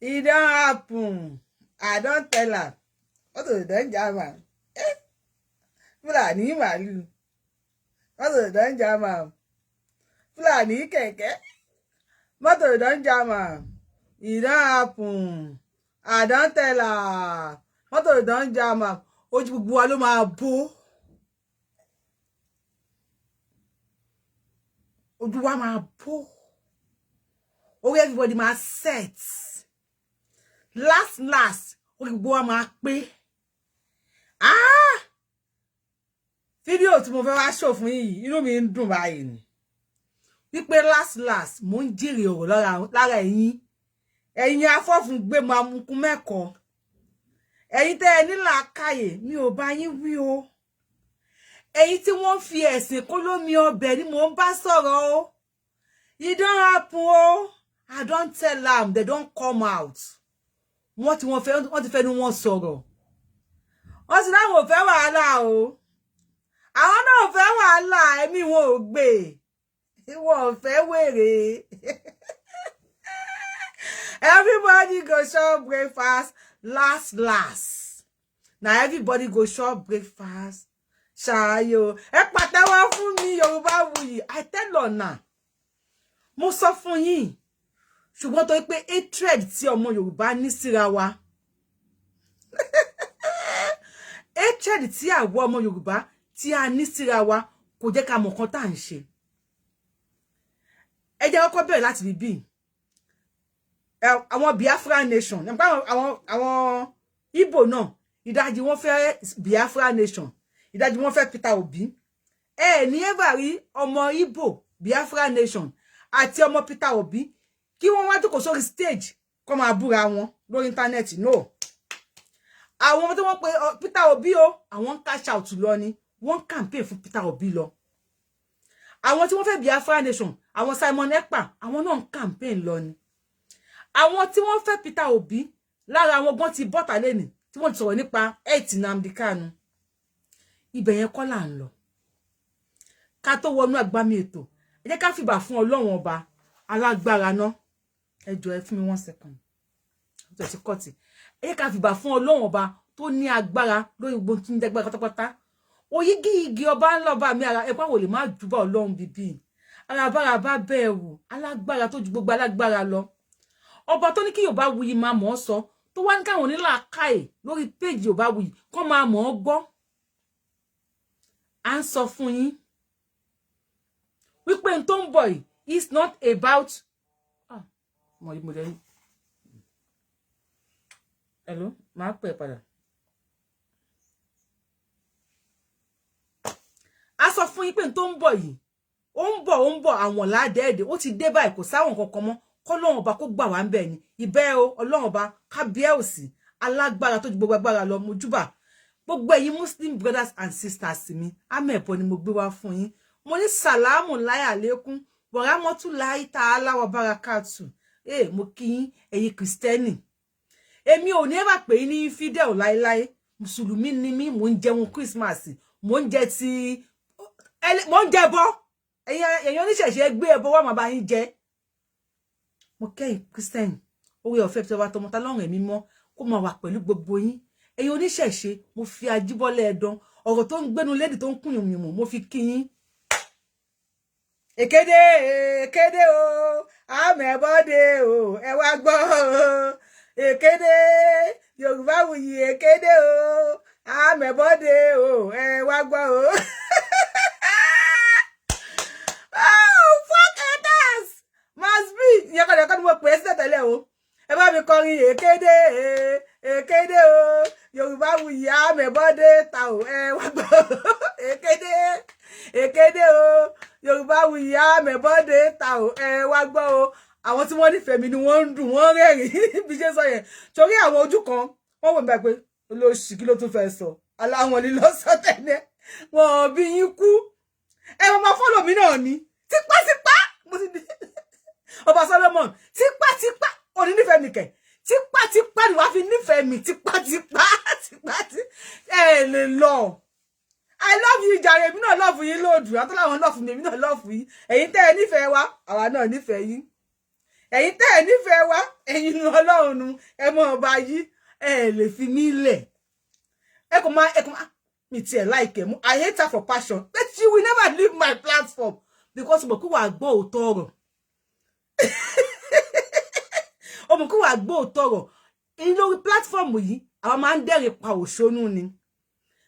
E don happen. I don tell am. Motor don jam am. Fúlàní màálù. Motor don jam am. Fúlàní kẹ̀kẹ́. Motor don jam am. E don happen. I don tell am. Motor don jam am. Ojú gbogbo wa ló máa bó. Ojú wa máa bó. Orí everybody máa set. Last last, orí gbogbo wa máa pé. Ah! Fídíò tí mo fẹ́ wá show fún yín, inú mi ń dùn báyìí ni. Wípé last last, mo ń jèrè ọ̀rọ̀ lára ẹ̀yin. Ẹ̀yin afọ́fun gbé máa mukun mẹ́kọ̀ọ́. Ẹ̀yin tẹ́ ẹ ní làákàyè, mi ò bá yín wí o. Ẹ̀yin tí wọ́n fi ẹ̀sìn kó lómi ọbẹ̀ ni mò ń bá sọ̀rọ̀ o. E don happen o. I don tell am, they don come out. Wọ́n ti wọ́n fẹ́, wọ́n ti fẹ́nu wọn sọ̀rọ̀. Wọ́n ti láwọn ò fẹ́ wàhálà o. Àwọn náà ò fẹ́ wàhálà, ẹ̀mí wọn ò gbé. Wọn ò fẹ́ wèrè. Everybody go chop breakfast last last. Na everybody go chop breakfast. Ṣáyò. Ẹ pàtẹ́wọ́ fún mi, Yorùbáwùyí. I tell una. Mo sọ fún yín. Ṣùgbọ́n torí pé hatred tí ọmọ Yorùbá ní síra wa. Hatred tí àwa ọmọ Yorùbá tí a ní síra wa kò jẹ́ ká mọ̀ nǹkan tá à ń ṣe. Ẹ jẹ́ kọ́kọ́ bẹ̀rẹ̀ láti bíbí. Àwọn Biafra nation, àwọn Igbo náà, ìdajì wọ́n fẹ́ Biafra nation, ìdajì wọ́n fẹ́ Peter Obi. Ẹ ní ever rí ọmọ Igbo Biafra nation àti ọmọ Peter Obi kí wọ́n wá jókòó sórí stage kó máa búra wọn lórí íńtánẹ́ẹ̀tì. No. Àwọn tí wọ́n pe Peter Obi o, àwọn ń cash out lọ ni, wọ́n ń campaign fún Peter Obi lọ. Àwọn tí wọ́n fẹ́ Biafra nation, àwọn Simon Ekpa, àwọn náà ń campaign lọ ni. Àwọn tí wọ́n fẹ́ Peter Obi lára àwọn gan ti bọ́tà lẹ́nìí tí wọ́n ti sọ̀rọ̀ nípa eight Nnamdi Kanu. Ibẹ̀ yẹn kọ́ là ń lọ. Ká tó wọnú àgbámi ètò, ẹ jẹ́ ká fìbà fún Ọlọ́run ọba alágbára náà. Ẹ jọ̀ọ́, ẹ fún mi 1 second. Ó ti kọ́ọ̀tì. Ẹ jẹ́ ká fìbà fún Ọlọ́run ọba tó ní agbára lórí gbogbo tí ń dẹ́gbára pátápátá. Oyígí igi ọba ńlá ọba mi ara ẹ̀pá wò lè má júbà Ọlọ́run bíbí. Arabaraba bẹ́ẹ̀ wò, alágbára tó ju gbogbo alágbára lọ. Ọba tó ní kí Yorùbáwùyí máa mọ̀ ọ́ sọ, tó wá ní káwọn onílàákàyè lórí péjì Yorùbáwùyí kọ́ máa mọ̀ ọ́ gbọ́. À ń sọ fún yín wípé n tó ń bọ̀ yìí is not about ah mo mo lẹ́yìn. Hello, máa pè padà. A sọ fún yín pé n tó ń bọ̀ yìí, ó ń bọ̀, ó ń bọ̀, àwọn ládẹ́ẹ̀dẹ́ ó ti dé báyìí, kò sáwọn kankan mọ́. Kọ́lọ́run ọba kó gbà wá ń bẹ̀ ni. Ìbẹ́ o, Ọlọ́run ọba kábíyèsí alágbára tó ju gbogbo agbára lọ, mojúbà gbogbo ẹ̀yin Muslim brothers and sisters mi. Amẹ̀bọ ni mo gbé wá fún yín. Mo ní sàlámù láyà lékún wàrámọ́tù láì tá aláwọ̀ bárakàtù. Ee, mo kí yín ẹ̀yin kìrìsìtẹ́nì. Èmi ò ní ever pè yín ní infidel láéláé. Mùsùlùmí ni mí, mò ń jẹun Christmas, mò ń jẹ ti, mò ń jẹ bọ. Ẹ̀yin oníṣẹ̀ṣe gbé ẹbọ wá, màá bá yín jẹ. Mo kẹ́yìn kìrìsìtẹ́nì, orí ọ̀fẹ́ tí wàá tọmọta lọ́rùn ẹ̀mí mọ́ kó máa wà pẹ̀lú gbogbo yín. Ẹ̀yin oníṣẹ̀ṣe, mo fi ajíbọ́lẹ̀ ẹ̀dán ọ̀rọ̀ tó ń gbénu lédè tó ń kún yùmùyùmù, mo fi kí yín. Èkéde èkéde o, àmẹ́bọ́dé o, ẹ wá gbọ́ o. Èkéde Yorùbáwùyí, èkéde o, àmẹ́bọ́dé o, ẹ wá gbọ́ o. Oh, fuck haters must be. Ìyẹn kọ́ ni mo pè é sílẹ̀ tẹ́lẹ̀ o. Ẹ bá mi kọrin èkéde èkéde o, Yorùbáwùyí àmẹ́bọ́dé ta o, ẹ wá gbọ́ o. Èkéde èkéde o, Yorùbáwùyí àmẹ́bọ́dé ta o, ẹ wá gbọ́ o. Àwọn tí wọ́n nífẹ̀ẹ́ mi ni wọ́n ń dùn, wọ́n rẹ́rìn-ín bí ṣe sọ yẹn, torí àwọn ojú kan wọ́n wò mí báyìí pé olóṣì, kí ló tún fẹ́ sọ? Aláwọn lílọ sọ tẹ́lẹ̀ wọn bí yín kú. Ẹ máa follow mi náà ní tipátipá. Mo ti di ọba Solomon tipátipá. Òní nífẹ̀ẹ́ mi kẹ̀, tipátipá ni wàá fi nífẹ̀ẹ́ mi, tipátipá tipátí ẹ lè lọ. I love you jàre, èmi náà love yín lóòdù àtọ́láwọn love mi, èmi náà love yín. Ẹ̀yin tẹ́ ẹ nífẹ̀ẹ́ wa, àwa náà nífẹ̀ẹ́ yín. Ẹ̀yin tẹ́ ẹ̀ nífẹ̀ẹ́ wa, ẹ̀yin nu Ọlọ́run nu, ẹ mọ ọba yìí, ẹ lè fi mí lẹ̀. Ẹ kò máa mi tiẹ̀ like ẹ mú. I hate her for passion, but she will never leave my platform because mo kí wàá gbọ́ òótọ́ ọ̀rọ̀. Ọmọ kí wàá gbọ́ òótọ́ ọ̀rọ̀. Ní lórí platform yìí, àwọn máa ń dẹ́rìn pa òṣónú ni.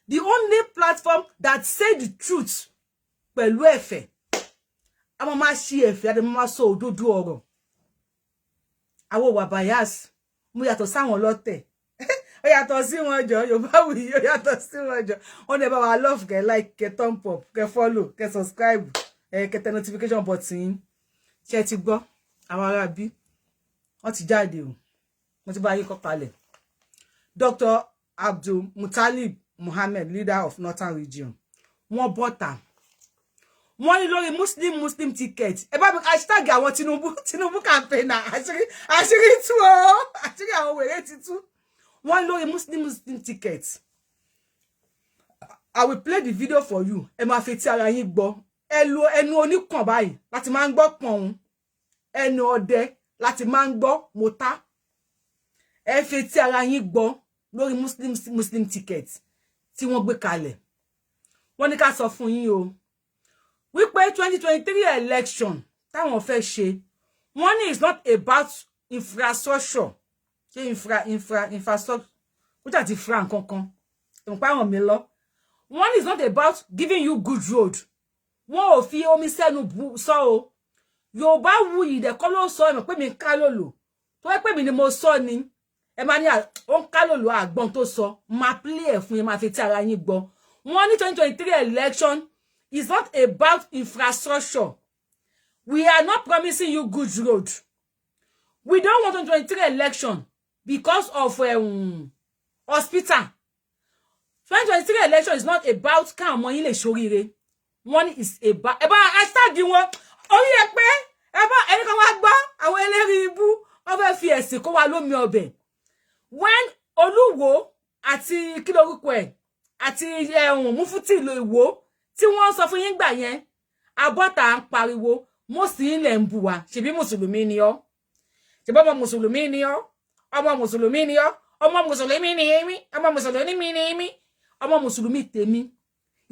The only platform that say the truth pẹ̀lú ẹ̀fẹ̀. A máa máa ṣí ẹ̀fẹ̀, a máa sọ òdodo ọ̀rọ̀. Àwọn wà bias. Mo yàtọ̀ sáwọn ọlọ́tẹ̀. Ó yàtọ̀ sí wọn jọ, Yorùbá wuyì, ó yàtọ̀ sí wọn jọ. Wọ́n ní ẹ bá wa love, kẹ́ like, kẹ́ thumb up, kẹ́ follow, kẹ́ subscribe, ẹ kẹ́ tẹ notification button yín. Ṣé ti gbọ́? Àwọn ará bí wọ́n ti jáde o. Wọ́n ti bá yín kọ́ kalẹ̀. Dr. Abdul Mutalib Muhammed, leader of Northern Region, wọ́n bọ́ta. Wọ́n ní lórí Muslim Muslim ticket, ẹ bá mi hashtag àwọn Tinubu Tinubu campaigner. Àṣírí tú o, àṣírí àwọn wèrè ti tú. Wọ́n ní lórí Muslim Muslim ticket, I will play the video for you. Ẹ máa fi tí ara yín gbọ́. Ẹ lo ẹnu oníkàn báyìí láti máa ń gbọ́ pọ̀n, ẹnu ọdẹ láti máa ń gbọ́ mọ́tá. Ẹ fi tí ara yín gbọ́ lórí Muslim Muslim ticket tí wọ́n gbé kalẹ̀. Wọ́n ní ká sọ fún yín o wípé 2023 election táwọn fẹ́ ṣe, wọ́n ní it's not about infrastructure. Ṣé infrastructure ó jà ti fra nǹkan kan ìpá àwọn mi lọ. Wọ́n ní it's not about giving you good road. Wọ́n ò fi omi sẹ́nu sọ o. Yorùbá wuyì dẹ̀kọ́ ló sọ. Ẹ̀mọ̀ pé mi ń ká lòlò tó wẹ́ pé mi ni mo sọ ni. Ẹ máa ní ó ń ká lòlò àgbọn tó sọ. Máa play ẹ̀ fún yín, máa fi tí ara yín gbọ́. Wọ́n ní 2023 election is not about infrastructure. We are not promising you good road. We don't want 2023 election because of hospital. 2023 election is not about káwọn ọmọ yín lè ṣoríire. Wọ́n ní is about, ẹ bá hashtag wọn orí ẹ pé ẹ bá ẹni kan wá gbọ́. Àwọn eléré ibú, wọ́n fẹ́ fi ẹ̀sìn kó wa lómi ọbẹ̀. When Olúwo àti kí lorúkọ ẹ̀ àti ẹ̀hún Mufti ìlú Ìwó tí wọ́n sọ fún yín gbà yẹn, abọ́ta ń pariwo mọ́sí ilẹ̀ ń bù wá. Ṣebí mùsùlùmí ni ọ́? Ṣebí ọmọ mùsùlùmí ni ọ́? Ọmọ mùsùlùmí ni ọ́? Ọmọ mùsùlùmí ni èmi, ọmọ mùsùlùmí ni èmi. Ọmọ mùsùlùmí tèmi,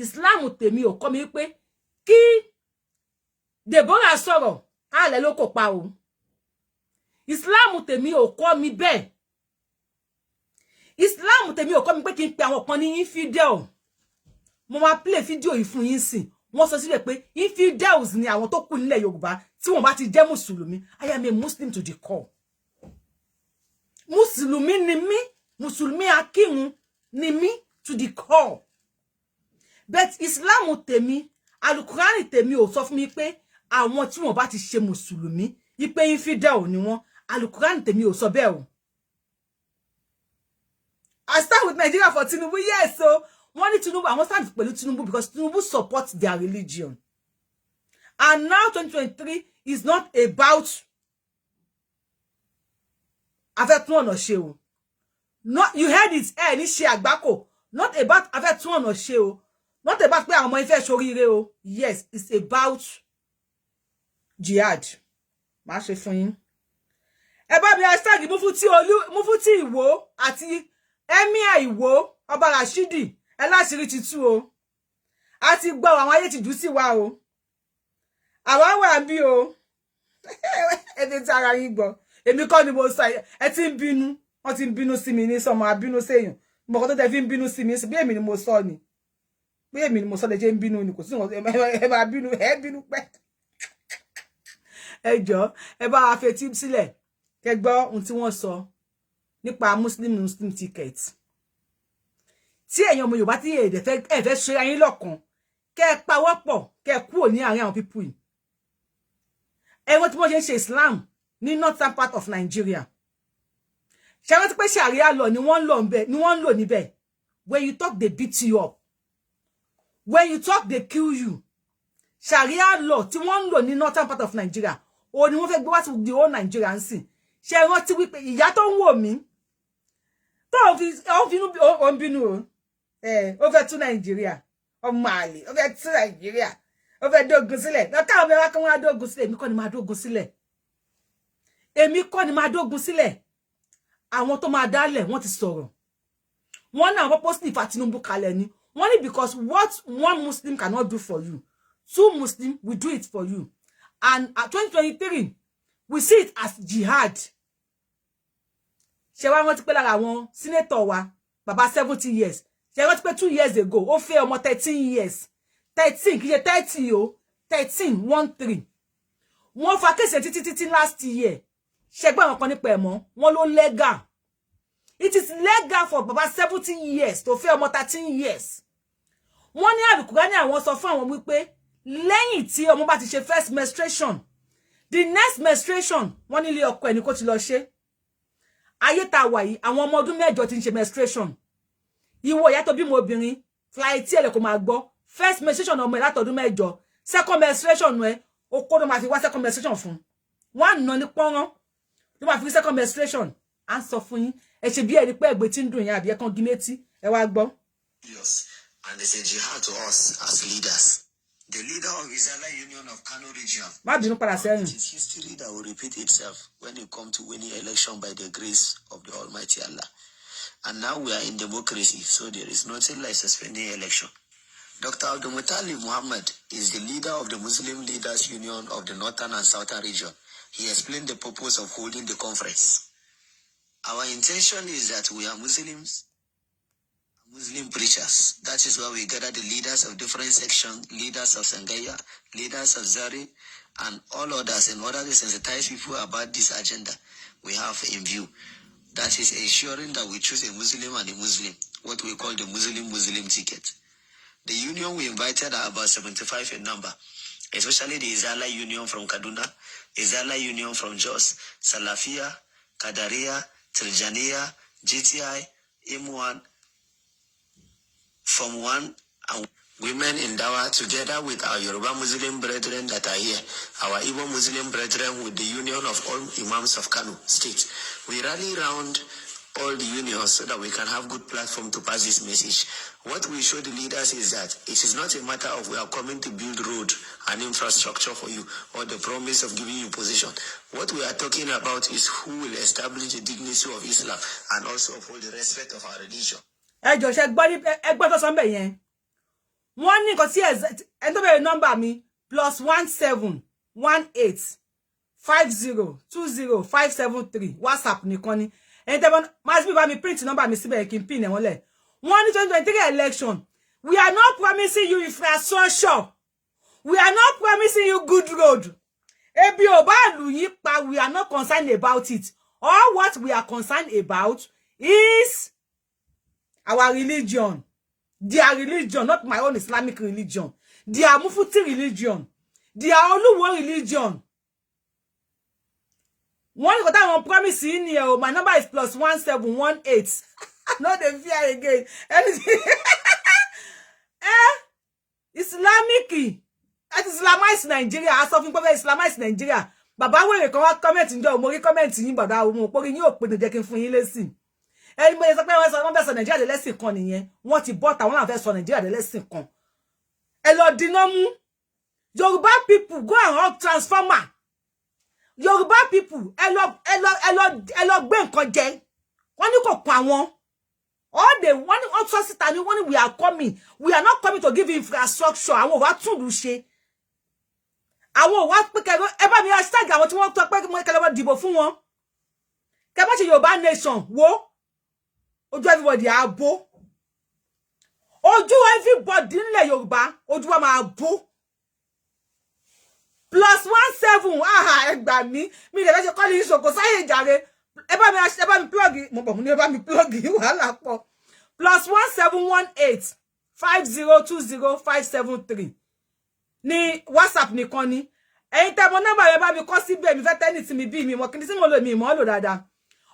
Islam tèmi ò kọ́ mi pé kí Deborah sọ̀rọ̀ kálẹ̀ ló kò pa o. Islam tèmi ò kọ́ mi bẹ́ẹ̀. Islam tèmi ò kọ́ mi pé kí n pe àwọn kan ní infidel. Mo máa play fídíò yìí fún yín sìn. Wọ́n sọ síbẹ̀ pé infidels ni àwọn tó kù nílẹ̀ Yorùbá tí wọ́n bá ti jẹ́ mùsùlùmí. I am a Muslim to the core. Mùsùlùmí ni mí, mùsùlùmí akírun ni mí to the core, but Islam tèmi, alukurani tèmi ò sọ fún mi pé àwọn tí wọ́n bá ti ṣe mùsùlùmí ipe infidel ni wọ́n. Alukurani tèmi ò sọ bẹ́ẹ̀ o. I stand with Nigeria for Tinubu. Yes, so wọ́n ní Tinubu, àwọn stand pẹ̀lú Tinubu because Tinubu support their religion. And now 2023 is not about a fẹ́ tún ọ̀nà ṣe o. Not, you heard it, ẹ ní ṣe àgbákò. Not about a fẹ́ tún ọ̀nà ṣe o. Not about pé àwọn ọmọ ifẹ̀ ṣoríire o. Yes, it's about jihad. Máa ṣe fún yín. Ẹ bá mi hashtag Mufti Olú, Mufti Ìwó àti Emir Ìwó, Ọba Rashidi. Ẹ láṣìírí ti tú o. A ti gbọ́, àwọn ayé ti jù sí wa o. Àwa wà bí o. Ẹ ti tí ara yín gbọ́. Èmi kọ́ ni mo sọ. Ẹ ti ń bínú. Wọ́n ti ń bínú sí mi ní sọmọ abínú séèyàn. Mo kọ́ tó tẹ fi ń bínú sí mi bí èmi ni mo sọ ni. Bí èmi ni mo sọ lè ṣe ń bínú ni, kò sí nǹkan. Ẹ máa bínú, ẹ bínú pẹ́. Ẹ jọ̀ọ́, ẹ bá wa fetí sílẹ̀ kẹ́ gbọ́ ohun tí wọ́n sọ nípa Muslim Muslim ticket. Tí ẹ̀yin ọmọ Yorùbá tí èdè fẹ́, ẹ fẹ́ ṣe ayín lọ́kàn, kẹ́ ẹ pawọ́pọ̀, kẹ́ ẹ kúrò ní àárín àwọn people yìí. Ẹ wọ́n tí wọ́n ṣe ń ṣe Islam ní northern part of Nigeria. Ṣe rántí pé Sharia law ni wọ́n ń lò níbẹ̀, ni wọ́n ń lò níbẹ̀. When you talk, they beat you up. When you talk, they kill you. Sharia law tí wọ́n ń lò ní northern part of Nigeria, ó ní wọ́n fẹ́ gbé wá sí the whole Nigeria ń sìn. Ṣe rántí wípé ìyá tó ń wò mí tó ń fi ó ń bínú o, ó fẹ́ tún Nàìjíríà, ọmọ àlè, ó fẹ́ tún Nàìjíríà, ó fẹ́ dógun sílẹ̀ lọ́kà. Ọmọ ẹwà kan wá dógun sílẹ̀. Èmi kọ́ ni máa dógun sílẹ̀. Èmi kọ́ ni máa dógun sílẹ̀. Àwọn tó máa dálẹ̀, wọ́n ti sọ̀rọ̀. Wọ́n náà purposely fa Tinubu kalẹ̀ ni. Wọ́n ní because what one Muslim cannot do for you, two Muslim will do it for you. And at 2023, we see it as jihad. Ṣe wá rántí pé lára àwọn senator wa, bàbá 70 years, ṣe rántí pé 2 years ago, ó fẹ́ ọmọ 13 years? 13, kì í ṣe 30 o, 13, 13. Wọ́n fa case títí títí last year. Ṣẹgbẹ́ àwọn kan nípa ẹ̀ mọ́ wọ́n ló legal. It is legal for baba 70 years tó fẹ́ ọmọ 13 years. Wọ́n ní àlùkùránì ní àwọn sọ fún àwọn wípé lẹ́yìn tí ọmọ bá ti ṣe first menstruation, the next menstruation, wọ́n nílé ọkọ ẹ̀ ní kó ti lọ ṣe. Ayé tá a wà yìí, àwọn ọmọ ọdún 8 ti ń ṣe menstruation. Ìwọ ìyá tó bímọ obìnrin, fly tí ẹ̀ lè kó máa gbọ́. First menstruation ọmọ ẹ̀ látọdún 8, second menstruation ẹ̀, okó ló máa fi wá second menstruation fún. Wọ́n á nà ní pọ́nrán ló máa fi second menstruation. À ń sọ fún yín, ẹ ṣe bí ẹni pé ẹgbẹ́ tí ń dùn yín àbí ẹ kàn gí létí. Ẹ wá gbọ́. And it's a jihad to us as leaders. The leader of Izala Union of Kano Region. Má bínú, padà sẹ́yìn. It is history that will repeat itself when it comes to winning election by the grace of the Almighty Allah. And now we are in democracy, so there is nothing like suspending election. Dr. Abdul Muttalib Muhammad is the leader of the Muslim Leaders Union of the Northern and Southern region. He explained the purpose of holding the conference. Our intention is that we are Muslims, Muslim preachers. That is why we gather the leaders of different sections, leaders of Sangaya, leaders of Zari, and all others in order to sensitize people about this agenda we have in view. That is ensuring that we choose a Muslim and a Muslim, what we call the Muslim-Muslim ticket. The union we invited are about 75 in number, especially the Izala Union from Kaduna, Izala Union from Jos, Salafia, Kadaria, Tijaniya, GTI, M1, Form 1, and Women in Dawa, together with our Yoruba Muslim brethren that are here, our Igbo Muslim brethren with the union of all Imams of Kano State. We rally round all the unions so that we can have good platform to pass this message. What we show the leaders is that it is not a matter of we are coming to build road and infrastructure for you or the promise of giving you position. What we are talking about is who will establish the dignity of Islam and also uphold the respect of our religion. Ẹ jọ̀ọ́, ṣe gbọ́ ní ẹgbẹ́ tó sọ ń bẹ̀ yẹn? Wọ́n ní nǹkan tí ẹni tó bẹ̀rẹ̀ nọ́mbà mi, +1 7 1 8 5 0 2 0 5 7 3, WhatsApp nìkan ni. Ẹni tẹ́ bá máa bá mi print nọ́mbà mi síbẹ̀, kí n pin ẹ̀ wọ́n lẹ̀. Wọ́n ní 2023 election, we are not promising you infrastructure, we are not promising you good road. Ebi ò bá lù yín pa, we are not concerned about it. All what we are concerned about is our religion, their religion, not my own Islamic religion, their Mufti religion, their Olúwo religion. Wọ́n ní kò táwọn promise yìí ni o. My number is +1 7 1 8. No dey fear again anything. Eh, Islamic láti islamize Nigeria. A sọ fún pé islamize Nigeria. Bàbá wèrè kan wá comment njọ́, mo rí comment yín, bàbá mo pórí yín ò pé ní jẹ́ kí n fún yín lésì. Ẹni mo sọ pé wọ́n sọ wọ́n fẹ́ sọ Nàìjíríà dé lẹ́sìn kan nìyẹn. Wọ́n ti bọ́ta, wọ́n náà fẹ́ sọ Nàìjíríà dé lẹ́sìn kan. Ẹ lọ dínà mú. Yorùbá people, go and hug transformer. Yorùbá people, ẹ lọ gbé nǹkan jẹ. Wọ́n ní kò kàn àwọn. All they wọ́n ní, wọ́n sọ síta ni, wọ́n ní we are coming, we are not coming to give infrastructure. Àwọn ò wá túlù ṣe, àwọn ò wá pé kẹ ẹ bá mi hashtag àwọn tí wọ́n tọ́ pé kẹlẹ́ wọ́n dìbò fún wọn, kẹ bá ṣe Yorùbá nation. Wo ojú everybody á bó, ojú everybody nílẹ̀ Yorùbá, ojú wa máa bó. +1 7, aha, ẹ gbà mí, mi lè fẹ́ ṣe kọ́lé ìṣòkò sáyè ìjàre. Ẹ bá mi plug, mo bọ̀, mo ní ẹ bá mi plug, wàhálà pọ̀. +1 7 1 8 5 0 2 0 5 7 3 ní WhatsApp nìkan ni. Ẹ̀yin tẹ́ mọ nọ́mbà yẹn, bá mi kọ síbẹ̀. Mi fẹ́ tẹ́nì tí mi bí mi mọ̀ kí ni tí mo lò, mi mọ̀ lò dáadáa.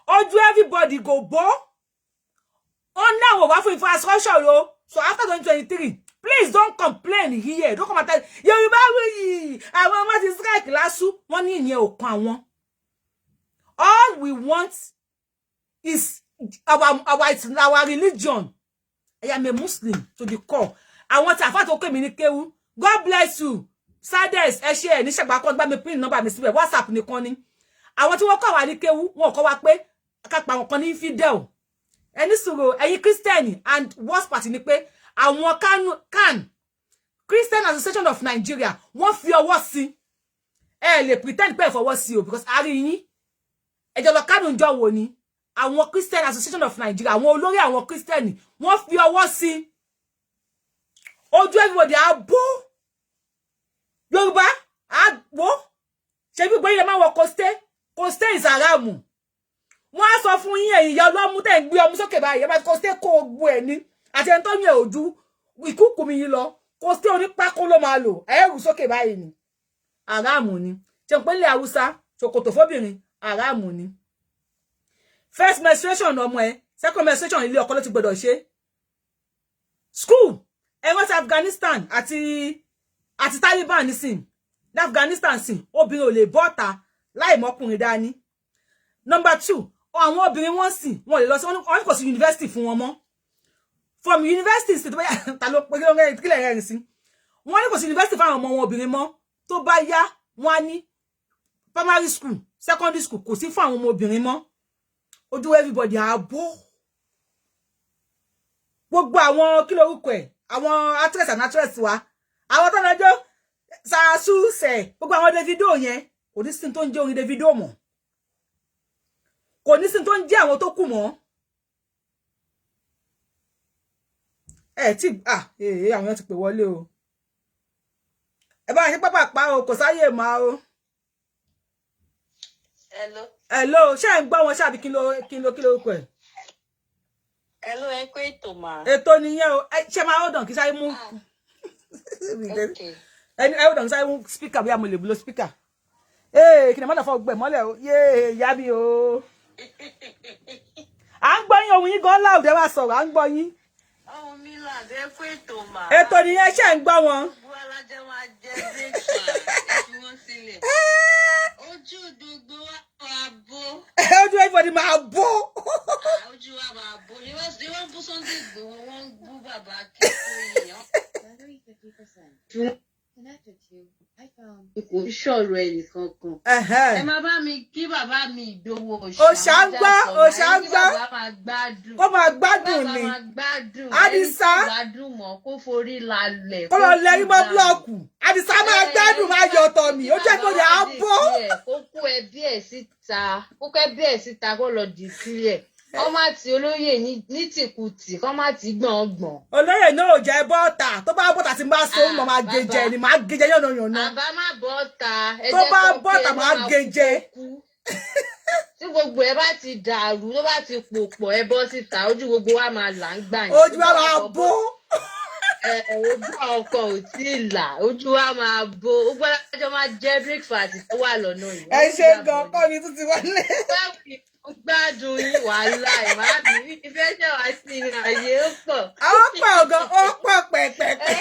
Ojú everybody go bó. Ó ní àwọn wá fún infrastructure o. So after 2023, please don't complain here. Don't come and tell Yorùbá wuyì àwọn ọmọ ti strike LASU. Wọ́n ní ìyẹn ò kan àwọn. All we want is our religion. I am a Muslim to the core. Àwọn tí àfáà tó pè mí ní kéwú, God bless you. Sades, ẹ ṣe ẹ ní ṣàgbákọ́. Gbá mi pin nọ́mbà mi síbẹ̀. WhatsApp nìkan ni. Àwọn tí wọ́n kọ́ wa ní kéwú, wọn kọ́ wa pé ká pa àwọn kan ní infidel. Ẹni sùúrù, ẹ̀yin Christian. And worst part ni pé àwọn CAN, Christian Association of Nigeria, wọ́n fi ọwọ́ sí. Ẹ lè pretend pé ẹ fọwọ́ sí o, because a rí yín ẹjọ́ lọ Kánò jọ wò ni. Àwọn Christian Association of Nigeria, àwọn olórí àwọn Christian, wọ́n fi ọwọ́ sí. Ojú everybody á bó. Yorùbá á wó. Ṣe bí gbogbo ilẹ̀ máa wọ coste coste ìsàràmù, wọ́n á sọ fún yín, ẹ̀yin ìyá ọlọ́mú tẹ̀ ń gbé ọmú sókè báyìí, ẹ bá coste kó o gbó ẹ̀ ní àti ẹni tó yẹ ojú ìkúkú mi yín lọ, coste onípákó ló máa lò, ẹ̀rù sókè báyìí ni, àràmù ni. Ṣe ń pé ilẹ̀ Haúsá, ṣòkòtò fóbìnrin àràmù ni. First menstruation ọmọ ẹ, second menstruation, ilé ọkọ ló ti gbọdọ̀ ṣe. School, ẹ rántí Afghanistan àti Taliban nísìn. Ní Afghanistan sìn, obìnrin ò lè bọ́ta láì mọ́kùnrin dání. Number two, àwọn obìnrin wọn sìn, wọn lè lọ sí, wọn kò sí university fún wọn mọ́. From university sí tó bá yá, ta ló pé kílẹ̀ rẹ̀ sí, wọ́n ní kò sí university fún àwọn ọmọ wọn obìnrin mọ́. Tó bá yá, wọ́n á ní primary school, secondary school, kò sí fún àwọn ọmọ obìnrin mọ́. Ojú everybody àbó. Gbogbo àwọn, kí lorúkọ ẹ̀, àwọn actress and actress wa, àwọn tó lọ́jọ́ sàásùsẹ̀, gbogbo àwọn Davido yẹn, kò ní sí tó ń jẹ́ orin Davido mọ́, kò ní sí tó ń jẹ́ àwọn tó kù mọ́. Ẹ tí ah, ee, àwọn ti pè wọlé o. Ẹ bá ṣe pápá pa o, kò sáyè máa o. Hello. Hello, ṣé ẹ ń gbọ́ wọn ṣáàbí? Kí ló kí ló kọ ẹ? Hello, ẹ kú ètò mà. Ètò nìyẹn o. Ẹ ṣe máa hold on kí sáré mú Okay. ẹni, ẹ hold on kí sáré mú speaker, bóyá mo lè lo speaker. Ee, kí ni mọ́tò fọ́ gbẹ̀ mọ́lẹ̀ o? Yéé, ìyá mi o, à ń gbọ́ yín. Ohun yín gan loud, ẹ wá sọ̀rọ̀, à ń gbọ́ yín. Ọmọ mi là, ẹ kú ètò mà. Ètò nìyẹn. Ṣé ń gbọ́ wọn? Gbogbo alájẹ máa jẹ breakfast, ẹ fi wọ́n sílẹ̀. Ojú gbogbo wa máa bó. Ojú everybody máa bó. Ojú wa máa bó. Ni wọ́n bú Sunday Igboho, wọ́n ń bú bàbá Akíntóyè. Battery 50%. Connected to iPhone. Kò ń ṣọ̀rọ̀ ẹnìkankan. Ẹ̀hẹ́n. Ẹ máa bá mi kí bàbá mi Ìgbòho. Òòṣà ń gbọ́, òòṣà ń gbọ́. Bàbá máa gbádùn. Kó máa gbádùn Bàbá ni. máa gbádùn. Àdìsá. Ẹni tí ò bá dùn mọ́, kó forí lálẹ̀. Kó lọ lẹ́rí mọ́ block. Àdìsá máa gbádùn, máa yọ ọ̀tọ̀ mi, ojú everybody á bó. Kó kó ẹbí ẹ̀ síta, kó kó ẹbí ẹ̀ síta, kó lọ dì sílẹ̀, kó má ti olóyè ní tìkùtì, kó má ti gbọ̀n gbọ̀n. Olóyè náà ò jẹ́ bọ́ọ̀tà. Tó bá bọ́ọ̀tà, tí n bá so mọ́, máa gé jẹ ni, máa gé jẹ yànnàyànnà. Bàbá má bọ́ ta, ẹ Tó jẹ́ bá kó bọ́ta, kí ẹ máa máa gé jẹ. kú. Tí gbogbo ẹ bá ti dàrú, tó bá ti pò pọ̀, ẹ bọ́ síta, ojú gbogbo wa máa là ń gbà yín. Ojú wa máa bó. Ẹ ojú ọkọ ò tí ì là, ojú wa máa bó. Ó gbọ́dọ̀ jọ máa jẹ breakfast tó wà lọ́nà yìí. Ẹ ṣe gan kọ́ mi tún ti wọlé. Ó gbádùn yín, wàhálà ìmáàmì ìfẹ́ ṣẹ̀ wá sí i, ààyè ó pọ̀. Àwọn pọ̀ gan, ó pọ̀ pẹ̀pẹ̀pẹ̀.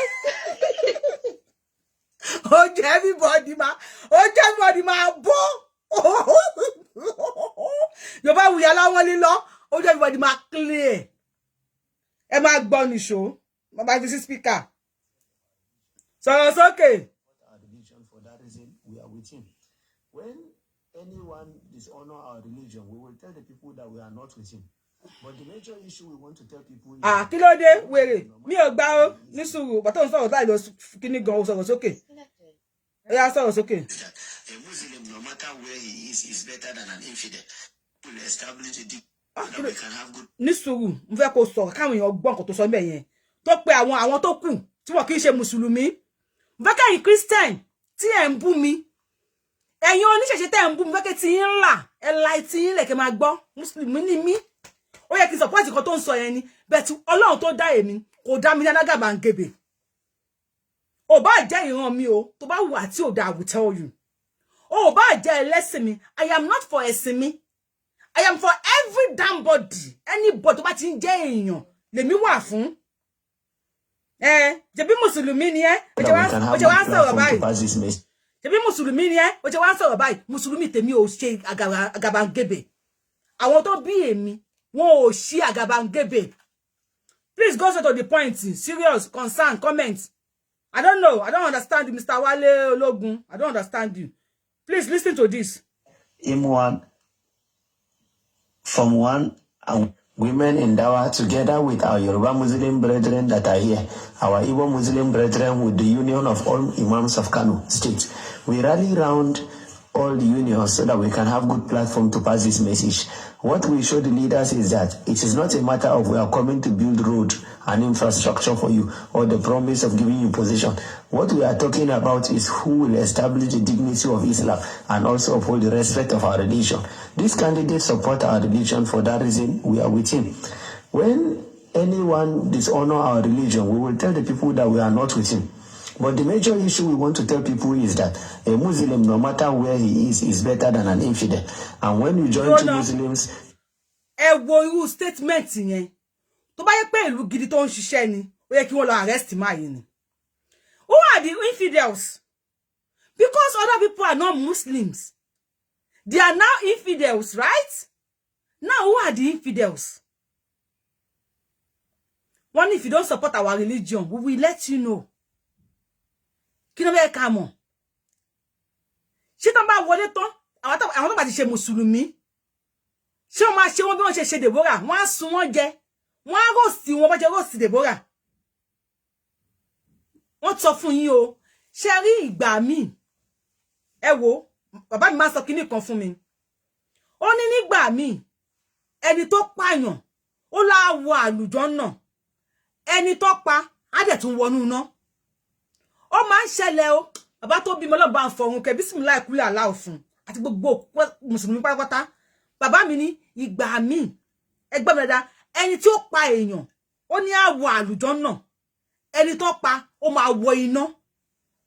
Ojú everybody máa bó. Yorùbá wuyà láwọn lílọ, ojú everybody máa clear. Ẹ máa gbọ́ nìṣó, bàbá fi sí speaker, sọ̀rọ̀ sókè. Our religion, for that reason, we are with him. When anyone dishonor our religion, we will tell the people that we are not with him. But the major issue we want to tell people is Ah, kí ló dé? Wèrè mi ò gbà ó. Ní sùúrù, bàtà òun sọ̀rọ̀ láì lọ kíní gan, ó sọ̀rọ̀ sókè. Disconnected. Ó yá, sọ̀rọ̀ sókè. that a Muslim, no matter where he is better than an infidel. We will establish a that we can have good Ní sùúrù, mo fẹ́ kó sọ̀rọ̀ káwọn èèyàn gbọ́ nǹkan tó sọ níbẹ̀ yẹn, tó pe àwọn tó kù tí wọ́n kì í ṣe mùsùlùmí. Mo fẹ́ kẹ́yìn Christian tí ẹ̀ ń bú mi, ẹ̀yin oníṣẹ̀ṣe tẹ́ ẹ̀ ń bú mi, fẹ́ kẹ́ tí ń là, ẹ̀ la etí yín lẹ̀ kẹ́ máa gbọ́. Mùsùlùmí ni mí, ó yẹ kí n support nǹkan tó ń sọ yẹn ni, bẹ́ẹ̀ tí Ọlọ́run tó dá èmi kò dá mi ní alágàbàǹgebè. Ò bá jẹ́ ìran mi o, tó bá wà tí ò dá, I will tell you. Ò bá jẹ́ ẹlẹ́sìn mi, I am not for ẹ̀sìn mi, I am for every damn body. Anybody tó bá ti ń jẹ́ èèyàn lèmi wà fún. Ẹ ṣebí mùsùlùmí ni ẹ, ó ṣe wá ń sọ̀rọ̀ báyìí. Ṣebí mùsùlùmí ni ẹ, ó ṣe wá ń sọ̀rọ̀ báyìí. Mùsùlùmí tèmi ò ṣe àgàbàǹgebè. Àwọn tó bí èmi, wọn ò ṣe àgàbàǹgebè. Please go straight to the point. Serious concern, comment. I don't know, I don't understand you, Mr. Wale Ologun. I don't understand you. Please listen to this. M1, Form 1, and Women in Dawah, together with our Yoruba Muslim brethren that are here, our Igbo Muslim brethren with the union of all Imams of Kano State. We rally round all the unions so that we can have good platform to pass this message. What we show the leaders is that it is not a matter of we are coming to build road and infrastructure for you or the promise of giving you position. What we are talking about is who will establish the dignity of Islam and also uphold the respect of our religion. This candidate support our religion. For that reason, we are with him. When anyone dishonor our religion, we will tell the people that we are not with him. But the major issue we want to tell people is that a Muslim, no matter where he is better than an infidel. And when you join two Jóná. Muslims, Ẹ wo irú statement yẹn. Tó bá yẹ pé ìlú gidi tó ń ṣiṣẹ́ ni, ó yẹ kí wọ́n lọ arrest man yìí ni. Who are the infidels? Because other people are not Muslims, they are now infidels, right? Now, who are the infidels? Wọ́n ní if you don't support our religion, we will let you know. Kí ló fẹ́ ká mọ̀? Ṣé tán bá wọlé tán, àwọn tó bá ti ṣe mùsùlùmí, ṣé wọ́n máa ṣe wọ́n bí wọ́n ṣe ṣe Deborah? Wọ́n á sun wọ́n jẹ, wọ́n á roast wọn bá ṣe roast Deborah. Wọ́n sọ fún yín o. Ṣe rí ìgbà míì, ẹ wo, bàbá mi máa sọ kinní kan fún mi. Ó ní nígbà míì, ẹni tó pààyàn, ó láwọ àlùjànnà, ẹni tó pa á dẹ̀ tún wọnú iná. Ó máa ń ṣẹlẹ̀ o. Bàbá tó bímọ, lọ́ba ń fọ̀run kẹ, bísímìlá ìkúlẹ̀ aláwọ̀ fún àti gbogbo mùsùlùmí pátápátá. Bàbá mi ní ìgbà míì, ẹgbẹ́ mi dáadáa, ẹni tí ó pa èèyàn, ó ní àwọ̀ àlùjànnà, ẹni tó pa, ó máa wọ iná.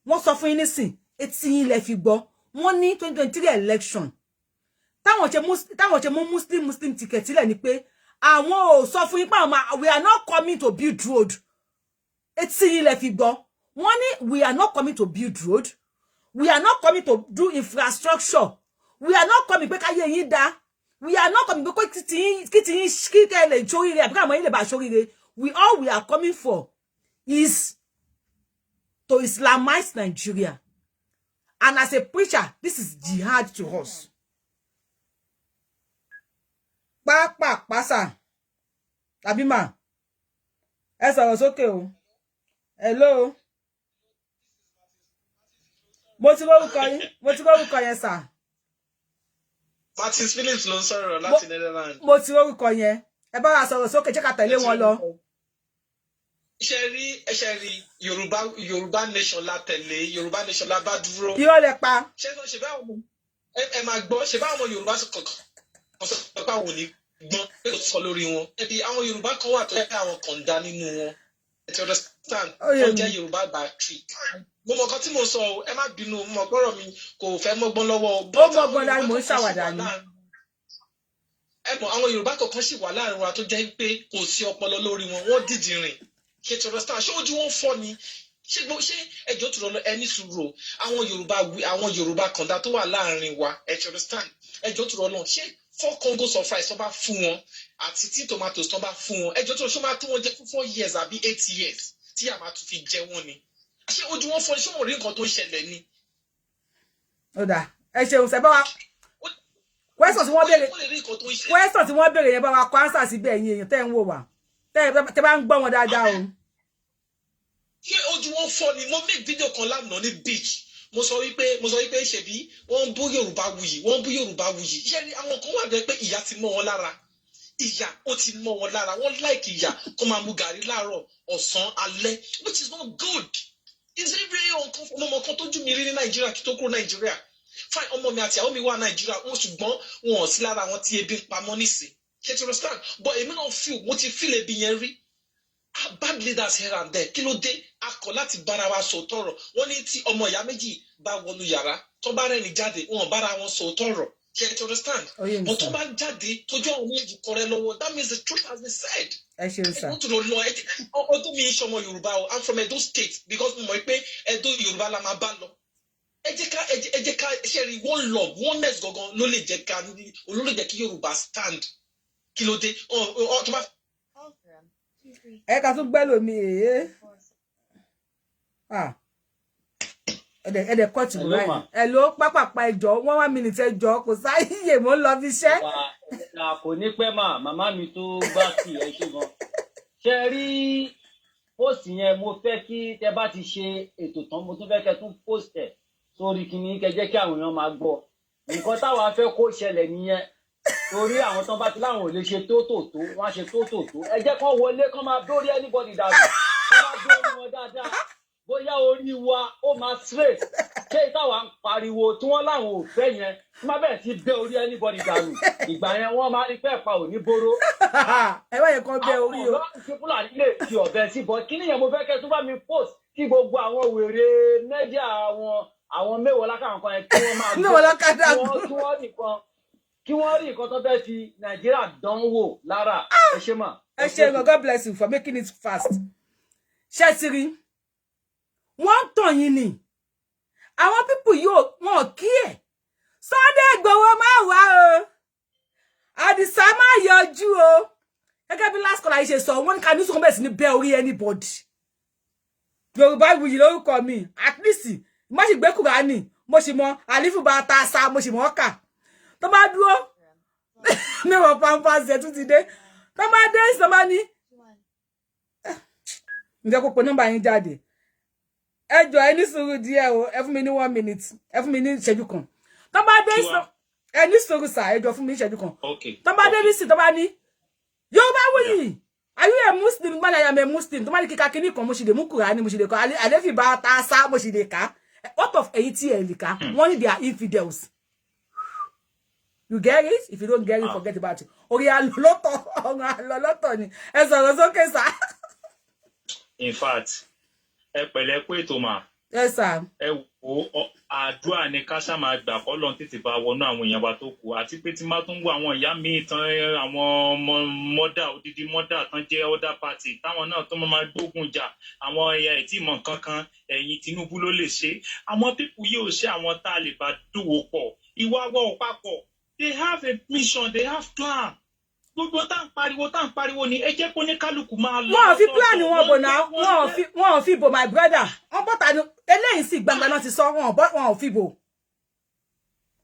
Wọ́n sọ fún yín nísìn, etí yín lẹ fi gbọ́. Wọ́n ní 2023 election, táwọn ṣe mú Muslim Muslim ticket sílẹ̀ ni pé àwọn ò sọ fún yín pé àwọn máa, we are not coming to build road. Etí yín lẹ fi gbọ́. Wọ́n ní we are not coming to build road, we are not coming to do infrastructure, we are not coming pé káyé yín dá, we are not coming pé kí ti yín kí kẹ́ lè ṣoríire àbí káwọn yín lè bá ṣoríire. We all we are coming for is to Islamize Nigeria, and as a preacher, this is jihad to us. Pápápásà tàbí mà, ẹ sọ̀rọ̀ sókè o. Hello, mo ti rórúkọ yín, mo ti rórúkọ yẹn sà. Martin Phillips ló ń sọ̀rọ̀ láti Netherlands. Mo ti rórúkọ yẹn. Ẹ bá wa sọ̀rọ̀ sókè, jẹ́ ká tẹ̀lé wọn lọ. Ṣe rí, ẹ ṣe rí, Yorùbá, Yorùbá nation la tẹ̀lé, Yorùbá nation la bá dúró. Irọ́ lẹ pa. Ṣé ṣe bá àwọn ẹ máa gbọ́, ṣe bá àwọn Yorùbá kọ̀ọ̀kan sọ pé àwọn ò ní gbọ́n pé kò sọ lórí wọn. Ẹbí àwọn Yorùbá kan wà tó yẹ pé àwọn kan dá nínú wọn. Ẹ ti understand? Wọ́n jẹ́ Yorùbá by trick. Mo mọ̀ nǹkan tí mo sọ o, ẹ má bínú, mo mọ̀ gbọ́rọ̀ mi kò fẹ́ mọ́gbọ́n lọ́wọ́ o. Ó mọ́gbọ́n dání, mò ń ṣàwàdà ni. Ẹ mọ̀, àwọn Yorùbá kọ̀ọ̀kan sì wà láàrin wa tó jẹ́ pé kò sí ọpọlọ lórí wọn, wọ́n dìdì rìn. Ṣe ti understand? Ṣé ojú wọn fọ́ ni? Ṣé ṣé ẹjọ́ tó lọ ẹni sùúrù, àwọn Yorùbá, àwọn Yorùbá kàndá tó wà láàrin wa, ẹ ti understand? Ẹjọ́ tó lọ, ṣé 4 congos of rice tó bá fún wọn àti tí tomatoes tó bá fún wọn, ẹjọ́ tó lọ, ṣé ó máa tó wọn jẹ fún 4 years àbí 8 years tí a máa tún fi jẹ wọn ni? Ṣé ojú wọn fọ́ ni? Ṣé wọn rí nǹkan tó ń ṣẹlẹ̀ ni? Ó dà, ẹ ṣeun. Ṣe bá wa question tí wọ́n béèrè, question tí wọ́n béèrè yẹn, bá wa kọ answer síbẹ̀. Ẹ̀yin èèyàn tẹ́ ń wò wá, tẹ́ bá ń gbọ́ wọn dáadáa o. Ṣé ojú wọn fọ́ ni? Mo make video kan lánàá ní beach. Mo sọ wípé ṣebí wọ́n ń bú Yorùbá wuyì, wọ́n ń bú Yorùbá wuyì. Ṣé àwọn kan wà bẹ́ẹ̀ pé ìyà ti mọ́ wọn lára, ìyà ó ti mọ́ wọn lára, wọ́n like ìyà, kó máa mu gàrí láàárọ̀, ọ̀sán, alẹ́, which is not good. It's very, very uncomfortable. Mo mọ kan tójú mi rí ní Nàìjíríà kí tó kúrò Nàìjíríà. Fine, ọmọ mi àti àwọn mi wà Nàìjíríà wọn, ṣùgbọ́n wọn ò sí lára àwọn tí ebi ń pamọ́ nísìn. Ṣé ti understand? But èmi náà feel, mo ti feel ebi yẹn rí. Bad leaders here and there. Kí ló dé? A kọ̀ láti bára wa sọ tọrọ. Wọ́n ní tí ọmọ ìyá méjì bá wọnú yàrá, tó bá rẹ́ni jáde, wọn bára wọn sọ tọrọ. Ṣé ti understand? But tó bá jáde, tójú àwọn méjì kọrẹ lọ́wọ́, that means the truth has been said. Ẹ ṣeun sir. Ẹ tó lọ lọ ọdún mi ṣọmọ Yorùbá o. I'm from Edo State, because mo mọ̀ pé Edo, Yorùbá la máa bá lọ. Ẹ jẹ́ ká ṣe rí one love, oneness gangan ló lè jẹ́ ká ló lè jẹ́ kí Yorùbá stand. Kí ló dé tó bá. Ẹ ká tún gbẹ́ lómi èé. Ẹ̀dẹ̀ kọ́ọ̀tù Hello, báyìí. Ma. Hello, pápápá, ẹjọ́, one one minute, ẹjọ́, kò sáyè, mò ń lọ fi iṣẹ́. Wà kò ní pẹ́ mà, màmá mi tó bá sì ẹ ṣe gan. Ṣe rí post yẹn, mo fẹ́ kí tẹ bá ti ṣe ètò tán, mo tún fẹ́ kẹ́ tún post ẹ̀ sórí kinní, kẹ́ jẹ́ kí àwọn èèyàn máa gbọ́. Nǹkan táwa fẹ́ kó ṣẹlẹ̀ nìyẹn, torí àwọn tán bá ti láwọn ò lè ṣe tó tò tó, wọ́n á ṣe tó tò tó. Ẹ jẹ́ kán wọlé, kán máa dórí anybody dànù, kán máa dórí wọn dáadáa, bóyá orí wa ó máa straight. Ṣé táwa ń pariwo tí wọ́n láwọn ò fẹ́ yẹn, tí wọ́n bẹ̀rẹ̀ sí bẹ́ orí anybody dànù, ìgbà yẹn wọ́n máa rí pẹ́ pa òní bóró. Ẹ wá yẹ kán bẹ orí o. Àwọn ọ̀dọ́ tí Fúlàní lè fi ọ̀bẹ sí bọ́ kí nìyẹn. Mo fẹ́ kẹ́ tó bá mi post kí gbogbo àwọn wèrè media, àwọn mẹ́wàá lákàwọn kan yẹn, kí wọ́n máa gbọ́. Mẹ́wàá lákàdá. Kí wọ́n rí nǹkan tó fẹ́ fi Nàìjíríà dán wò lára. Ẹ ṣé mà. Ẹ ṣé gan. God bless you for making it fast. Ṣé ti rí, wọ́n ń tàn yín ni. Àwọn people yóò wọn kí ẹ̀. Sunday Igboho máa wá o, Àdìsá máa yọjú o. Gẹ́gẹ́ bí last caller yìí ṣe sọ, wọ́n ní ká ní sùkúrú bẹ́ẹ̀ sí ní bẹ́ orí anybody. Yorùbá Wuyì lórúkọ mi. At least mo sì gbé Kùránì, mo sì mọ àlífù bá ta sa, mo sì mọ kà. Tó bá dúró mẹ́wàá pampers ẹ̀ tún ti dé. Tó bá dé, sọ bá ní ǹjẹ́ kó pe nọ́mbà yín jáde. Ẹ jọ̀ọ́, ẹ ní sùúrù díẹ̀ o. Ẹ fún mi ní one minute, ẹ fún mi ní ìṣẹ́jú kan. Tó bá dé sọ, ẹ ní sùúrù sà, ẹ jọ̀ọ́, fún mi ní ìṣẹ́jú kan. Okay. Tó bá dé nísì, tó bá ní, "Yorùbá Wuyì, are you a muslim?" Gbọ́dọ̀, "I am a muslim." Tó bá ní kíka kíní kan, mo sì lè mú Kùránì, mo sì lè kọ àléfì bá ta sá, mo sì lè kà. What of èyí tí ẹ lè kà? Wọ́n ní they are infidels. You get it? If you don't get it, forget about it. Orí alọ́lọ́tọ̀, ọ̀run alọ́lọ́tọ̀ ni. Ẹ sọ̀rọ̀ sókè sá. In fact, ẹ pẹ̀lẹ́ pé ètò mà. Yes sir. Ẹ wo, àdúrà ni ká ṣáà máa gbà kọ́lọ́n tètè bá wọnú àwọn èèyàn wa tó kù, àti pé tí má tún wo àwọn ìyá míì tán, àwọn ọmọ mọ́dà, odidi mọ́dà tán jẹ́ other party, táwọn náà tó máa gbógun jà àwọn ẹ̀yà ẹ̀ tí mọ̀ nǹkan kan. Ẹ̀yìn Tinubu ló lè ṣe. Àwọn people yìí ò ṣe àwọn tá a lè bá dòwò pọ̀. Ìwà wọ̀ ò papọ̀. They have a mission, they have plan. Gbogbo tá à ń pariwo ni ẹ jẹ́ kó ní kálukú máa lọ Wọn ò fi lọ́tọ̀ọ̀tọ̀. plan wọn bò náà. Wọn ò fi bò, my brother. Wọn bọ́ta ni eléyìí sì gbangba náà ti sọ. Wọn ò fi bò.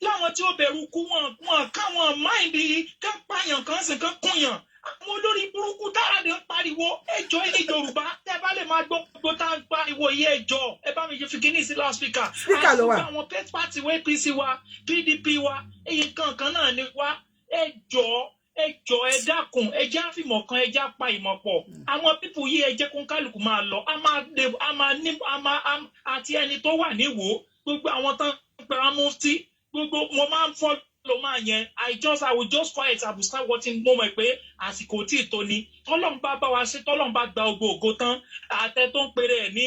Láwọn tí ó bẹ̀rù kú, wọn káwọn mind kán pààyàn kan sì kán kúnyàn. Àwọn olórí burúkú tára lè ń pariwo ẹjọ́ ilé Yorùbá, tẹ́ bá lè máa gbọ́ gbogbo tá à ń pariwo yìí, ẹjọ́, ẹ bá mi fi kíní sí loudspeaker. Speaker ló wà. Àti àwọn pet party wa, APC wa, PDP wa, èyí kankan náà ni wá. Ẹjọ́, ẹjọ́, ẹ dákun, ẹ jẹ́ àfìmọ̀ kan, ẹ jẹ́ àpá ìmọ̀ pọ̀. Àwọn people yìí, ẹ jẹ́ kó kálukú máa lọ. A máa lè a máa ní a máa àti ẹni tó wà níwò, gbogbo àwọn tán ń pera mufti, gbogbo mo máa ń follow máa yẹn. I will just quiet, I will start watching. Mo mọ̀ pé àsìkò tí ì tó ni. Tọ́lọ́n bá bá wa ṣe, tọ́lọ́n bá gba ògo ògo tán, àtẹ tó ń pèrè ẹ̀ ní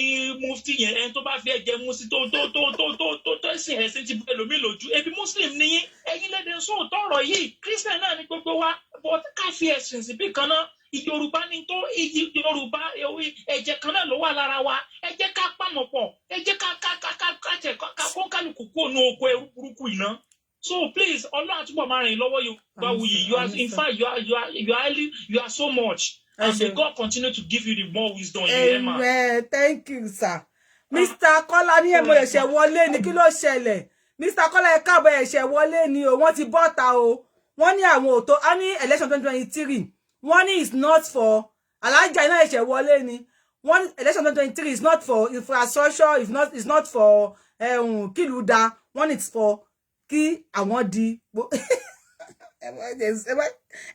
mufti yẹn, ẹni tó bá fi ẹ̀jẹ̀ mufti tó ẹ̀sìn ẹ̀sìn ti bẹ́ẹ̀ lómi lójú. Ebi Muslim níyín, ẹ̀yin lédè sóòótọ́ ọ̀rọ̀ yìí. Christian náà ni gbogbo wa, but ká fi ẹ̀sìn síbì kan náà. Yorùbá ní tó iyì Yorùbá, ẹ̀jẹ̀ kan náà ló wà lára wa. Ẹ jẹ́ ká pàmò pọ̀, ẹ jẹ́ ká tẹ̀ ká kó kálukú kú ònú oko ẹrú burúkú yìí ná. So please, Ọlọ́run àtúbọ̀ máa rìn lọ́wọ́. Yorùbá Wuyì, you are, in fact, you are highly, you are so much, and may God continue to give you the more wisdom you hear, ma. Amen. Thank you, sir. Mr. Kọ́lá ní ẹ̀mọ ẹ̀ṣẹ̀ wọlé ni. Kí ló ṣẹlẹ̀? Mr. Kọ́lá, ẹ káàbọ̀. Ẹ̀ṣẹ̀ wọlé ni o. Wọ́n ti bọ́ta o. Wọ́n ní àwọn òtó a ní election 2023. Wọ́n ní is not for alájà iná. Ẹ̀ṣẹ̀ wọlé ni. Wọ́n election 2023 is not for infrastructure, is not for kílùú da. Wọ́n it's for kí àwọn di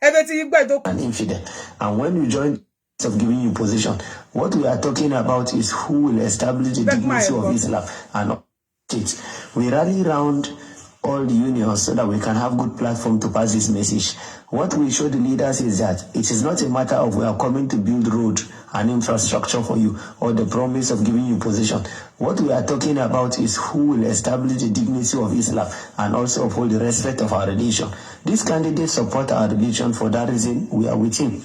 ẹ tí gbọ́ ètò. An infidel. And when you join of giving you position, what we are talking about is who will establish the dignity of Islam and state. We rally round all the unions so that we can have good platform to pass this message. What we show the leaders is that it is not a matter of we are coming to build road and infrastructure for you or the promise of giving you position. What we are talking about is who will establish the dignity of Islam and also uphold the respect of our religion. This candidate support our religion. For that reason, we are with him.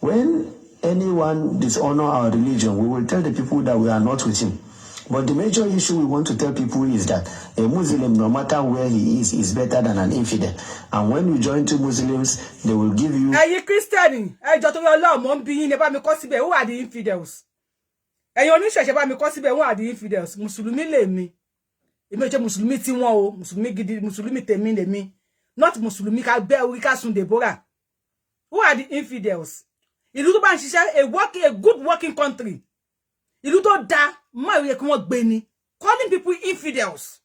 When anyone dishonor our religion, we will tell the people that we are not with him. But the major issue we want to tell people is that a Muslim, no matter where he is better than an infidel. And when you join two Muslims, they will give you. Ẹ̀yin Christian, ẹ jọ̀ọ́, torí Ọlọ́run, mo ń bi yín ní, bá mi kọ síbẹ̀, who are the infidels? Ẹ̀yin oníṣẹ̀ṣẹ̀, bá mi kọ síbẹ̀, who are the infidels? Mùsùlùmí lèmi. Èmi ò ṣe mùsùlùmí tí wọ́n o. Mùsùlùmí gidi, mùsùlùmí tèmi lèmi, not mùsùlùmí ká bẹ́ orí ká sun Deborah. Who are the infidels? Ìlú tó bá ń ṣiṣẹ́, a good working country, ìlú tó dáa, má yẹ kí wọ́n gbé ni calling people infidels.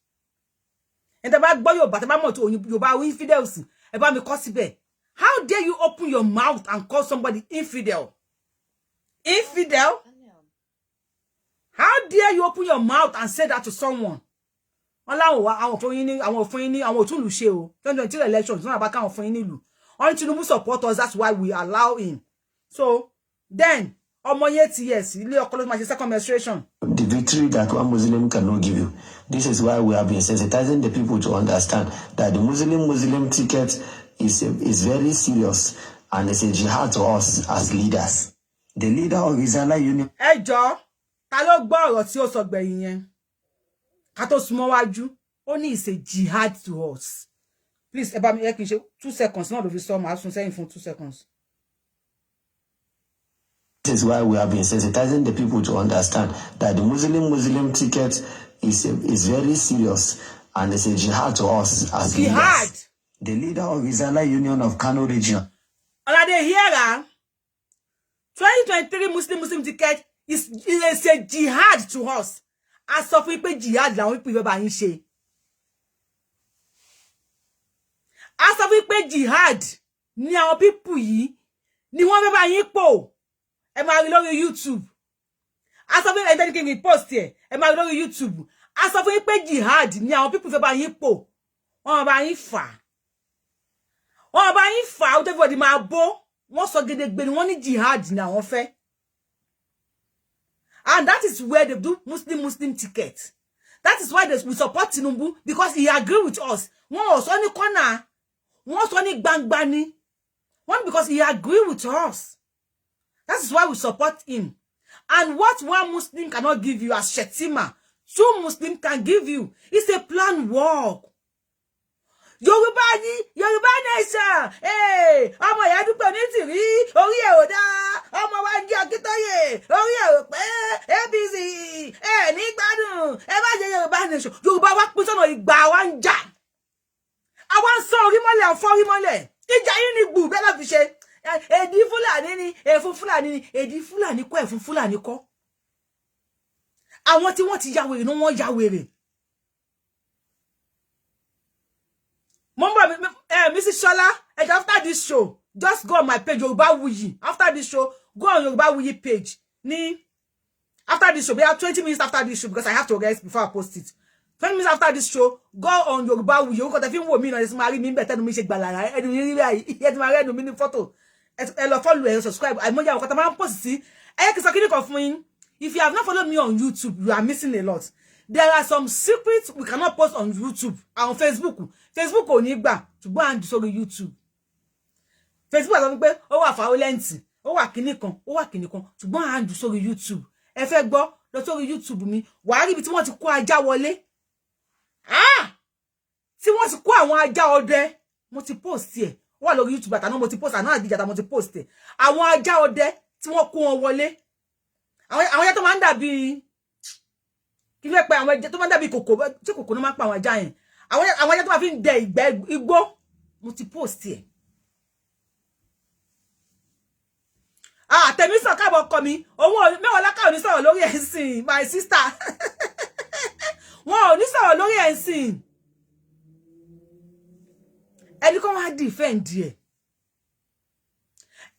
Ẹ tẹ́ bá gbọ́ Yorùbá, tẹ́ bá mọ̀ tó Yorùbá infidels, ẹ bá mi kọ síbẹ̀. How dare you open your mouth and call somebody infidel? Infidel? How dare you open your mouth and say that to someone? Wọ́n láwọn wá àwọn fún yín ní, àwọn fún yín ní, àwọn òtún lù ṣe o. 2023 elections náà bá káwọn fún yín nílùú. Wọ́n ní Tinubu support us, that's why we allow him. So then ọmọ yẹn ti yẹ sí ilé ọkọ ló máa ṣe second menstruation. The victory that one Muslim cannot give you. This is why we have been sensitizing the people to understand that the Muslim-Muslim ticket is very serious and it's a jihad to us as leaders. The leader of Izala Union. Ẹ jọ̀ọ́, ta ló gbọ́ ọ̀rọ̀ tí ó sọ gbẹ̀yìn yẹn ká tó súnmọ́ wájú? Ó ní it's a jihad to us. Please, ẹ bá mi, ẹ kì í ṣe 2 seconds náà ló fi sọ, màá sún sẹ́yìn fún 2 seconds. This is why we have been sensitizing the people to understand that the Muslim-Muslim ticket is very serious and it's a jihad to us as jihad leaders. The leader of Izala Union of Kano region. Una dey hear am? 2023 Muslim Muslim ticket is a jihad to us. A sọ fún yín pé jihad làwọn people ìfẹ́ bá yín ṣe. A sọ fún yín pé jihad ni àwọn people yìí ni wọ́n fẹ́ bá yín pò. Ẹ máa rí lórí YouTube. A sọ fún yín, ẹni kí n post ẹ, ẹ máa rí lórí YouTube. A sọ fún yín pé jihad ni àwọn people fẹ́ bá yín pò. Wọ́n bá yín fà, wọ́n bá yín fà ó, everybody máa bó. Wọ́n sọ gedegbe ni wọ́n ní jihad ni àwọn fẹ́, and that is where they do Muslim Muslim ticket. That is why we support Tinubu, because he agree with us. Wọ́n ò sọ ní kọ́nà, wọ́n sọ ní gbangba ni wọ́n, because he agree with us. That is why we support him. And what one Muslim cannot give you as Shetima, two Muslim can give you. It's a plan work. Yorùbá ní Yorùbá nation, ọmọ ìyá Dúpẹ́ Onítìrí, orí ẹ̀ ò dá. Ọmọ wa ń jẹ́ Akíntóyè, orí ẹ̀ ò pé. APC ẹ̀ ní gbádùn, ẹ má jẹ́ Yorùbá nation. Yorùbá wa pín sọ́nà ìgbà, wa ń jà, àwa ń sọ orí mọ́lẹ̀, àfọ́ orí mọ́lẹ̀. Ìjà yìí ni gbù bẹ́ẹ̀ náà fi ṣe èdè Fúlàní ni, ẹ̀fún Fúlàní ni, èdè Fúlàní kọ́, ẹ̀fún Fúlàní kọ́. Àwọn tí wọ́n ti ya wèrè ni wọ́n ya wèrè. Mo ń bọ̀, Mrs. Shola, ẹ jọ̀ọ́, after this show, just go on my page, Yorùbáwùyí. After this show, go on Yorùbáwùyí page ní after this show, bóyá 20 minutes after this show, because I have to rest before I post it. 20 minutes after this show, go on Yorùbáwùyí. Orúkọ tẹ fi ń wò mí náà, ẹ sì máa rí mi ń bẹ̀ tẹnu mi ṣe gbàlàrà ẹnu mi rí báyìí, ẹ ti máa rí ẹnu mi ní fọ́tò. Ẹ lọ follow, ẹ subscribe. Àìmọye àwọn kan tá máa ń post sí. Ẹ kì í sọ kíní kan fún yín. If you have not followed me on YouTube, you are missing a lot. There are some secrets we cannot post on YouTube and on Facebook. Facebook ò ní gbà, ṣùgbọ́n à ń jù sórí YouTube. Facebook àti pé ó wà violent, ó wà kíní kan, ó wà kíní kan, ṣùgbọ́n à ń jù sórí YouTube. Ẹ fẹ́ gbọ́, lọ sórí YouTube mi, wàá rí ibi tí wọ́n ti kó ajá wọlé, tí wọ́n ti kó àwọn ajá ọdẹ. Mo ti post ẹ̀, ó wà lórí YouTube. Àtàná mo ti post, àná àdìjàtà mo ti post ẹ̀. Àwọn ajá ọdẹ tí wọ́n kó wọn wọlé, àwọn ajá tó máa ń dàbí kí ló pẹ́, àwọn ẹja tó máa ń dàbí kòkó, tí kòkó ló máa ń pa àwọn ajá yẹn, àwọn ajá tó máa fi ń dẹ ìgbẹ́ igbó, mo ti post ẹ̀. Àtẹ̀mí sàn káàbọ̀ ọkọ mi, òun mẹ́wàá lákà ò ní sọ̀rọ̀ lórí ẹ̀sìn. My sister, wọn ò ní sọ̀rọ̀ lórí ẹ̀sìn. Ẹni kan wá defend ẹ̀,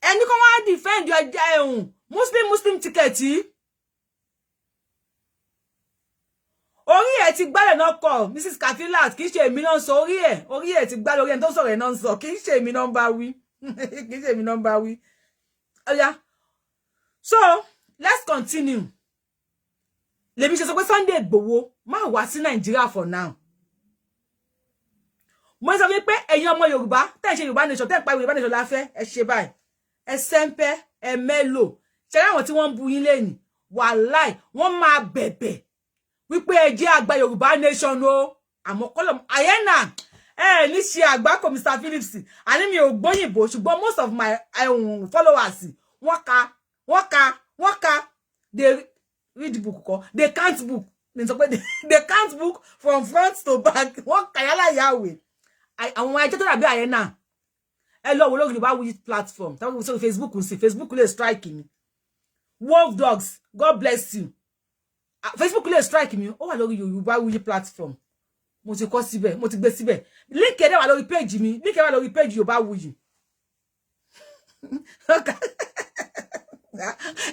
ẹni kan wá defend ọjà ẹ̀hún Muslim Muslim ticket yìí. Orí ẹ̀ ti gbálẹ̀ náà kọ Mrs. Kafilat, kì í ṣe èmi náà ń sọ. Orí ẹ̀, orí ẹ̀ ti gbálẹ̀, orí ẹ̀ tó sọ̀rọ̀ ẹ̀ náà ń sọ, kì í ṣe èmi náà ń bá wí, kì í ṣe èmi náà ń bá wí. Ọ̀yá, so let's continue. Lèmi ṣe sọ pé Sunday Igboho má wá sí Nàìjíríà for now. Mo sọ wípé ẹ̀yin ọmọ Yorùbá tẹ́ ẹ̀ ṣe Yorùbá nation, tẹ́ ẹ̀ pa Yorùbá nation láfẹ́, ẹ ṣe báyìí, ẹ sẹ́ńpẹ́, ẹ mẹ́lò ṣe láwọn tí wọ́n ń bu yín lẹ́nìí. Wàláì, wọ́n máa bẹ̀bẹ̀ wípé ẹ jẹ́ àgbà Yorùbá nation o. Àmọ́ kọ́lọ̀ àyẹ́nà ẹ ní ṣe àgbákò. Mr Phillips, àní mi ò gbóyìnbó, ṣùgbọ́n most of my followers, wọ́n ka, wọ́n ka, wọ́n ka. They read book kọ́, they count book. Ní sọ pé they count book from front to back. Wọ́n kàyálà yàwé àwọn ẹjọ́ tó dàbí àyẹ̀ náà. Ẹ lọ wo lórí Yorùbáwùyí platform táwọn sórí Facebook ń sìn. Facebook lè strike mi. Wolf dogs, God bless you. Ah, Facebook lè strike mi. Ó wà lórí Yorùbáwùyí platform, mo ti kọ síbẹ̀, mo ti gbé síbẹ̀. Link ẹ̀ dẹ̀ wà lórí page mi, link ẹ̀ wà lórí page Yorùbáwùyí.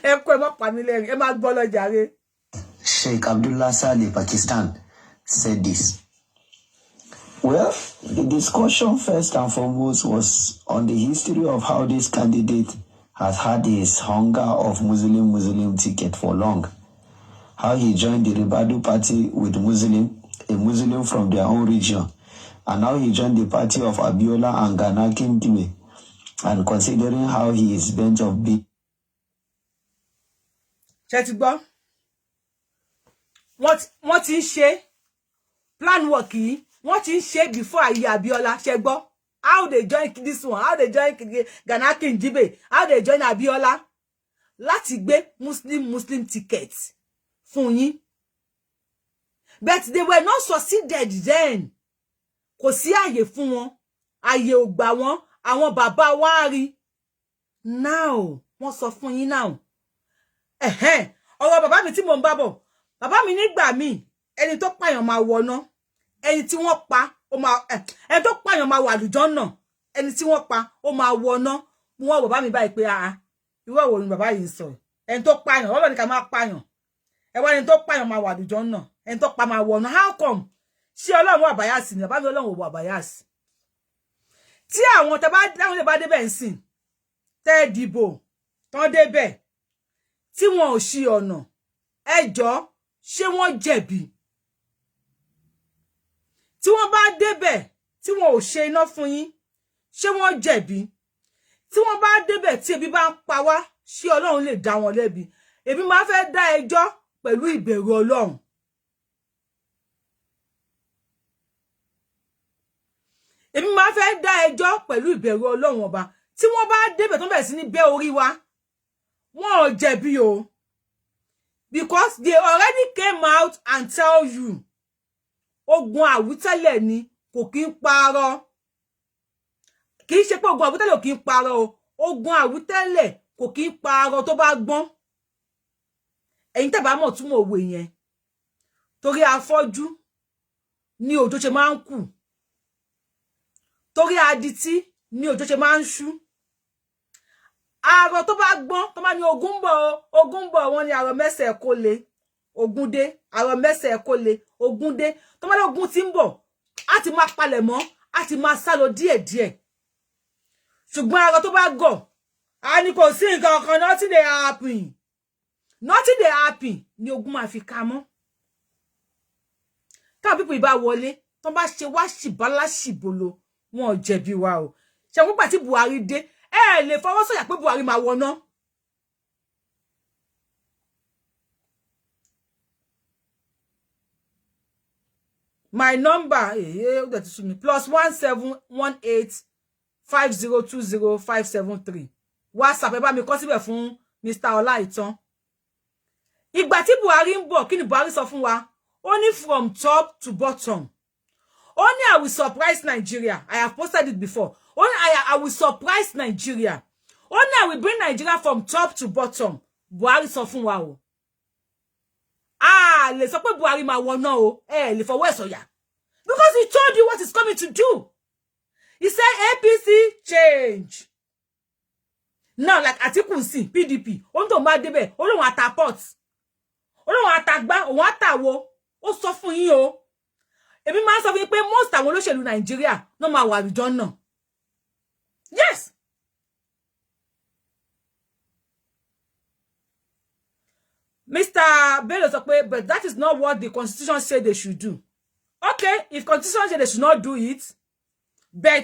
Ẹ kọ́, ẹ má pa mí lẹ́rìn, ẹ má gbọ́ lọ jàre. Sheikh Abdullah Saleh, Pakistan, said this. Well, the discussion first and foremost was on the history of how this candidate has had his hunger of Muslim-Muslim ticket for long. How he joined the Ribadu party with Muslim, a Muslim from their own region, and now he joined the party of Abiola and Gana Kingibe, and considering how he is bent of being Ṣé ti gbọ́? Wọ́n ti ń ṣe plan work yìí, wọ́n ti ń ṣe before ayé Abiola. Ṣe gbọ́ how they join this one, how they join Gana Kingibe, how they join Abiola láti gbé Muslim Muslim ticket fún yín? But they were not succeeded then. Kò sí àyè fún wọn, àyè ò gbà wọ́n. Àwọn bàbá wa rí now, wọ́n sọ fún yín now. Ẹ̀hẹ́n, ọ̀rọ̀ bàbá mi tí mò ń bá bọ̀, bàbá mi nígbà míì, ẹni tó pààyàn máa wọná, ẹni tí wọ́n pa ó máa, ẹni tó pààyàn máa wà àlùjànnà, ẹni tí wọ́n pa ó máa wọná. Mo wá bàbá mi báyìí pé, ah, irú ọ̀rọ̀ ni bàbá yìí ń sọ? Ẹni tó pààyàn, Ọlọ́run ní ká máa pààyàn, ẹ wá ẹni tó pààyàn máa wà àlùjànnà, ẹni tó pa máa wọná. How come? Ṣé Ọlọ́run wà bias ni? Bàbá mi, Ọlọ́run ò wà bias. Tí àwọn tẹ bá dáhùn lè bá débẹ̀ ń sìn, tẹ́ dìbò tán débẹ̀, tí wọn ò ṣí ọ̀nà, ẹ jọ̀ọ́, ṣé wọ́n jẹ̀bi? Tí wọ́n bá débẹ̀, tí wọn ò ṣe iná fún yín, ṣé wọ́n jẹ̀bi? Tí wọ́n bá débẹ̀, tí ebi bá ń pa wá, ṣé Ọlọ́run lè dá wọn lẹ́bi? Èmi máa fẹ́ dá ẹjọ́ pẹ̀lú ìbẹ̀rù Ọlọ́run. Èmi máa fẹ́ dá ẹjọ́ pẹ̀lú ìbẹ̀rù Ọlọ́run Ọba. Tí wọ́n bá débẹ̀, tó bẹ̀rẹ̀ sí ní bẹ́ orí wa, wọn ò jẹ̀bi o, because they already came out and tell you. Ogun àwítẹ́lẹ̀ ni, kò kí ń parọ́. Kì í ṣe pé ogun àwítẹ́lẹ̀ ò kí ń parọ́ o. Ogun àwítẹ́lẹ̀ kò kí ń parọ́ tó bá gbọ́n. Ẹ̀yin tẹ́ bá mọ̀ túmọ̀ òwe yẹn, torí afọ́jú ní òjò ṣe máa ń kù, torí adití ní òjò ṣe máa ń ṣú. Àrò tó bá gbọ́n, tó bá ní ogun ń bọ̀ o, ogun ń bọ̀, wọ́n ní àrò mẹ́sẹ̀ kó le, ogun dé. Àrò mẹ́sẹ̀ kó le, ogun dé. Tó bá ní ogun tí ń bọ̀, á ti máa palẹ̀ mọ́, á ti máa sá lọ díẹ̀díẹ̀. Ṣùgbọ́n àrò tó bá gọ̀, á ní kò sí nǹkan kan, nothing dey happen, nothing dey happen, ní ogun máa fi ka mọ́. Táwọn people ìbá wọlé, tó bá ṣe wá ṣìbálá ṣìbolo, wọn ò jẹ̀bi wa o. Ṣe wọ́n gbà tí Buhari dé, ẹ lè fọwọ́ sọ̀yà pé Buhari máa wọná. My number, ó dẹ̀ ti sú mi, +1 718 502 0573. WhatsApp, ẹ bá mi kọ síbẹ̀ fún Mr. Ọláìtàn. Ìgbà tí Buhari ń bọ̀, kí ni Buhari sọ fún wa? Ó ní from top to bottom, ó ní, "I will surprise Nigeria." I have posted it before. Ó ní, I will surprise Nigeria." Ó ní, "I will bring Nigeria from top to bottom." Buhari sọ fún wa o. A lè sọ pé Buhari máa wọná o, ẹ lè fọwọ́ ẹ̀ sọ̀yà, because he told you what he's coming to do. He said APC change now, like Atiku sí PDP. Ó ní tó máa débẹ̀, ó lóun ata pot, ó lóun àtàgbá, òun àtàwo. Ó sọ fún yín o. Èmi máa ń sọ fún yín pé most àwọn olóṣèlú Nàìjíríà náà máa wà àlùjọ náà. Yes. Mr. Bello sọ pé, but that is not what the constitution say they should do. Okay, if constitution say they should not do it, but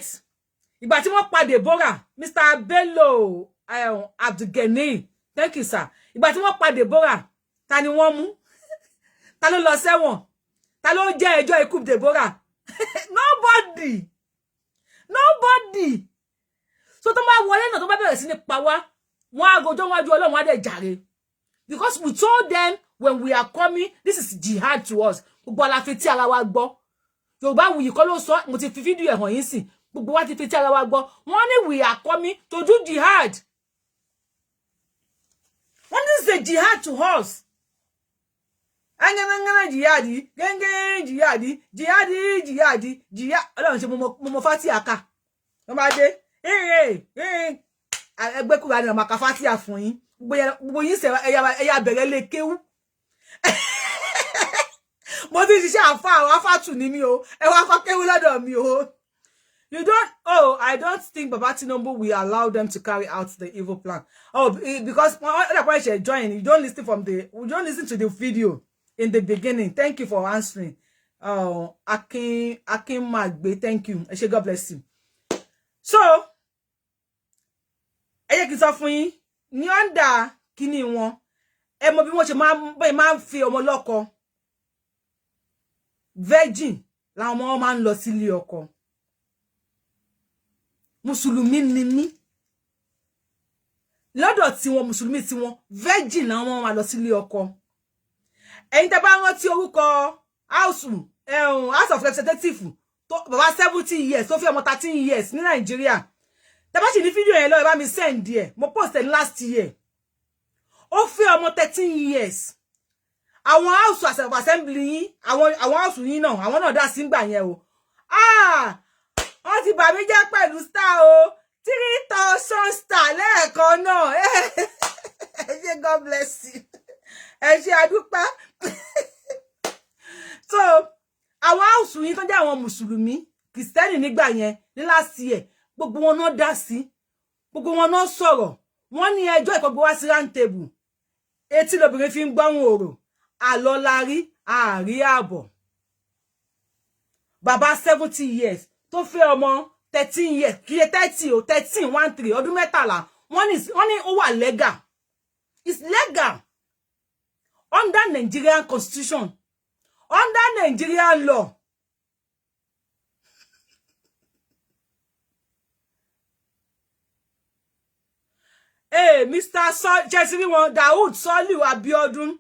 ìgbà tí wọ́n pa Deborah, Mr. Bello Abdulgani, thank you, sir. Ìgbà tí wọ́n pa Deborah, ta ni wọ́n mú? Ta ló lọ sẹ́wọ̀n? Ta ló jẹ́ ẹjọ́ ikú Deborah? Nobody, nobody. So tó bá wọlé náà, tó bá bẹ̀rẹ̀ sí ní pa wá, wọ́n á gojọ́ wájú Ọlọ́run, á dẹ̀ jàre, because we told them. When we are coming, this is jihad to us. Gbogbo wa la fi tí ara wa gbọ́. Yorùbá Wuyì kọ́ ló sọ, mo ti fi fídíò ẹ̀ hàn yín sí. Gbogbo wa ti fi tí ara wa gbọ́. Wọ́n ní we are coming to do jihad. Wọ́n ní this is a jihad to us. Angangangana jihadi, gẹ́gẹ́ jihadi, jihadi, jihadi, jihad. Ọlọ́run ṣe mo mọ fatia ká. Wọ́n bá dé, ẹgbẹ́ kúrò ní ọmọ ká fatia fún yín. Gbogbo yín sẹ ẹyà bẹ̀rẹ̀ lé kéwú. Mo ti ṣiṣẹ́ àfa àwọn afátù ní mi o. Ẹ wá kọ́ kéwú lọ́dọ̀ mi o. You don't, oh, I don't think Baba Tinubu will allow them to carry out the evil plan. Oh, because join, you don't listen from the, you don't listen to the video in the beginning. Thank you for answering. Oh, Akin, Akin Magbe, thank you. Ẹ ṣé, God bless you. So, ẹ jẹ́ kí n sọ fún yín, ní under kíní wọn, ẹ mọ̀ bí wọ́n ṣe máa ń fi ọmọ lọ́kọ. Virgin làwọn ọmọ wọn máa ń lọ sílé ọkọ. Mùsùlùmí ni mí. Lọ́dọ̀ tiwọn, mùsùlùmí tiwọn, virgin làwọn máa lọ sílé ọkọ. Ẹ̀yin tẹ́ bá rántí orúkọ house house of representative tó bàbá 70 years tó fi ọmọ 13 years ní Nàìjíríà, tẹ́ bá sì ní fídíò yẹn lọ, ẹ bá mi send ẹ̀. Mo post ẹ̀ last year. Ó fẹ́ ọmọ 13 years. Àwọn house of assembly yín, àwọn house yín náà, àwọn náà dá sí ngbà yẹn o. Ah, wọ́n ti bà mí jẹ́ pẹ̀lú star o, 3,000 star lẹ́ẹ̀kan náà. Ẹ ṣé, God bless you, ẹ ṣé, adúpẹ́. So àwọn house yín tó jẹ́ àwọn mùsùlùmí kìrìsìtẹ́nì nígbà yẹn ní last year, gbogbo wọn náà dá sí, gbogbo wọn náà sọ̀rọ̀. Wọ́n ní ẹjọ́ ìkọgbó wá sí round table. Etí lobìnrin fi ń gbọ́hùn òrò, àlọ́ la rí àárí ààbọ̀. Bàbá 70 years tó fẹ́ ọmọ 13 years, kì í ṣe 30 o, 13, 13, ọdún 13. Wọ́n ní ó wà legal. It's legal under Nigerian constitution, under Nigerian law. Hey, Mr. So jẹ́sí wọn Daoud Soliu Abiodun,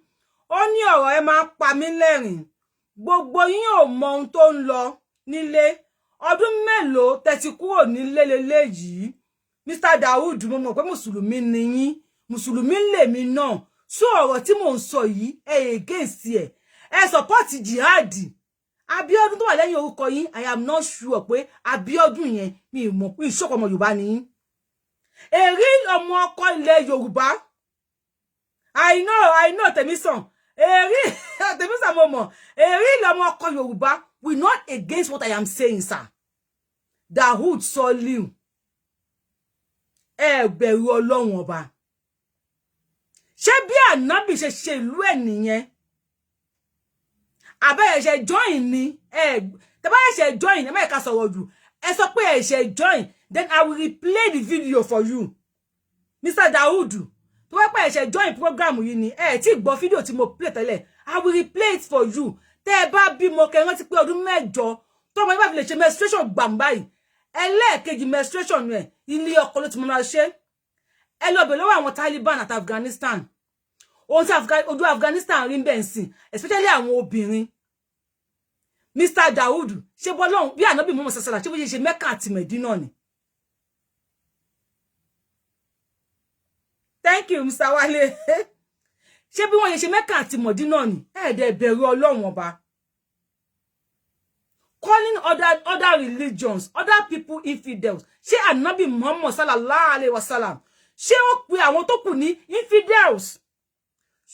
ó ní ọ̀rọ̀ ẹ máa ń pa mí lẹ́rìn. Gbogbo yín ò mọ ohun tó ń lọ nílé. Ọdún mélòó tẹ́ ti kúrò nílé leléyìí? Mr. Daoud, mo mọ̀ pé mùsùlùmí ni yín, mùsùlùmí lèmi náà. So ọ̀rọ̀ tí mò ń sọ yìí, ẹ against ẹ, ẹ support jihad. Abiodun tó wà lẹ́yìn orúkọ yín, I am not sure pé Abiodun yẹn, mi mọ̀ pé ìṣọ́kọ̀ ọmọ Yorùbá ni yín, èrí ọmọ ọkọ ilẹ̀ Yorùbá. I know, I know. Tèmísàn, èrí Tèmísàn, mo mọ̀ èrí ọmọ ọkọ Yorùbá. We not against what I am saying, sir. Dahood Soliu, ẹ bẹ̀rù Ọlọ́run ọba. Ṣé bí ànábì ṣe ṣe ìlú ẹ̀ nìyẹn? Àbẹ́ ẹ̀ṣẹ̀ join ni? Ẹ tẹ́ bá ẹ̀ṣẹ̀ join, ẹ má ká sọ̀rọ̀ jù. Ẹ sọ pé ẹ̀ṣẹ̀ join, then I will replay the video for you. Mr. Daoud, tó wẹ́ pé ẹ̀ṣẹ̀ join program yìí ni, ẹ tí gbọ́ fídíò tí mo play tẹ́lẹ̀, I will replay it for you. Tẹ́ ẹ bá bímọ, kẹ́ rántí pé ọdún 8 tó ọmọ yín bá fi lè ṣe menstruation gbàǹbá yìí, ẹlẹ́ẹ̀kejì menstruation rẹ̀, ilé ọkọ ló ti mọ́ máa ṣe. Ẹ lọ bẹ̀ lọ́wọ́ àwọn Taliban àti Afghanistan, ohun tí ojú Afghanistan rí bẹ́ẹ̀ ń sìn, especially àwọn obìnrin. Mr. Daoud, ṣé bọ́lọ́hún bí ànábì mọ́mọ́ sàṣàlà, ṣé bó ṣe ṣe Mẹ́kà àti Mẹ̀dínà ni? Thank you, Mr. Wale. Ṣé bí wọ́n ṣe ṣe Mẹ́kà àti Mọ̀dínà ni? Ẹ̀ẹ́dẹ̀ bẹ̀rù Ọlọ́run ọba. Calling other religions, other people infidels. Ṣé ànábì Muhammad sallallahu alayhi wa sallam, ṣé ó pe àwọn tó kù ní infidels?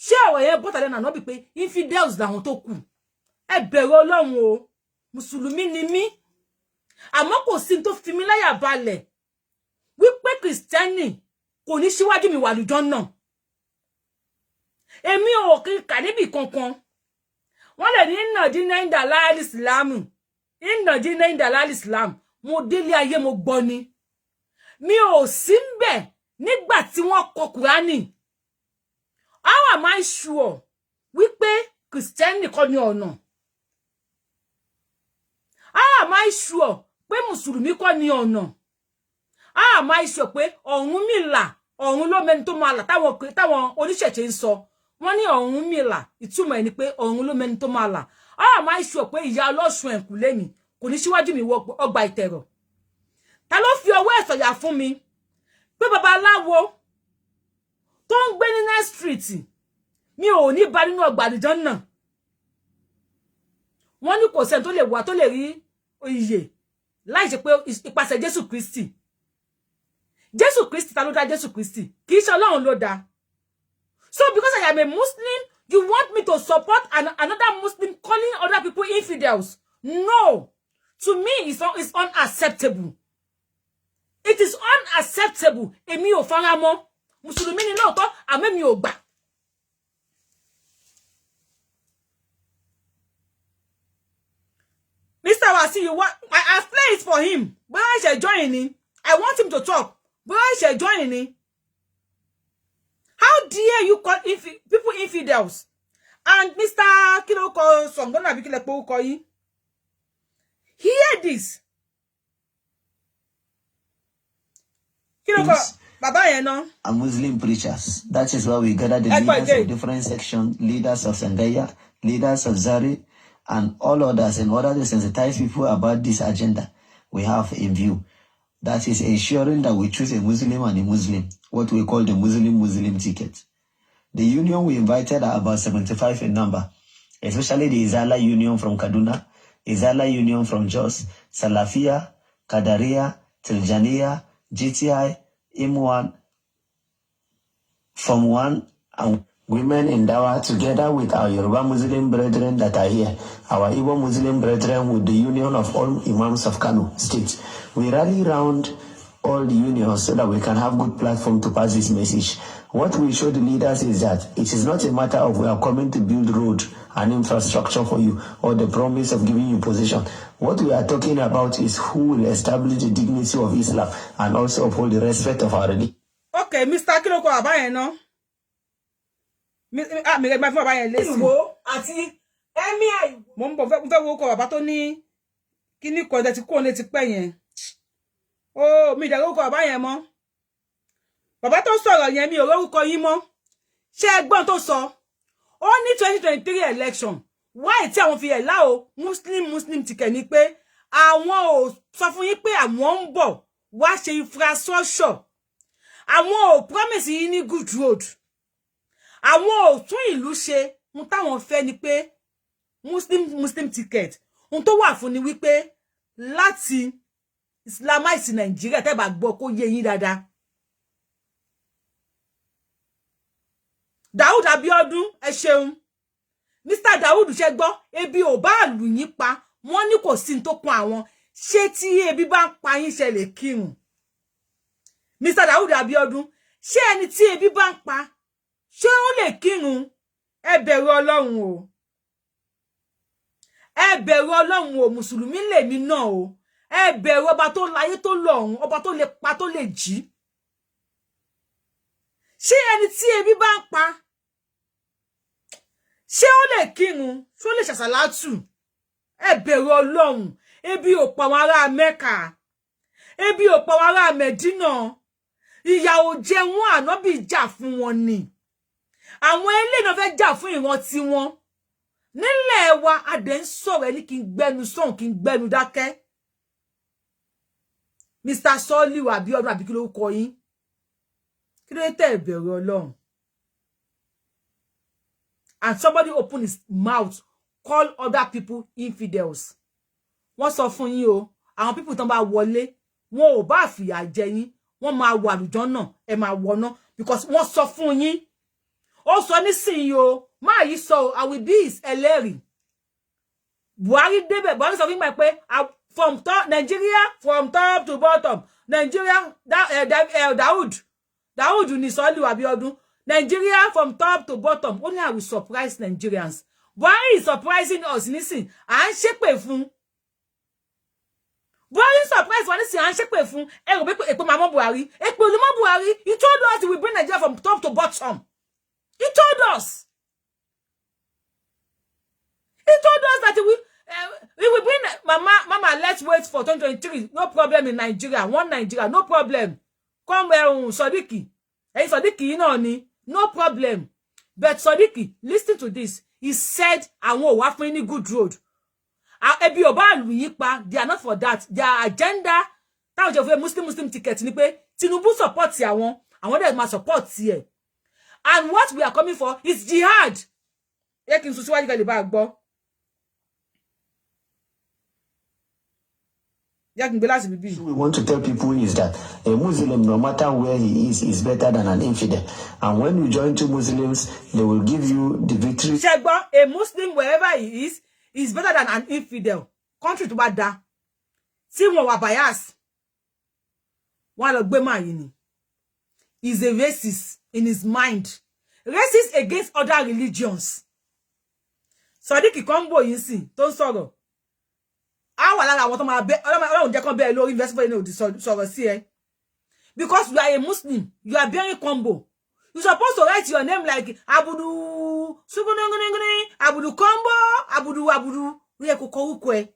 Ṣé ọ̀rọ̀ yẹn bọ́tà lẹ́nu ànábì pé infidels làwọn tó kù? Ẹ bẹ̀rù Ọlọ́run o. Mùsùlùmí ni mí, àmọ́ kò sí tó fi mí láyà balẹ̀ wípé kìrìsìtẹ́nì kò ní síwájú mi wà lùjọ́ náà. Èmi ò kí kà níbì kankan. Wọ́n lè ní ìnàdí náírà láàlì ìsìlámù, ìnàdí náírà láàlì ìsìlámù. Mo délé ayé, mo gbọ́ ni, mi ò sí ń bẹ̀ nígbà tí wọ́n kọ Kùránì. How am I sure wípé kìrìsìtẹ́nì kọ́ ni ọ̀nà? How am I sure pé mùsùlùmí kọ́ ni ọ̀nà? How am I sure pé Ọ̀rúnmìlà, ọ̀run ló mẹni tó máa là táwọn oníṣẹ̀ṣe ń sọ? Wọ́n ní Ọ̀rúnmìlà, ìtumọ̀ ẹ̀ ni pé ọ̀run ló mẹni tó máa là. How am I sure pé ìyá ọlọ́sùn ẹ̀kúlé mi kò ní síwájú mi wọ ọgbà ìtẹ̀rọ̀? Ta ló fi ọwọ́ ẹ̀ sọ̀yà fún mi pé babaláwo tó ń gbé ní next street mi ò ní bá nínú ọgbà àlùjọ náà? Wọ́n ní kò sẹ́ni tó lè wà tó lè rí ìyè láì ṣe pé ipasẹ̀ Jésù Kristi. Jésù Kristi, ta ló dá Jésù Kristi? Kì í ṣe Ọlọ́run ló dá. So because I am a Muslim, you want me to support another Muslim calling other people infidels? No, to me it's unacceptable. It is unacceptable. Èmi ò fara mọ́. Mùsùlùmí ni lóòótọ́, àmọ́ èmi ò gbà. Mr. Wasiu, you want I play it for him. Bóyá ṣe join ni. I want him to talk. Bóyá ṣe join ni. How dare you call people infidels? And Mr. Kí ló kọ Sọ̀ngọ́nà àbí kí lẹ pé orúkọ yín? Hear this. Kí ló kọ bàbá yẹn náà? Are Muslim preachers. That is why we gather the Ẹ gbọ́ leaders again. Of different sections, leaders of Sangaya, leaders of Zari, and all others in order to sensitize people about this agenda we have in view. That is ensuring that we choose a Muslim and a Muslim, what we call the Muslim-Muslim ticket. The union we invited are about 75 in number, especially the Izala Union from Kaduna, Izala Union from Jos, Salafia, Kadaria, Tiljania, GTI, IM1, Form 1, and Women in Dawa, together with our Yoruba Muslim brethren that are here, our Igbo Muslim brethren with the union of all Imams of Kano State. We rally round all the unions so that we can have good platform to pass this message. What we show the leaders is that it is not a matter of we are coming to build road and infrastructure for you or the promise of giving you position. What we are talking about is who will establish the dignity of Islam and also uphold the respect of our religion. Okay, Mr. Kí ló kọ bàbá yẹn náà? Mi rẹ̀ máa fún bàbá yẹn lésì. Ìwó àti emir Ìwó. Mo ń bọ̀, mo fẹ́ wo kọ bàbá tó ní kíní kan tẹ́ ti kúrò ní ti pẹ́ yẹn. Ó mi ìdàgbò kọ bàbá yẹn mọ́. Bàbá tó sọ̀rọ̀ yẹn, mi ò rórúkọ yín mọ́. Ṣé ẹ gbọ́n tó sọ? Ó ní 2023 election. Why tí àwọn fi allow Muslim Muslim ticket ni pé àwọn ò sọ fún yín pé àwọn ń bọ̀ wá ṣe infrastructure. Àwọn ò promise yín ní good road. Àwọn ò tún ìlú ṣe. Ohun táwọn fẹ́ ni pé Muslim Muslim ticket. Ohun tó wà fún ni wípé láti Islamize Nàìjíríà. Tẹ́ bá gbọ́, kó yé yín dáadáa. Daoud Abiodun, ẹ ṣeun. Mr. Daoud, ṣe gbọ́? Ebi ò bá lù yín pa, wọ́n ní kò sí tó kan àwọn. Ṣé tí ebi bá ń pa yín, ṣe lè kírun? Mr. Daoud Abiodun, ṣé ẹni tí ebi bá ń pa, ṣé ó lè kírun? Ẹ bẹ̀rù Ọlọ́run o, ẹ bẹ̀rù Ọlọ́run o. Mùsùlùmí lèmi náà o. Ẹ bẹ̀rù ọba tó láyé tó lọ́run, ọba tó lè pa tó lè jí. Ṣé ẹni tí ebi bá ń pa, ṣé ó lè kírun? Ṣé ó lè ṣàṣàlátù? Ẹ bẹ̀rù Ọlọ́run. Ebi ò pa àwọn ará Mẹ́kà, ebi ò pa àwọn ará Mẹ̀dínà, ìyà ò jẹ wọ́n. Ànábì jà fún wọn ni. Àwọn eléyìí náà fẹ́ jà fún ìran tiwọn nílẹ̀ wa. Adẹ̀ ń sọ̀rọ̀, ẹni kí n gbẹnu sọ̀hún, kí n gbẹnu dákẹ́. Mr. Soliu Abiodun àbí kí ló kọ yín? Kí ló tẹ̀ bẹ̀rù Ọlọ́run? And somebody open his mouth, call other people infidels. Wọ́n sọ fún yín o, àwọn people tán bá wọlé, wọn ò bá fìyà jẹ yín, wọ́n máa wọ àlùjọ náà, ẹ máa wọná, because wọ́n sọ fún yín. Ó sọ nísìnyí o, máa yí sọ o, I will be his ẹlẹ́rìí. Buhari débẹ̀, Buhari sọ fún mi pé from top, Nigeria from top to bottom, Nigeria Daoud Daoud ní Sọ́lù Abiodun, Nigeria from top to bottom. Ó ní I will surprise Nigerians. Buhari is surprising us nísìn, à ń ṣépè fún Buhari. Surprise wa nísìn, à ń ṣépè fún. Ẹ rò pé èpè máa mọ́ Buhari? Èpè ò lè mọ́ Buhari. He told us he will bring Nigeria from top to bottom. He told us, he told us that he will bring. Mama, mama, let's wait for 2023. No problem in Nigeria. One Nigeria, no problem. Come, Sodiq, ẹ̀yin Sodiq yìí náà ni, no problem. But Sodiq, listen to this. He said àwọn ò wá fún yín ní good road. Ebi ò bá lù yín pa, they are not for that. Their agenda táwọn ṣe fẹ́ Muslim Muslim ticket ni pé Tinubu support àwọn, àwọn dẹ̀ máa support ẹ̀. And what we are coming for is jihad. Yẹ kí n sún síwájú kẹ́ lè bá a gbọ́. Yẹ kí n gbé láti bíbí. We want to tell people is that a Muslim, no matter where he is better than an infidel. And when you join two Muslims, they will give you the victory. Ṣé gbọ́, a Muslim wherever he is better than an infidel. Country tó bá da tí wọn wà bias, wọn á lọ gbé máa yìí ni. Is a racist in his mind, racist against other religions. Sodiq Kombo yìí sì tó ń sọ̀rọ̀ á wà lára àwọn tó máa bẹ Ọlọ́run jẹ́ kán bẹ́ẹ̀ lórí investment ní òdì sọ̀rọ̀ sí ẹ, because you are a Muslim, you are bearing combo. You supposed to write your name like Abudu Sugununguni, Abudu Kombo, Abudu Abudu. Ó yẹ kó kọ orúkọ ẹ.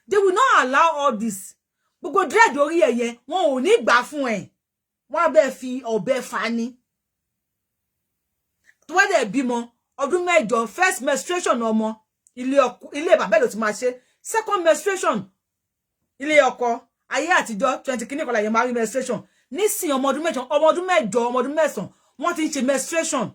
They will not allow all this. Gbogbo dread orí ẹ yẹn, wọn ò ní gbà fún ẹ. Wọn á bẹ́ẹ̀ fi ọ̀bẹ fa ni. Tó bá dẹ̀ bímọ ọdún 8, first menstruation ọmọ, ilé ọkọ, ilé bàbá ẹ̀ ló ti máa ṣe. Second menstruation, ilé ọkọ. Ayé àtijọ́, 20 kìíní kan láyé máa rí menstruation. Nísìnyí, ọmọ ọdún 8, ọmọ ọdún 8, ọmọ ọdún 9, wọ́n ti ń ṣe menstruation.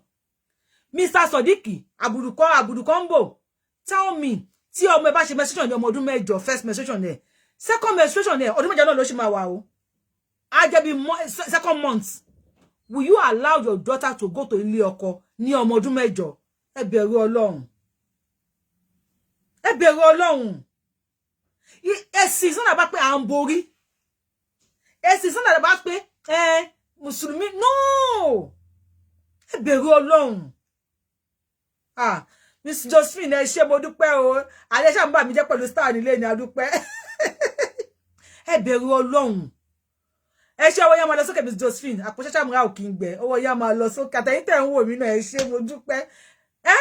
Mr. Sodiq Abudukọ, Abudukombo, tell me, tí ọmọ ẹ bá ṣe menstruation ní ọmọ ọdún 8, first menstruation ẹ, second menstruation ẹ, ọdún 8 náà ló ṣe máa wà o, á jẹ́ bí second month. Will you allow your daughter to go to ilé ọkọ ní ọmọ ọdún 8? Ẹ bẹ̀rù Ọlọ́run, ẹ bẹ̀rù Ọlọ́run. Ẹ̀sìn sọ́nà bá pé à ń borí, ẹ̀sìn sọ́nà bá pé ẹ mùsùlùmí, no, ẹ bẹ̀rù Ọlọ́run. Ah, Miss Josephine, ẹ ṣé, mo dúpẹ́ o. Alẹ́ ṣáà ń bà mí jẹ́ pẹ̀lú star nílé ni, a dúpẹ́. Ẹ bẹ̀rù Ọlọ́run. Ẹ ṣé, ọwọ́ yá máa lọ sókè. Miss Josephine, àpò ṣẹṣẹ àmúra ò kì í gbẹ, ọwọ́ yá máa lọ sókè. Àtẹ̀yìn tẹ̀ ń wò mí náà, ẹ ṣé, mo dúpẹ́. Ẹ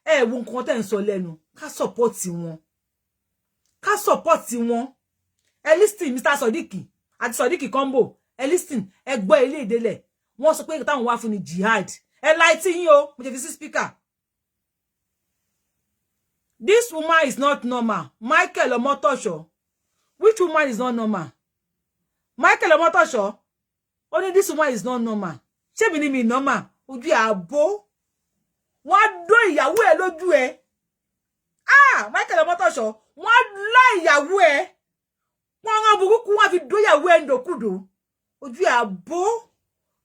ẹ wo nǹkan tẹ̀ ń sọ lẹ́nu. Ká support wọn, ká support wọn. Ẹ listen, Mr. Sodiq àti Sodiq Combo, ẹ listen, ẹ gbọ́ ilé ìdélẹ̀. Wọ́n sọ pé táwọn wá fún ni jihad. Ẹ láì tí yín o, mo ṣe fi sí speaker. This woman is not normal. Michael Omotosho, which woman is not normal? Michael Omotosho ó ní this woman is not normal. Ṣé mi ni mi normal? Ojú ẹ̀ àbó, wọ́n á dó ìyàwó ẹ̀ lójú ẹ̀. Ah, Michael Omotosho, wọ́n á lá ìyàwó ẹ̀, wọ́n rán burúkú, wọ́n á fi dó ìyàwó ẹ̀ ndòkúdò. Ojú ẹ̀ àbó.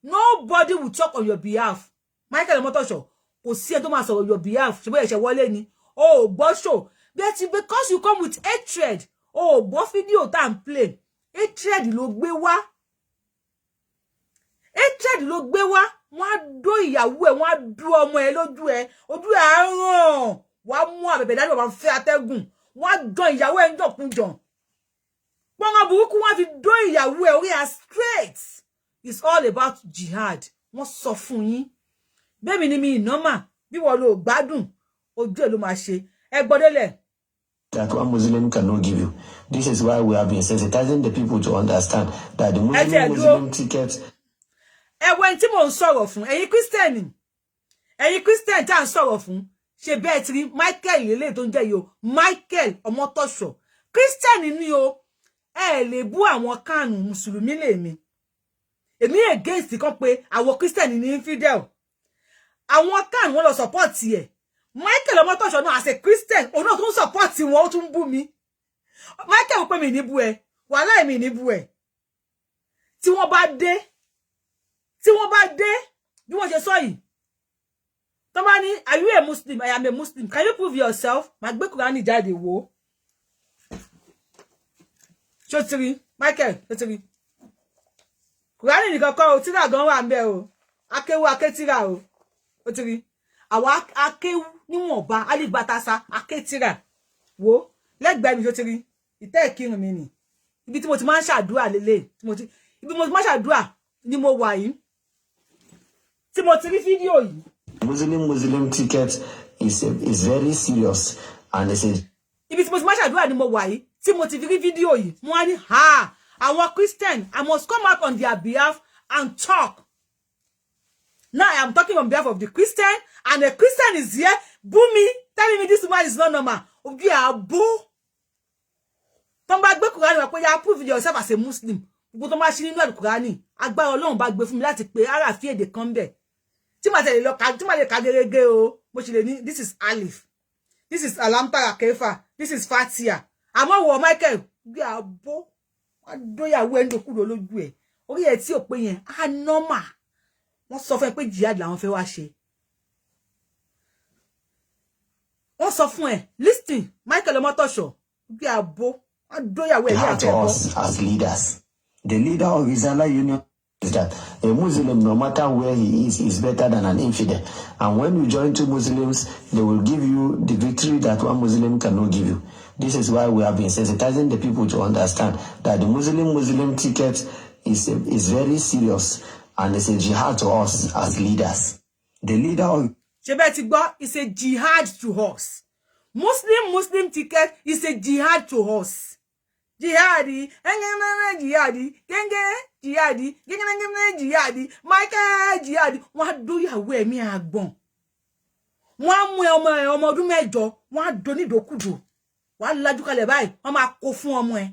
Nobody will talk on your behalf, Michael Omotosho. Kò sí ẹ tó máa sọ̀rọ̀ your behalf. Ṣe bóyá ẹ̀ṣẹ̀ wọlé ni o ò gbọ́ show, but because you come with hatred, o ò gbọ́ fídíò tá à ń play. Hatred ló gbé wá, hatred ló gbé wá. Wọ́n á dó ìyàwó ẹ̀, wọ́n á dó ọmọ ẹ̀ lójú ẹ̀. Ojú ẹ̀ á ràn, wàá mú àbẹ̀bẹ̀ dání, wàá fẹ́ atẹ́gùn. Wọ́n á jọ ìyàwó ẹ̀ ń jọ̀kúnjọ̀ pọ́nrán burúkú, wọ́n á fi dó ìyàwó ẹ̀ orí ẹ̀ straight. It's all about jihad. Wọ́n sọ fún yín bẹ́ẹ̀ mi ni mi ìnọ́mà bí wọ́n lo gbádùn, ojú ẹ̀ ló máa ṣe. Ẹ gbọ́ délẹ̀. That one Muslim cannot give you. This is why we have been sensitizing the people to understand that the Ẹ tiẹ̀ Muslim dúró. Muslim ticket Ẹwẹ́ tí mò ń sọ̀rọ̀ fún, ẹ̀yin Christian, ẹ̀yin Christian tá à ń sọ̀rọ̀ fún, ṣe bẹ́ẹ̀ ti rí Michael lélẹ̀ tó ń jẹ́ yìí o, Michael Ọmọtọ́ṣọ̀, Christian ni o. Ẹ lè bú àwọn kánù, mùsùlùmí lèmi. Èmi against kan pé àwọn Christian ní infidel. Àwọn kánù wọn lọ support ẹ̀. Michael Ọmọtọ́ṣọ̀ náà, as a Christian, òun náà tún support wọn, ó tún bú mi. Michael pé mi ní bú ẹ, wàhálà mi ní bú ẹ. Tí wọ́n bá dé, tí wọ́n bá dé, bí wọ́n ṣe sọ yìí, tó bá ní, "Are you a Muslim?" "I am a Muslim." "Can you prove yourself?" Màá gbé Kùránì jáde. Wò ó, ṣó ti rí, Michael? Ṣó ti rí? Kùránì nìkan kọ́ o, tíra gan wà ń bẹ o. Akéwú akétíra o, ó ti rí àwọn akéwú níwọ̀nba alígbatasa akétíra. Wò lẹ́gbẹ̀ẹ́ mi, ṣó ti rí ìtẹ́ ìkírun mi nì? Ibi tí mo ti máa ń ṣàdúrà lélẹ̀, tí mo ti ibi mo ti máa ń ṣàdúrà ni mo wà yìí tí mo ti rí fídíò yìí. Muslim Muslim ticket is very serious and it's a Ibi tí mo ti máa ṣàdúrà ni mo wà yìí tí mo ti fi rí fídíò yìí. Mo wá ní ha, àwọn Christian, I must come out on their behalf and talk. Now I am talking on behalf of the Christian, and a Christian is here, Bumi, telling me this woman is not normal. Ojú àbó. Tó ń bá gbé Kùránì wá pé ya, prove yourself as a Muslim. Gbogbo tó máa ṣí nínú Àlùkùránì, agbára Ọlọ́run bá gbé fún mi láti pé aráàfin èdè kan bẹ̀. Tí màá tẹ̀lé lọ ka, tí màá lè ka gerege o, mo ṣe lè ní this is Alif, this is Alamtara Kefa, this is Fatia. Àmọ́ wọ Michael, gbé àbó, wọ́n dóyàwó ẹ̀ ń dòkúrò lójú ẹ̀. Orí ẹ̀ tí ò pé yẹn, á normal. Wọ́n sọ fún ẹ pé jihad làwọn fẹ́ wá ṣe. Wọ́n sọ fún ẹ, listen, Michael Ọmọtọ́ṣọ̀, gbé àbó, wọ́n dóyàwó ẹ̀ ní Jihad to àfẹ́ bọ́. us as leaders. The leader of Izala Union is that a Muslim, no matter where he is better than an infidel. And when you join two Muslims, they will give you the victory that one Muslim cannot give you. This is why we have been sensitizing the people to understand that the Muslim-Muslim ticket is very serious and it's a jihad to us as leaders. The leader of Ṣe bẹ́ẹ̀ ti gbọ́? It's a jihad to us. Muslim Muslim ticket is a jihad to us. Jihadi ẹngẹngẹngẹ, jihadi gẹngẹ, jihadi gẹngẹngẹngẹ, jihadi Michael, jihadi. Wọ́n á dóyàwó ẹ̀mí àgbọ̀n, wọ́n á mú ẹ, ọmọ ẹ, ọmọ ọdún 8, wọ́n á do nídòkúdò, wọ́n á lajú kalẹ̀ báyìí, wọ́n máa kó fún ọmọ ẹ,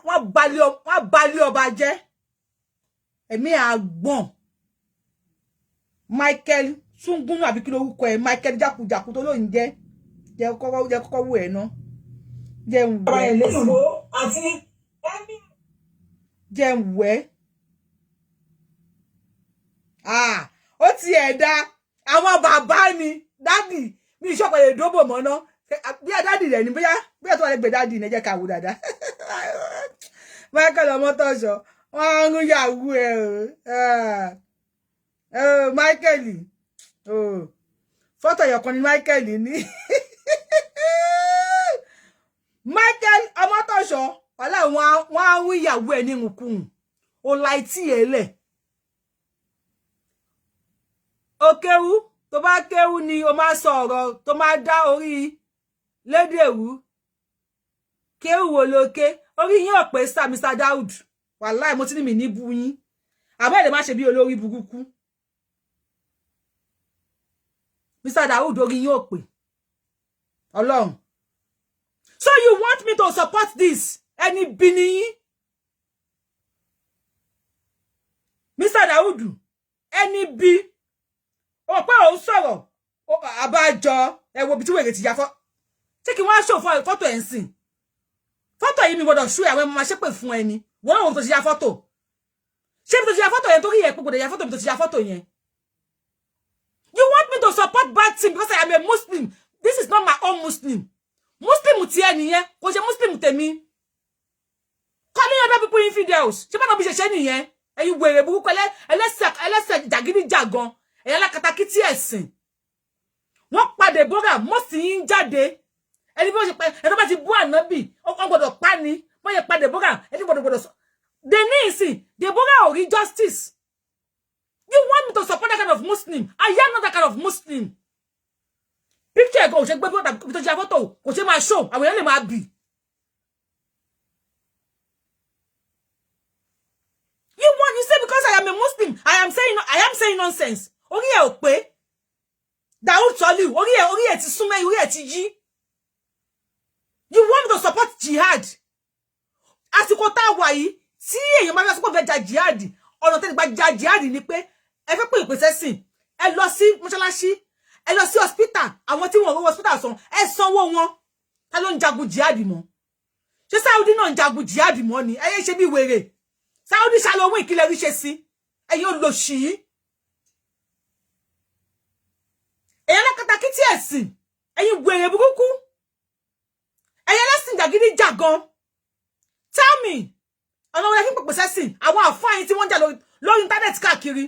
wọ́n á balẹ̀ ọba jẹ́. Ẹ̀mí àgbọ̀n, Michael Sungunu, àbí kí lórúkọ ẹ, Michael jákujàku tó lóun jẹ́. Jẹ́ kọ́kọ́ wò ẹ ná, jẹ́ ń Ara wẹ̀ ẹ̀ lẹ́sìn àti Emir. Jẹ́ ń wẹ̀. Ah, ó ti ẹ̀ da àwọn bàbá ni daddy mi, ìṣọ̀pọ̀ lè dóbò mọ́ ná bí i daddy rẹ̀ ni, bóyá tó wà lẹ́gbẹ̀ẹ́ daddy ní. Ẹ jẹ́ ká wò dáadáa. Michael Ọmọtọ́ṣọ, wọ́n á ń yàwó ẹ o. Michael o, fọ́tò ẹ̀yọ̀kan ni Michael ní. Michael Ọmọtọ́ṣọ, wàhálà, wọn á ń ìyàwó ẹ ní ìrùnkùn ó la etí ẹ lẹ̀. Ó kéwú, tó bá kéwú ni o máa sọ ọ̀rọ̀ tó máa dá orí lédèrú. Kéwú wo ló ké? Orí yín ò pé sá, Mr Daud. Wàláì, mo ti ní mi ní bú yín, àmọ́ ẹ̀ lè má ṣe bí olórí burúkú. Mr Daud, orí yín ò pé Ọlọ́run. So you want me to support this? Ẹni bí ni yín, Mr Daud, ẹni bí o pé òun sọ̀rọ̀ àbájọ. Ẹ wo ibi tí wèrè ti ya fọ́. Ṣé kí wọ́n á ṣò fọ́tò ẹ̀ ń sìn? Fọ́tò yìí mi gbọ́dọ̀ ṣú ẹ̀, àwọn ẹmọ máa ṣépè fún ẹni wọ́n náà. Wọ́n tó ti ya fọ́tò, ṣé ibi tó ti ya fọ́tò yẹn, torí ẹ̀ pé gbọ́dọ̀ ya fọ́tò ibi tó ti ya fọ́tò yẹn. You want me to support bad thing because I am a Muslim? This is not my own Muslim. Muslim ti ẹ nìyẹn, kò ṣe Muslim tèmi. Calling other people infidels, ṣé bá náà bí ṣe ṣe nìyẹn? Ẹ̀yin wèrè burúkú, ẹlẹ́sẹ̀ jàgídíjàgan, ẹ̀yin alákatakítí ẹ̀sìn. Wọ́n pa Deborah, mọ́sí yín jáde. Ẹni bí wọ́n ṣe pa ẹni tó bá ti bú ànábì, wọ́n gbọ́dọ̀ pa ni. Wọ́n yẹ pa Deborah, ẹni gbọ́dọ̀ sọ the ní ìsìn Deborah ò rí justice. You want me to support that kind of Muslim? I am not that kind of Muslim. Picture ẹ̀gọ́ ò ṣe gbé bí tó ṣe fọ́tò, kò ṣe máa show, àwọn èèyàn lè máa bì. You say because I am a Muslim, I am saying nonsense. Orí ẹ̀ ò pé, Daud Soliu. Orí ẹ̀ ti súnmọ́, orí ẹ̀ ti yí. You want me to support jihad? Àsìkò tá a wà yìí, tí èèyàn bá fẹ́ sọ́kò fẹ́ ja jihad, ọ̀nà tẹ́lẹ̀ gba ja jihad ni pé ẹ fẹ́ pè ìpèsè sìn, ẹ lọ sí mọ́ṣáláṣí, ẹ lọ sí hospital, àwọn tí wọ́n rówó hospital san, ẹ sanwó wọn. Ta ló ń jagun jihad mọ́? Ṣé Saudi náà ń jagun jihad mọ́ ni? Ẹ yé ṣe bí wèrè. Saudi ṣàlọ́wọ́ ìkìlẹ̀ rí ṣe sí ẹ̀yin olòṣì yìí, ẹ̀yin alákatakítí ẹ̀sìn, ẹ̀yin wèrè burúkú, ẹ̀yin ẹlẹ́sìn jàgídíjàgan. Tell me, ọ̀nà wọn yẹ kí n pèpè sẹ́sìn? Àwọn àfáà yín tí wọ́n ń jà lórí íńtánẹ́ẹ̀tì káàkiri,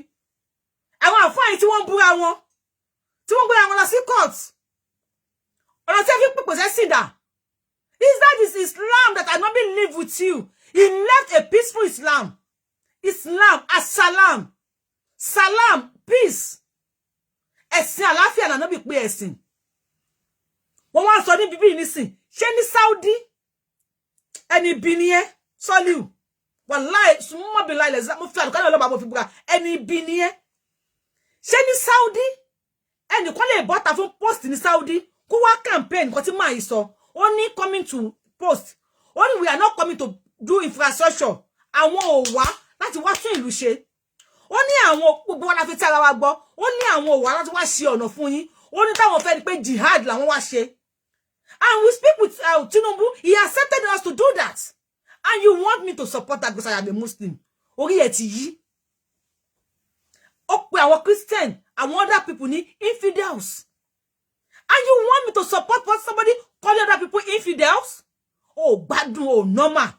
àwọn àfáà yín tí wọ́n ń búra wọn, tí wọ́n ń gbéra wọn lọ sí court, ọ̀nà tí ẹ fi ń pèpè sẹ́sìn dà? Is that is Islam that Ànábì live with you? He left a peaceful Islam. Islam asalam, salam, peace, ẹ̀sìn àlàáfíà lànàbì pé ẹ̀sìn. Wọ́n wá sọ ní bíbí nísìn, ṣé ní Saudi, ẹni bí ni ẹ, Soliu. Wàláì, súnmọ́ bí láìlẹ̀, mo fi àlùkò ọlọ́ba, mo fi búra, ẹni ibi ni ẹ́. Ṣé ní Saudi, ẹnìkan lè bọ́ta fún post ní Saudi kó wá campaign? Nǹkan tí màá yìí sọ, ó ní coming to post, ó ní we are not coming to do infrastructure, àwọn ò wá láti wá tún ìlú ṣe. Ó ní àwọn gbogbo wa la fi tí ara wa gbọ́. Ó ní àwọn ò wá láti wá ṣe ọ̀nà fún yín. Ó ní táwọn fẹ́ ni pé jihad làwọn wá ṣe. And we speak with Tinubu, he accepted us to do that, and you want me to support that because I am a Muslim? Orí ẹ̀ ti yí. Ó pe àwọn Christian, àwọn other people ní infidels, and you want me to support what somebody calling other people infidels? Ó gbádùn? Ó normal?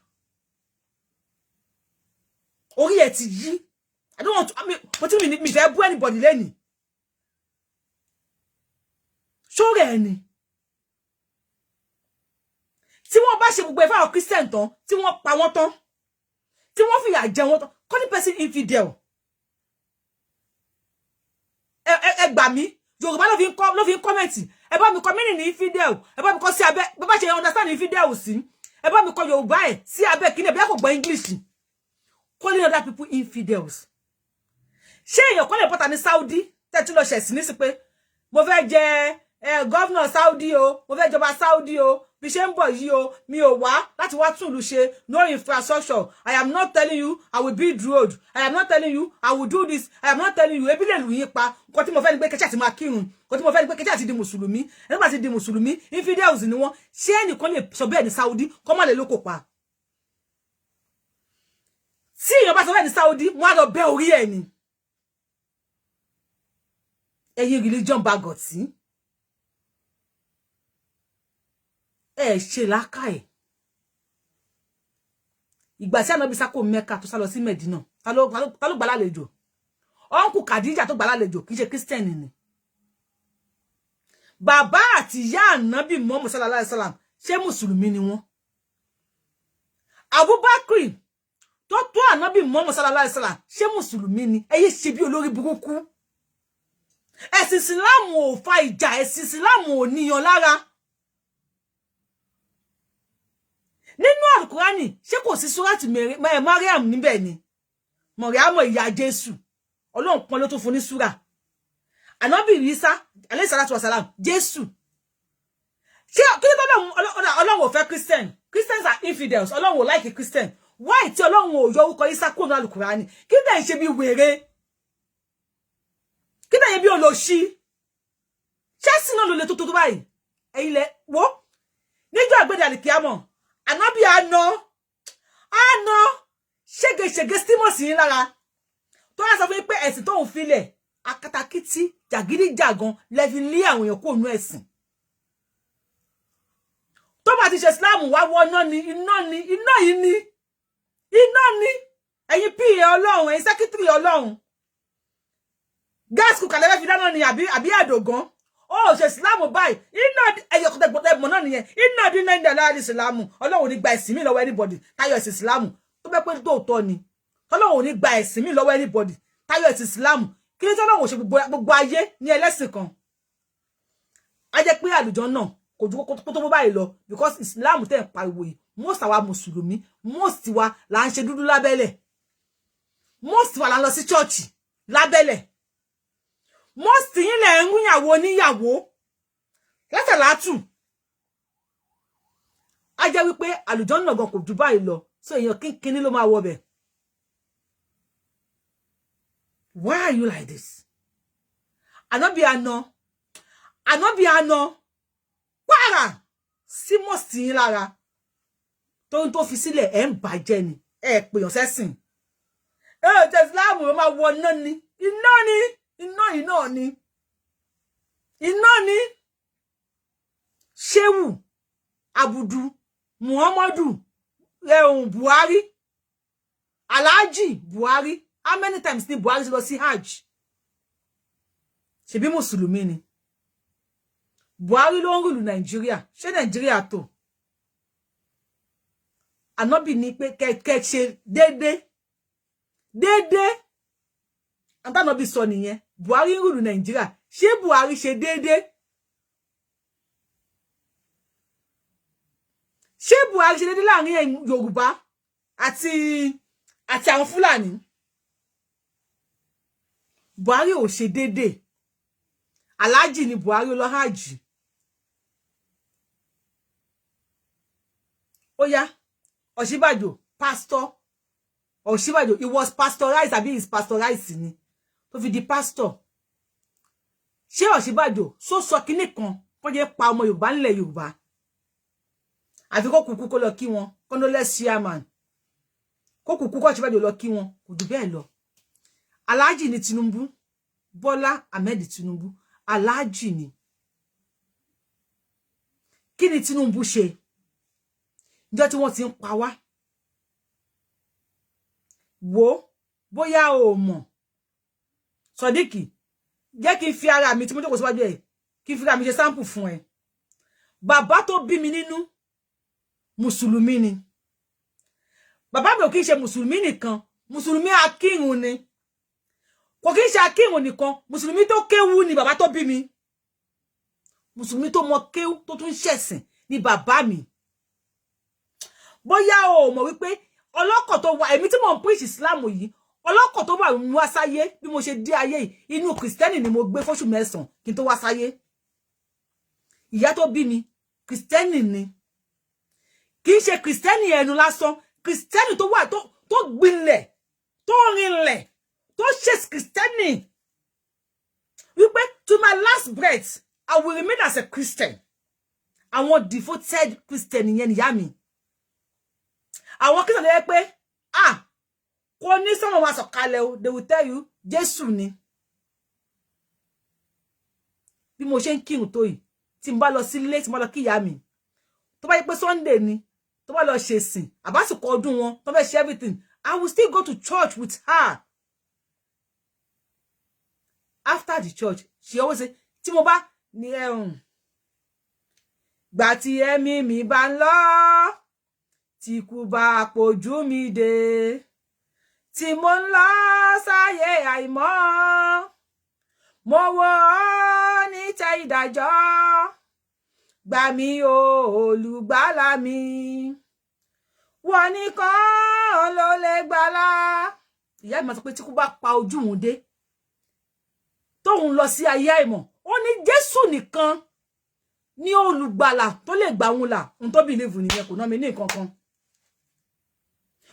Orí ẹ̀ ti yí. I don't want to, I mean, mo ti mi fẹ́ bú anybody lẹ́nìí. Ṣóòrè ẹ̀ ni tí wọ́n bá ṣe gbogbo ẹ̀ fáwọn Christian tán, tí wọ́n pa wọ́n tán, tí wọ́n fìyà jẹ wọ́n tán, calling person infidel, ẹ gbà mí, Yorùbá ló fi ń kọ́, ló fi ń comment. Ẹ bá mi kọ mí ní infidel, ẹ bá mi kọ sí abẹ́ bó bá ṣe understand infidel sí. Ẹ bá mi kọ Yorùbá ẹ̀ sí abẹ́ kíní ẹ̀ bí a kò gbọ́ English. Calling other people infidels, ṣé èèyàn kọ́ lè pọ́ta ní Saudi tẹ́tí lọ ṣẹ̀sìn ní sí pé mo fẹ́ jẹ governor Saudi o, mo fẹ́ jọba Saudi o, bí ṣe ń bọ̀ yìí o, mi ò wá láti wá tún ìlú ṣe, no infrastructure, I am not telling you I will build road, I am not telling you I will do this, I am not telling you ebi lè lù yín pa. Nǹkan tí mo fẹ́ ni pé kẹ́kẹ́ àti máa kírun. Nǹkan tí mo fẹ́ ni pé kẹ́kẹ́ àti di mùsùlùmí. Ẹni bá ti di mùsùlùmí, infidels ni wọ́n. Ṣé ẹnìkan lè sọ bẹ́ẹ̀ ní Saudi kọ́ má lè lóko pa? Tí èèyàn bá sọ bẹ́ẹ̀ ní Saudi, wọ́n á lọ bẹ́ orí ẹ̀ ni. Ẹ̀yin religion bagọ̀tí, ẹ ṣe làákàyè. Ìgbà tí Ànábì sá kó Mẹ́kà tó sá lọ sí Mẹ̀dínà, ta ló gbà lálejò? Uncle Kàdíjà tó gbà lálejò, kì í ṣe Christian ni? Bàbá àti ìyá Ànábì Muhammad sallallahu alaihi wasallam, ṣé mùsùlùmí ni wọ́n? Abubakar tó tó Ànábì Muhammad sallallahu alaihi wasallam, ṣé mùsùlùmí ni? Ẹ yé ṣe bí olórí burúkú. Ẹ̀sìn Ìsìláàmù ò fa ìjà, ẹ̀sìn Ìsìláàmù ò níyan lára. Nínú Àlùkùránì, ṣé kò sí súrátì Mariam níbẹ̀ ni? Mọ̀ríámọ̀ ìyá Jésù, Ọlọ́run pọ́n ló tún fún ní súrà. Ànábì Ìsá alayhi salatu wasalam, Jésù, ṣé kí ló tọ́lọ́run? Ọlọ́run ò fẹ́ Christian, Christians are infidels, Ọlọ́run ò like Christian. Why tí Ọlọ́run ò yọ orúkọ Ìsá kúrò ní Àlùkùránì? Kí dẹ̀ ń ṣe bí wèrè? Kí dẹ̀ yẹ bí olóṣì? Ṣẹ́sìn náà ló le tó tó báyìí? Ẹ̀yin lẹ wo níjọ́ àgbẹ̀dẹ̀ àlìkíámọ̀, ànábì àná àná ṣégeṣége stímọ̀sì yín lára tó wá sọ fún yín pé ẹ̀sìn tóun filẹ̀, akatakítí jàgídíjàgan lẹ́fi lé àwọn èèyàn kúrò nú ẹ̀sìn. Tó bá ti ṣe Islam, wá wọ iná ni, iná ni, iná yìí ni, iná ni. Ẹ̀yin pa Ọlọ́run, ẹ̀yin secretary Ọlọ́run, gas cooker lẹ́fẹ̀ẹ́ fi dáná ni àbí àdògán? Ó ṣe Islam báyìí, iná ẹ̀yọ̀ kọ́tẹ́ mọ̀ náà nìyẹn. Iná dín náà ní aláàrí Islam. Ọlọ́run ò ní gba ẹ̀sìn mi lọ́wọ́ anybody táyọ̀ ẹ̀sìn Islam. Tó bẹ́ pé tóòtọ́ ni Ọlọ́run ò ní gba ẹ̀sìn mi lọ́wọ́ anybody táyọ̀ ẹ̀sìn Islam, kí ní tí Ọlọ́run ò ṣe gbogbo ayé ní ẹlẹ́sìn kan? Á jẹ́ pé àlùjọ náà kò ju kó tó bó báyìí lọ, because Islam tẹ̀ ń pariwo yìí, most àwa mùsùlùmí, most wa là ń ṣe dúdú lábẹ́lẹ̀, most wa là ń lọ sí church lábẹ́lẹ̀, most yín lẹ̀ ń rúyàwó oníyàwó látàlátù. Á jẹ́ wípé àlùjọ náà gan kò ju báyìí lọ, so èèyàn kínkínní ló máa wọ bẹ̀. Why are you like this? Ànábì àná, ànábì àná kwara símọ̀ sí yín lára tó ń tó fi sílẹ̀, ẹ̀ ń bàjẹ́ ni. Ẹ̀ pèèyàn sẹ́sìn, ẹ ò tẹ Islam, ló máa wọ iná ni, iná ni, iná yìí náà ni, iná ni. Shehu Abudu Muhammadu ẹ̀hún Buhari, Alhaji Buhari, how many times ni Buhari ti lọ sí hajj? Ṣebí mùsùlùmí ni Buhari ló ń rule Nàìjíríà. Ṣé Nàìjíríà tó ànábì ní pé kẹ ṣe déédé déédé? Àtànábì sọ nìyẹn. Buhari ń rule Nàìjíríà, ṣé Buhari ṣe déédé? Ṣé Buhari ṣe déédé láàrin Yorùbá àti Àti àwọn Fúlàní. Buhari ò ṣe déédéé. Aláàjì ni Buhari, lọ hajj. Ó yá, Ọ̀ṣínbàjò, pastor Ọ̀ṣínbàjò, he was pastorized àbí he is pastorized ni tó fi di pastor. Ṣé Ọ̀ṣínbàjò sọ sọ kinní kan kó jẹ́ pa ọmọ Yorùbá nílẹ̀ Yorùbá? Àfi kó kúkú kó lọ kí wọn, condolence chairman, kó kúkú kó Ọ̀ṣínbàjò lọ kí wọn, kò jù bẹ́ẹ̀ lọ. Aláàjì ni Tinubu, Bọ́lá Ahmed Tinubu, aláàjì ni. Kí ni Tinubu ṣe níjọ́ tí wọ́n ti ń pa wá? Wò bóyá o mọ̀, Sodiq, jẹ́ kí n fi ara mi tí mo jókòó síwájú ẹ̀, kí n fi ara mi ṣe sample fún ẹ. Bàbá tó bí mi nínú, mùsùlùmí ni bàbá mi. Ò kí ń ṣe mùsùlùmí nìkan, mùsùlùmí akírun ni. Kò kí ń ṣe akírun nìkan, mùsùlùmí tó kéwú ni bàbá tó bí mi. Mùsùlùmí tó mọ kéwú, tó tún ṣẹ̀sìn ni bàbá mi. Bóyá o mọ̀ wípé ọlọ́kọ̀ tó wà, èmi tí mò ń preach Islam yìí, ọlọ́kọ̀ tó wà mú wá sáyé, bí mo ṣe dé ayé yìí, inú kìrìsìtẹ́nì ni mo gbé fóṣù 9 kí n tó wá sáyé. Ìyá tó bí mi, kìrìsìtẹ́nì ni. Kì í ṣe kìrìsìtẹ́nì ẹnu lásán, kìrìsìtẹ́nì tó wà, tó gbilẹ̀, tó rinlẹ̀, tó ṣe kìrìsìtẹ́nì wípé to my last breath, I will remain as a Christian. Àwọn devoted Christian yẹn nìyá mi. Àwọn Christian tó yẹ pé, ah, kò ní sọ́mọ̀ máa sọ̀kalẹ̀ o, they will tell you Jésù ni. Bí mo ṣe ń kírun tó yìí, tí n bá lọ sílé, tí n bá lọ kí ìyá mi, tó bá yẹ pé Sunday ni, tó bá lọ ṣèsìn àbásìkò ọdún wọn, tó fẹ́ ṣe everything, I will still go to church with her. After the church, she always say, tí mo bá ní ẹ̀hún gbà tí ẹ̀mí mi bá ń lọ, tí kú bá pojú mi dé, tí mo ń lọ sáyé àìmọ́, mo wò ó níta ìdájọ́, gbà mí o, olùgbàlà mi, wọ́n nìkan ló lè gbàlà. Ìyá mi máa sọ pé tí kú bá pa ojú òun dé, tóun lọ sí ayé àìmọ̀, ó ní Jésù nìkan ní olùgbàlà tó lè gbà òun là. Ohun tó believe nìyẹn, kò ná mi ní nǹkan kan.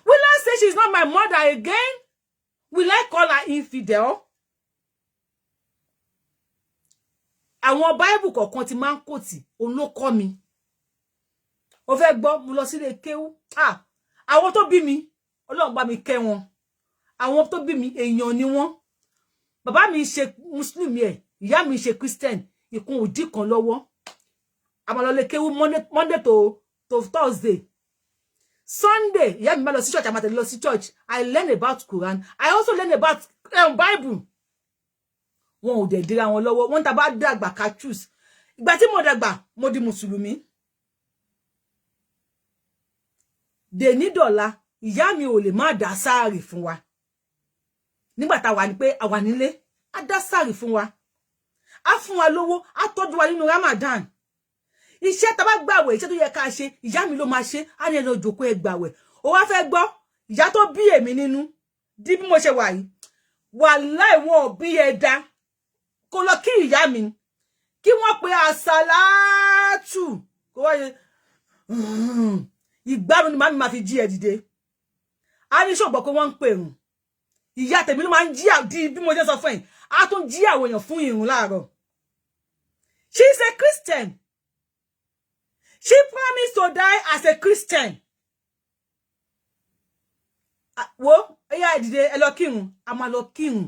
Will I say she's not my mother again? Will I call her infidel? Àwọn báìbù kọ̀ọ̀kan ti máa ń kòtì, òun ló kọ́ mi. Ó fẹ́ gbọ́, mo lọ sílé kéwú. Ah, àwọn tó bí mi, Ọlọ́run bá mi kẹ́ wọn. Àwọn tó bí mi, èèyàn ni wọ́n. Bàbá mi ṣe Muslim ẹ̀, ìyá mi ṣe Christian, ìkun òdì kan lọ́wọ́. A máa lọ lé kéwú Monday to Thursday. Sunday, ìyá mi máa lọ sí church, a máa tẹ̀lé lọ sí church. I learn about Quran. I also learn about Bible. Wọn ò dẹ̀ dira wọn lọ́wọ́. Wọ́n ta bá dàgbà ká choose. Ìgbà tí mo dàgbà, mo di mùsùlùmí. Dèní dọ̀la, ìyá mi ò lè má dá sáàrì fún wa. Nígbà tá wà ní pé a wà nílé, á dá sáàrì fún wa. Á fún wa lówó, á tọ́jú wa nínú Ramadan. Iṣẹ́ tá bá gbàwẹ̀, iṣẹ́ tó yẹ ká ṣe, ìyá mi ló máa ṣe. Á ní ẹ lọ jókòó, ẹ gbàwẹ̀. Ó wá fẹ́ gbọ́, ìyá tó bí èmi nínú, di bí mo ṣe wà yìí, wàláì, wọn ò bí ẹ dá kó lọ kí ìyá mi, kí wọ́n pe àsàlátù, kó wá ṣe ìgbárùn ni màmí máa fi jí ẹ dìde. A ní ṣògbọ́ pé wọ́n ń pè rùn. Ìyá tèmi ló máa ń jí di bí mo ṣe sọ fún ẹ, á tún jí àwọn èèyàn fún ìrun láàárọ̀. She is a Christian. She promised to die as a Christian. Wo ẹyà, ìdìde, ẹ lọ kírun, a máa lọ kírun.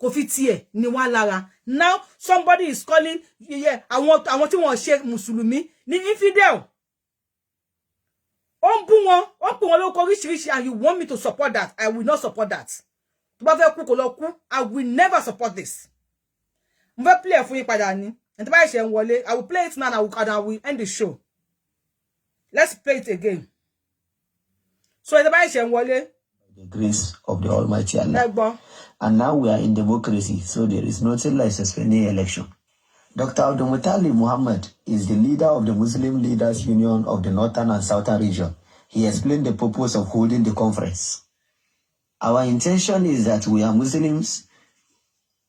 Kò fi tiẹ̀ ní wá lára. Now somebody is calling àwọn tí wọ́n ṣe mùsùlùmí ní infidel. Ó ń bú wọn, ó ń pè wọn lórúkọ oríṣiríṣi, and you want me to support that? I will not support that. Tó bá fẹ́ kú, kó lọ kú. I will never support this. Mo fẹ́ play ẹ̀ fún yín padà ní ẹni tó bá ṣe ń wọlé. I will play it now and I will end the show. Let's play it again so ẹni tó bá ṣe ń wọlé. The grace of the Almighty Allah. Ẹ gbọ́. And now we are in democracy, so there is nothing like suspending election. Dr. Abdulmutallab Muhammad is the leader of the Muslim Leaders Union of the Northern and Southern region. He explained the purpose of holding the conference. Our intention is that we are Muslims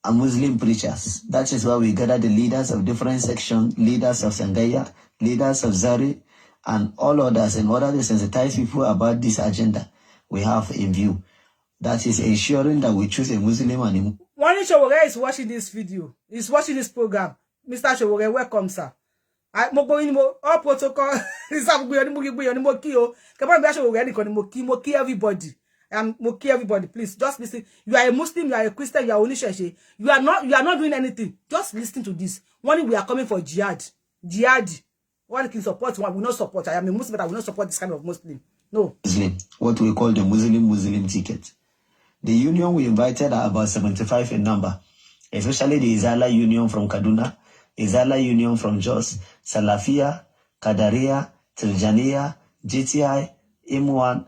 and Muslim preachers. That is why we gather the leaders of different sections, leaders of Tsangaya, leaders of Zaria, and all others in order to sensitize people about this agenda we have in view. That is ensuring that we choose a Muslim and a Wọ́n ní Sowore is watching this video, is watching this program. Mr. Sowore, welcome, sir. Mo gbọ́ yín ni mo all protocol sir. Gbogbo yẹn ni mo kí, gbogbo yẹn ni mo kí o. Kẹfọ́n bí Sowore nìkan ni mo kí, mo kí everybody. Mo kí everybody. Please just listen. You are a Muslim, you are a Christian, you are oníṣẹ̀ṣe, you are not doing anything. Just listen to this. Wọ́n ní we are coming for jihad, jihad. Wọ́n ní kí n support wọn. I will not support. I am a Muslim, but I will not support this kind of Muslim. No. Muslim, what we call the Muslim Muslim ticket. The union we invited are about 75 in number, especially the Izala Union from Kaduna, Izala Union from Jos, Salafia, Kadaria, Tiljania, GTI, M1,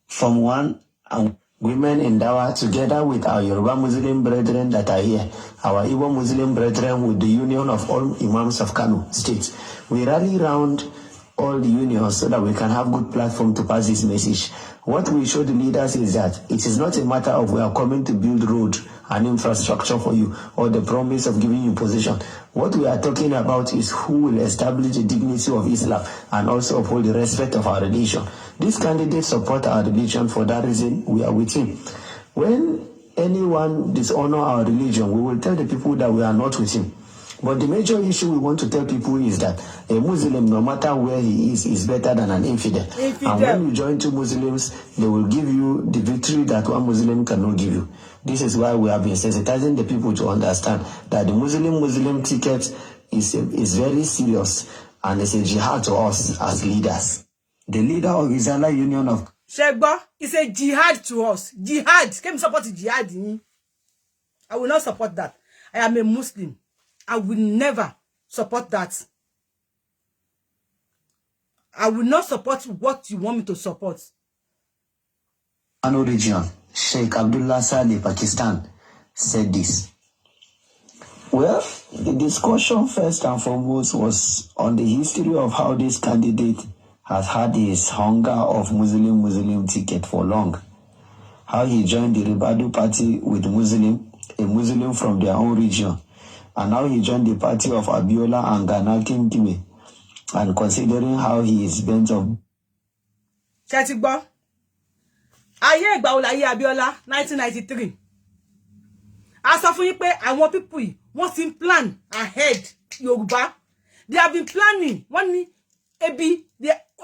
Form 1, and Women in Dawa, together with our Yoruba Muslim brethren that are here, our Igbo Muslim brethren with the union of all Imams of Kano State. We rally round all the unions so that we can have good platform to pass this message. What we show the leaders is that it is not a matter of we are coming to build road and infrastructure for you or the promise of giving you position. What we are talking about is who will establish the dignity of Islam and also uphold the respect of our religion. This candidate support our religion. For that reason, we are with him. When anyone dishonor our religion, we will tell the people that we are not with him. But the major issue we want to tell people is that a Muslim, no matter where he is better than an infidel. Infidel. And when you join two Muslims, they will give you the victory that one Muslim cannot give you. This is why we have been sensitizing the people to understand that the Muslim Muslim ticket is very serious and it's a jihad to us as leaders. The leader of Izala Union of Ṣe gbọ́? It's a jihad to us. Jihad. Kémi support jihad yín? I will not support that. I am a Muslim. I will never support that. I will not support what you want me to support. Kano region, Sheikh Abdullah Salih, Pakistan, said this. Well, the discussion first and foremost was on the history of how this candidate has had his hunger of Muslim Muslim ticket for long. How he joined the Ribadu party with Muslim, a Muslim from their own region, and how he joined the party of Abiola and Gana Kingibe, and considering how he is bent of Ṣé ti gbọ́? Ayé ìgbà wo láyé Abiola? 1993. A sọ fún yín pé àwọn people yìí, wọ́n ti ń plan ahead. Yorùbá, they have been planning. Wọ́n ní ebi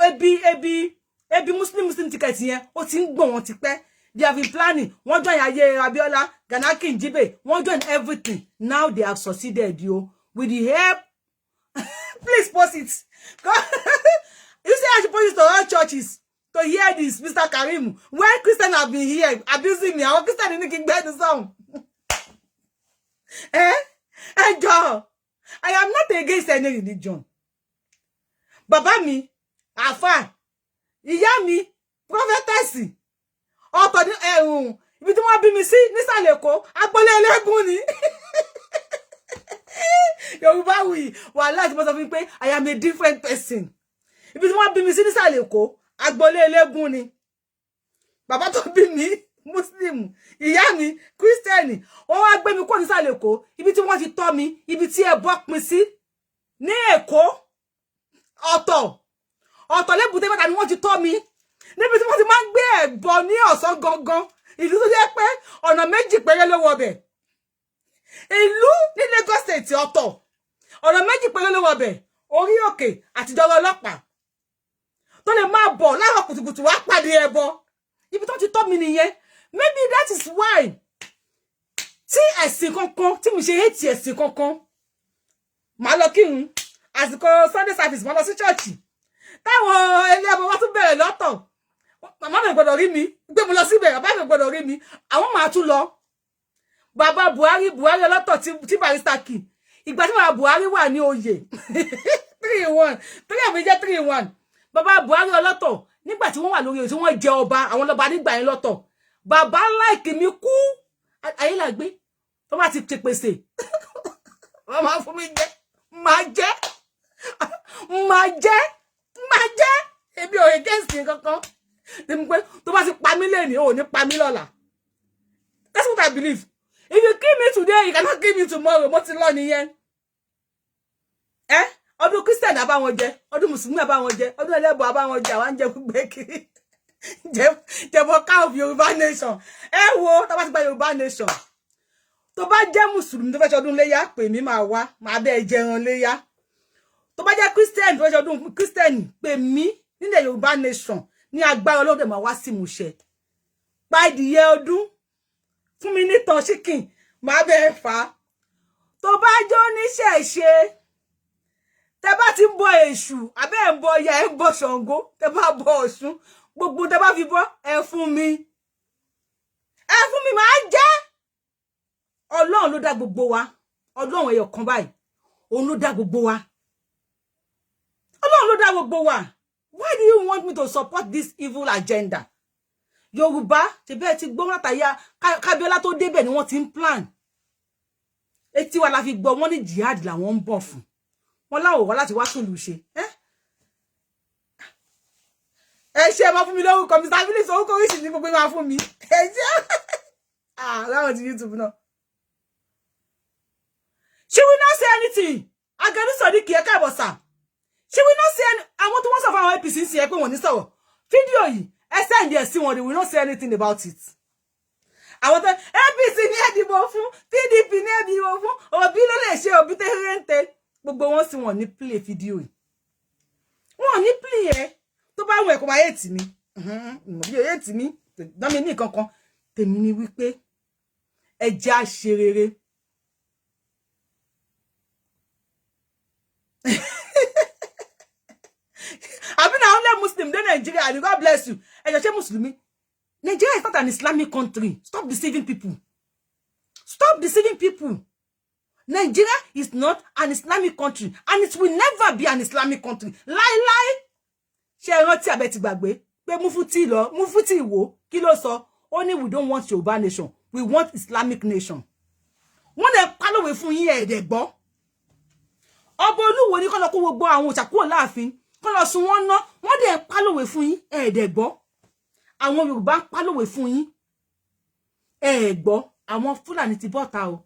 ebi ebi ebi Muslim Muslim ticket yẹn, ó ti ń gbọ̀n wọn tipẹ́. They have been planning. Wọ́n join ayé Abiola, Gana Kingibe, wọ́n join everything. Now they have succeeded yo, with the help. Please post it. You say I should post it to all churches to hear this. Mr. Karim, when Christian have been here abusing me, àwọn Christian ní kí n gbẹ́nu sọ̀hún. Ẹ ẹ jọ̀ọ́, I am not against any religion. Bàbá mi àfà, ìyá mi prophetess. Ọ̀tọ̀ ní ẹ̀hùn ibi tí wọ́n bí mi sí nísàlẹ̀ Èkó, agboolé eléégún ni. Yorùbá wuyì wàhálà tí mo sọ fún mi pé I am a different person. Ibi tí wọ́n bí mi sí nísàlẹ̀ Èkó, agboolé eléégún ni. Bàbá tó bí mi Muslim, ìyá mi Christian. Wọ́n wá gbé mi kúrò nísàlẹ̀ Èkó, ibi tí wọ́n ti tọ́ mi, ibi tí ẹbọ pin sí ní Èkó, ọ̀tọ̀ ọ̀tọ̀ lẹ́bùté mẹ́ta ni wọ́n ti tọ́ mi, níbi tí wọ́n ti máa ń gbé ẹbọ ní ọ̀sán gangan. Ìlú tó jẹ́ pé ọ̀nà méjì péré ló wọbẹ̀, ìlú ní Lagos State, ọ̀tọ̀ ọ̀nà méjì péré ló wọbẹ̀, orí òkè àtijọba ọlọ́pàá tó lè máa bọ̀ láàárọ̀ kùtùkùtù wá pàdé ẹbọ. Ibi tó ti tọ́ mi nìyẹn. Maybe that is why tí ẹ̀sìn kankan tí mi ṣe hate ẹ̀sìn kankan. Màá lọ kírun àsìkò Sunday service, màá lọ sí church. Táwọn ilé ọmọ wa tún bẹ̀rẹ̀ lọ́tọ̀, màmá mi gbọ́dọ̀ rí mi gbé mo lọ síbẹ̀, bàbá mi gbọ́dọ̀ rí mi, àwọn máa tún lọ. Bàbá Buhari, Buhari ọlọ́tọ̀ tí barrister kì ìgbà tí bàbá Buhari wà ní oyè, 3 in 1, three àmì jẹ́ 3 in 1. Bàbá Buhari ọlọ́tọ̀, nígbà tí wọ́n wà lórí oyè, tí wọ́n jẹ ọba, àwọn lọ́ba nígbà yẹn lọ́tọ̀, bàbá like mi kú ayé làgbé tó bá ti pèsè, wọ́n máa fún mi jẹ, máa jẹ, máa jẹ, máa jẹ. Èmi ò against kankan. Ní pé tó bá ti pa mí lẹ́nìí, ò ní pa mí lọ́la. That's what I believe. If you kill me today, you cannot kill me tomorrow. Mo ti lọ nìyẹn. Ẹ ọdún Christian àbá wọn jẹ, ọdún Mùsùlùmí àbá wọn jẹ, ọdún ẹlẹ́bọ àbá wọn jẹ, àwọn jẹ gbẹ kiri jẹbọ káàfù. Yorùbá nation, ẹ wo, tá bá ti gba Yorùbá nation, tó bá jẹ́ Mùsùlùmí tó fẹ́ ṣọdún léyà, pè mí, máa wá, máa bẹ́ẹ̀ jẹran léyà. Tó bá jẹ́ Christian tó fẹ́ ṣọdún Christian, pè mí. Nílẹ̀ Yorùbá nation, ní agbára Ọlọ́dẹ, máa wá sí ìmúṣẹ. Pa ìdìyẹ ọdún fún mi nítan chicken, máa bẹ́ẹ̀ fà á. Tó bá jó oníṣẹ̀ṣe, tẹ bá ti ń bọ Èṣù, abẹ́ ẹ̀ ń bọ Ọya, ẹ̀ ń bọ Ṣàngó, tẹ bá bọ Ọ̀ṣun, gbogbo tẹ bá fi bọ, ẹ fún mi, ẹ fún mi, máa jẹ́. Ọlọ́run ló dá gbogbo wa. Ọlọ́run ẹyọ kan báyìí, òun ló dá gbogbo wa. Ọlọ́run ló dá gbogbo wa. Why do you want me to support this evil agenda? Yorùbá ṣe bẹ́ẹ̀ ti gbọ́ látàyà kábíọ́lá tó débẹ̀ ni wọ́n ti ń plan. Etí wa la fi gbọ́, wọ́n ní jihad làwọn ń bọ̀ fún wọn, láwọ̀ wá láti wá tún lù ṣe. Ẹ ṣe, ẹ máa fún mi lórúkọ Mr Phillips, orúkọ oríṣi ní gbogbo máa fún mi. Ẹ ṣe láwọn ti YouTube náà. She will not say anything. Agẹrú sọdí kì í káàbọ̀ sà. She will not say any. Àwọn tó wọ́n sọ fún àwọn APC ń sìn ẹ pé wọ́n ní sọ̀rọ̀. Fídíò yìí, ẹ send ẹ̀ sí wọn, they will not say anything about it. Àwọn tó APC ní ẹ̀dìbò fún, PDP ní ẹ̀dìbò fún, Òbí ló lè ṣe, Òbí tẹ́rẹ́ ń tẹ gbogbo wọn sì, wọn ní play fídíò yìí, wọn ní play ẹ. Tó bá wọn ẹ̀kọ́ máa hate mi, ìmọ̀ bí hate mi dán mi ní kankan. Tèmi ni wípé ẹ jẹ́ á ṣe rere. Àbí na only Muslim dey Nigeria? And God bless you. Ẹ jẹ́ ṣé Mùsùlùmí. Nigeria is not an Islamic country. Stop deceiving people. Stop deceiving people. Nigeria is not an Islamic country and it will never be an Islamic country. Láíláí. Ṣé ẹ rántí àbẹ́ ti gbàgbé pé Mufti lọ, Mufti Ìwó, kí ló sọ? Ó ní we don't want Yorùbá nation, we want Islamic nation. Wọ́n lè pálọ̀wé fún yín, ẹ̀ẹ́dẹ̀ gbọ́. Ọba Olúwo ní kó lọ kó gbogbo àwọn òòṣà kúrò láàfin, kó lọ sun wọ́n ná. Wọ́n dẹ̀ pálọ̀wé fún yín, ẹ̀ẹ́dẹ̀ gbọ́. Àwọn Yorùbá ń pálọ̀wé fún yín, ẹ̀ gbọ́. Àwọn Fúlàní ti bọ́ta o.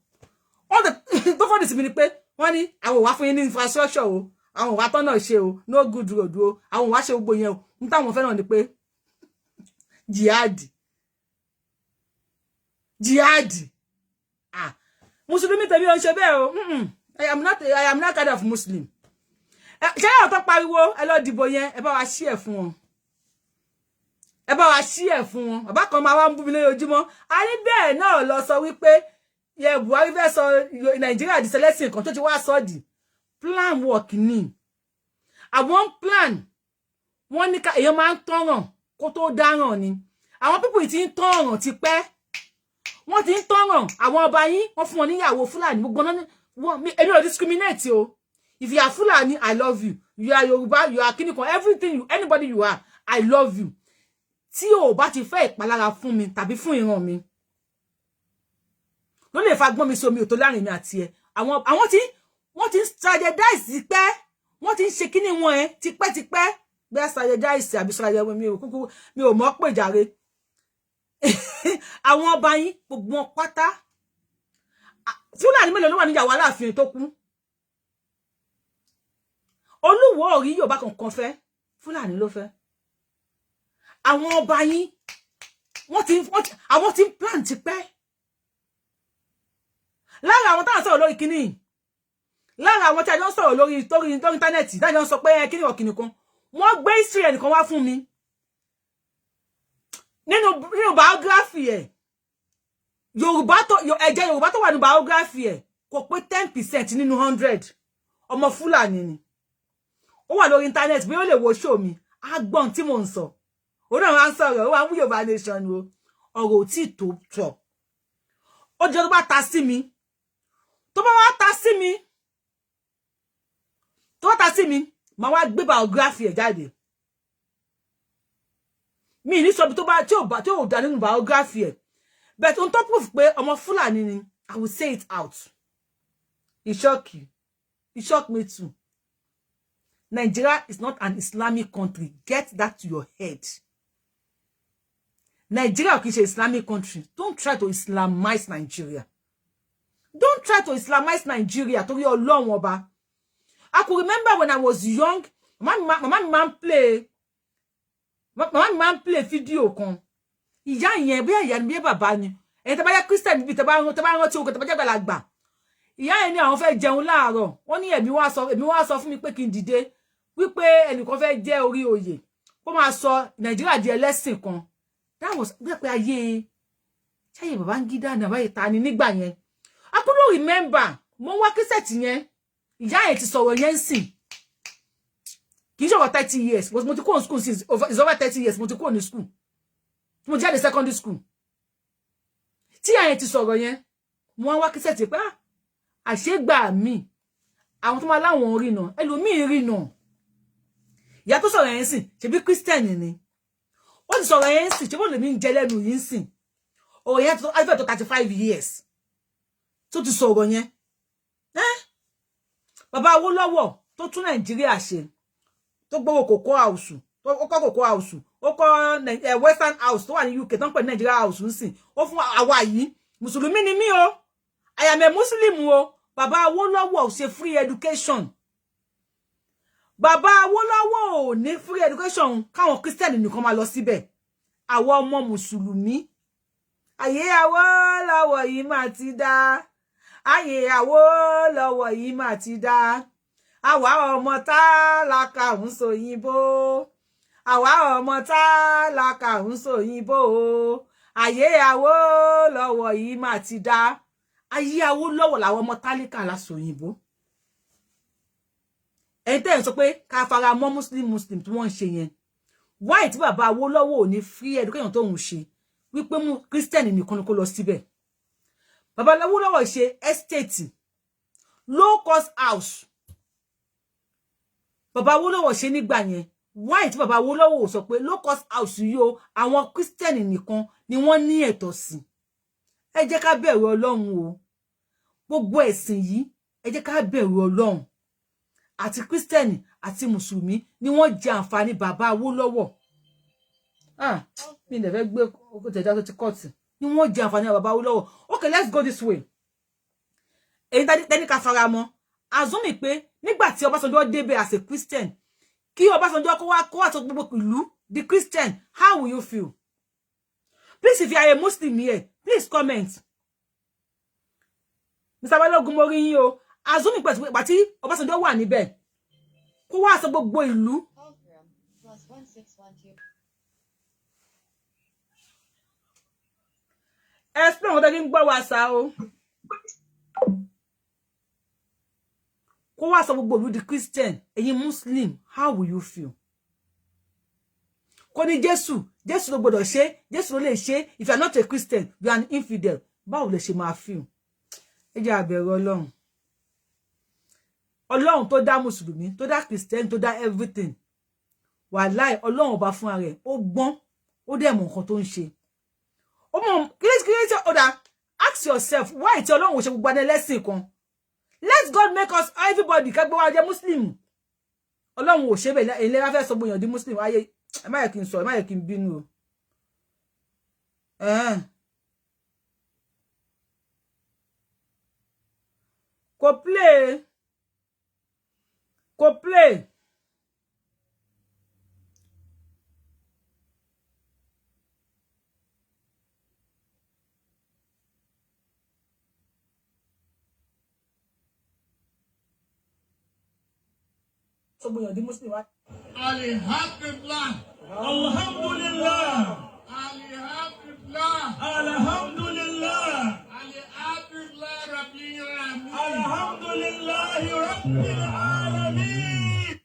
Wọ́n tó fọ́dì sí mi ni pé wọ́n ní àwọn ò wá fún yín ní infrastructure o, àwọn ò wá tọ́nà ṣe o, no good road o, àwọn ò wá ṣe gbogbo yẹn o. N táwọn fẹ́ràn ni pé jihad, jihad. Ah, Mùsùlùmí tẹ̀mí ò ń ṣe bẹ́ẹ̀ o. I am not kind of Muslim. Ṣé yàrá tó pariwo ẹ lọ dìbò yẹn, ẹ bá wa ṣí ẹ fún wọn, ẹ bá wa ṣí ẹ fún wọn. Bàbá kan máa wá ń bú mi lójoojúmọ́. A ní bẹ́ẹ̀ náà lọ sọ wípé yẹ Buhari fẹ́ sọ Nàìjíríà di sẹlẹ́sìn kan tó ti wá sọ di plan work ni. Àwọn plan wọ́n ní ká èèyàn máa ń tọràn kó tó dáràn ni. Àwọn people tí ń tọràn ti pẹ́, wọ́n ti ń tọràn. Àwọn ọba yín, wọ́n fún wọn níyàwó Fúlàní gbogbo náà. Èmi ò discriminate o. If you are Fulani, I love you. You are Yoruba, you are kinikan, everything you, anybody you are, I love you. Tí o bá ti fẹ́ ìpalára fún mi tàbí fún ìran mi, ló lè fa gbọ́n mi sí omi ò tó láàrin mi àti ẹ. Àwọn tí wọ́n ti ń strategize pẹ́, wọ́n ti ń ṣe kíní wọn ẹ tipẹ́tipẹ́. Bẹ́ẹ̀ strategize àbí strategize, mi ò kúkú, mi ò mọ̀ pé jàre. Àwọn ọba yín gbogbo wọn pátá, Fúlàní mélòó ló wà níyàwó Aláàfin tó kú? Olúwo ò rí Yorùbá kankan fẹ́, Fúlàní ló fẹ́. Àwọn ọba yín, wọ́n ti àwọn ti ń plan ti pẹ́. Lára àwọn táwọn sọ̀rọ̀ lórí kínní, lára àwọn tí a jọ ń sọ̀rọ̀ lórí íńtánẹ́ẹ̀tì, tájọ ń sọ pé kíní ọ̀kìnì kan, wọ́n gbé history ẹnìkan wá fún mi. Nínú biography ẹ̀, Yorùbá tó, ẹ̀jẹ̀ Yorùbá tó wà ní biography ẹ̀ kò pé 10% nínú 100. Ọmọ Fúlàní ni. Ó wà lórí íńtánẹ́ẹ̀tì, bí ó lè wo show mi, á gbọ́n tí mò ń sọ. Òun náà wá ń sọ̀rọ̀, ó wá ń wú Yorùbá nation o. Ọ̀rọ̀ ò tí ì tó tọ̀. Ó jẹ́ tó bá ta sí mi, tó bá wá ta sí mi, tó bá ta sí mi, màá wá gbé biography ẹ̀ jáde. Mi ní sọ bí tó bá tí ò bá tí ò dá nínú biography ẹ̀, but on top of pé ọmọ Fúlàní ni, I will say it out. It shock you, it shock me too. Nigeria is not an Islamic country. Get that to your head. Nigeria kì í ṣe Islamic country. Don't try to Islamize Nigeria. Don't try to Islamize Nigeria. Torí Ọlọ́run Ọba. I could remember when I was young, mama mi máa ń play, mama mi máa ń play fídíò kan. Ìyá yẹn, bí ìyá ni bí bàbá ni. Ẹ̀yin tẹ́ bá jẹ́ Christian níbi tẹ́ bá rántí orúkọ, tẹ́ bá jẹ́ àgbàlagbà. Ìyá yẹn ní àwọn fẹ́ jẹun láàárọ̀. Wọ́n ní ẹ̀mí wá sọ fún mi pé kí n dìde, wípé ẹnìkan fẹ́ jẹ́ orí oyè, kó máa sọ Nàìjíríà di ẹlẹ́sìn kan. That was bí pé ayé ṣáyé Babangida ní àbáyé ta ni nígbà yẹn. I couldn't remember. Mo ń wá cassette yẹn. Ìyá yẹn ti sọ̀rọ̀ yẹn sìn. Kì í ṣọ̀rọ̀ 30 years. Mo ti kúrò ní school since over, it's over 30 years mo ti kúrò ní school. Mo jáde secondary school. Tí ìyá yẹn ti sọ̀rọ̀ yẹn, mo wá wá cassette pé, ah, àṣégbà mi àwọn tó máa láwọn rí nà, ẹlòmíì rí nà. Ìyá tó sọ̀rọ̀ yẹn sìn, ṣebí Christian ni. Ó ti sọ̀rọ̀ yẹn sìn, ṣebí ó lèmi ń jẹ lẹ́nu yìí sìn. Ọ̀rọ̀ yẹn tó fẹ́ tó 35 years tó ti sọ̀rọ̀ yẹn. Bàbá Awólọ́wọ̀ tó tún Nàìjíríà ṣe, tó gbówó Cocoa House, ó kọ́ Cocoa House, ó kọ́ Western House tó wà ní UK tó ń pè ní Nigeria House ń sìn. Ó fún àwa yìí, mùsùlùmí ni mí o, I am a Muslim o. Bàbá Awólọ́wọ̀ ṣe free education. Bàbá Awólọ́wọ̀ ò ní free education káwọn Christian nìkan máa lọ síbẹ̀. Àwọn ọmọ mùsùlùmí, ayé Awólọ́wọ̀ yìí máa ti dá, ayé Awólọ́wọ̀ yìí máa ti dá. Àwa ọmọ tálákà ń sòyìnbó, àwa ọmọ tálákà ń sòyìnbó, ayé Awólọ́wọ̀ yìí máa ti dá. Ayé Awólọ́wọ̀ làwọn ọmọ tálíkà la sòyìnbó. Ẹ̀yin tẹ́ ẹ̀ sọ pé ká fara mọ́ Muslim Muslim tí wọ́n ń ṣe yẹn, why tí bàbá Awólọ́wọ̀ ò ní free education tó ń ṣe, wípé mú Christian nìkan ni kó lọ síbẹ̀? Bàbá Awólọ́wọ̀ ṣe estate, low cost house, bàbá Awólọ́wọ̀ ṣe nígbà yẹn. Why tí bàbá Awólọ́wọ̀ sọ pé low cost house yìí o, àwọn Christian nìkan ni wọ́n ní ẹ̀tọ́ sí? Ẹ jẹ́ ká bẹ̀rù Ọlọ́run o. Gbogbo ẹ̀sìn yìí, ẹ jẹ́ ká bẹ̀rù Ọlọ́run. Àti Christian àti mùsùlùmí ni wọ́n jẹ àǹfààní bàbá Awólọ́wọ̀. Ah, mi lè fẹ́ gbé tẹ̀dá tó ti kọ́ọ̀tì ni wọ́n jẹ àǹfààní bàbá Awólọ́wọ̀. Okay, let's go this way. Èyí tẹ́ni ká fara mọ́, assume pé nígbà tí Ọbásanjọ́ débẹ̀ as a Christian, kí Ọbásanjọ́ kó wá sọ gbogbo ìlú di Christian, how will you feel? Please, if you are a Muslim here, please comment. Mr. Balogun, mo rí yín o. Assume pé pàtí Ọbásanjọ́ wà níbẹ̀, kó wá sọ gbogbo ìlú Call from +1612. Explain wọn tó kí ń gbọ́ wa sá o. Kó wá sọ gbogbo ìlú di Christian, ẹ̀yin Muslim, how will you feel? Kó ní Jésù, Jésù ló gbọ́dọ̀ ṣe, Jésù ló lè ṣe. If you are not a Christian, you are an infidel. Báwo lè ṣe máa feel? Ẹ jẹ́ a bẹ̀rù Ọlọ́run. Ọlọ́run tó dá mùsùlùmí, tó dá Christian, tó dá everything, wàláì, Ọlọ́run Ọba fúnra rẹ̀, ó gbọ́n, ó dẹ̀ mọ̀ nǹkan tó ń ṣe. Ó mọ̀ kílẹ̀ tí ó dá. Ask yourself why tí Ọlọ́run ò ṣe gbogbo ẹlẹ́sìn kan. Let God make us everybody kẹgbẹ́ wa jẹ́ Muslim. Ọlọ́run ò ṣe bẹ́ẹ̀. Ilé wa fẹ́ sọ gbòyàn di Muslim. Ayé, ẹ má yẹ kí n sọ, ẹ má yẹ kí n bínú o. Kò play, kò play. Sọ gbòyàn di Muslim wa. Alhamdulillah. Alhamdulillah. Alhamdulillah. Alhamdulillah. Alhamdulillah Rabbil Alamin. Alhamdulillah Rabbil Alamin.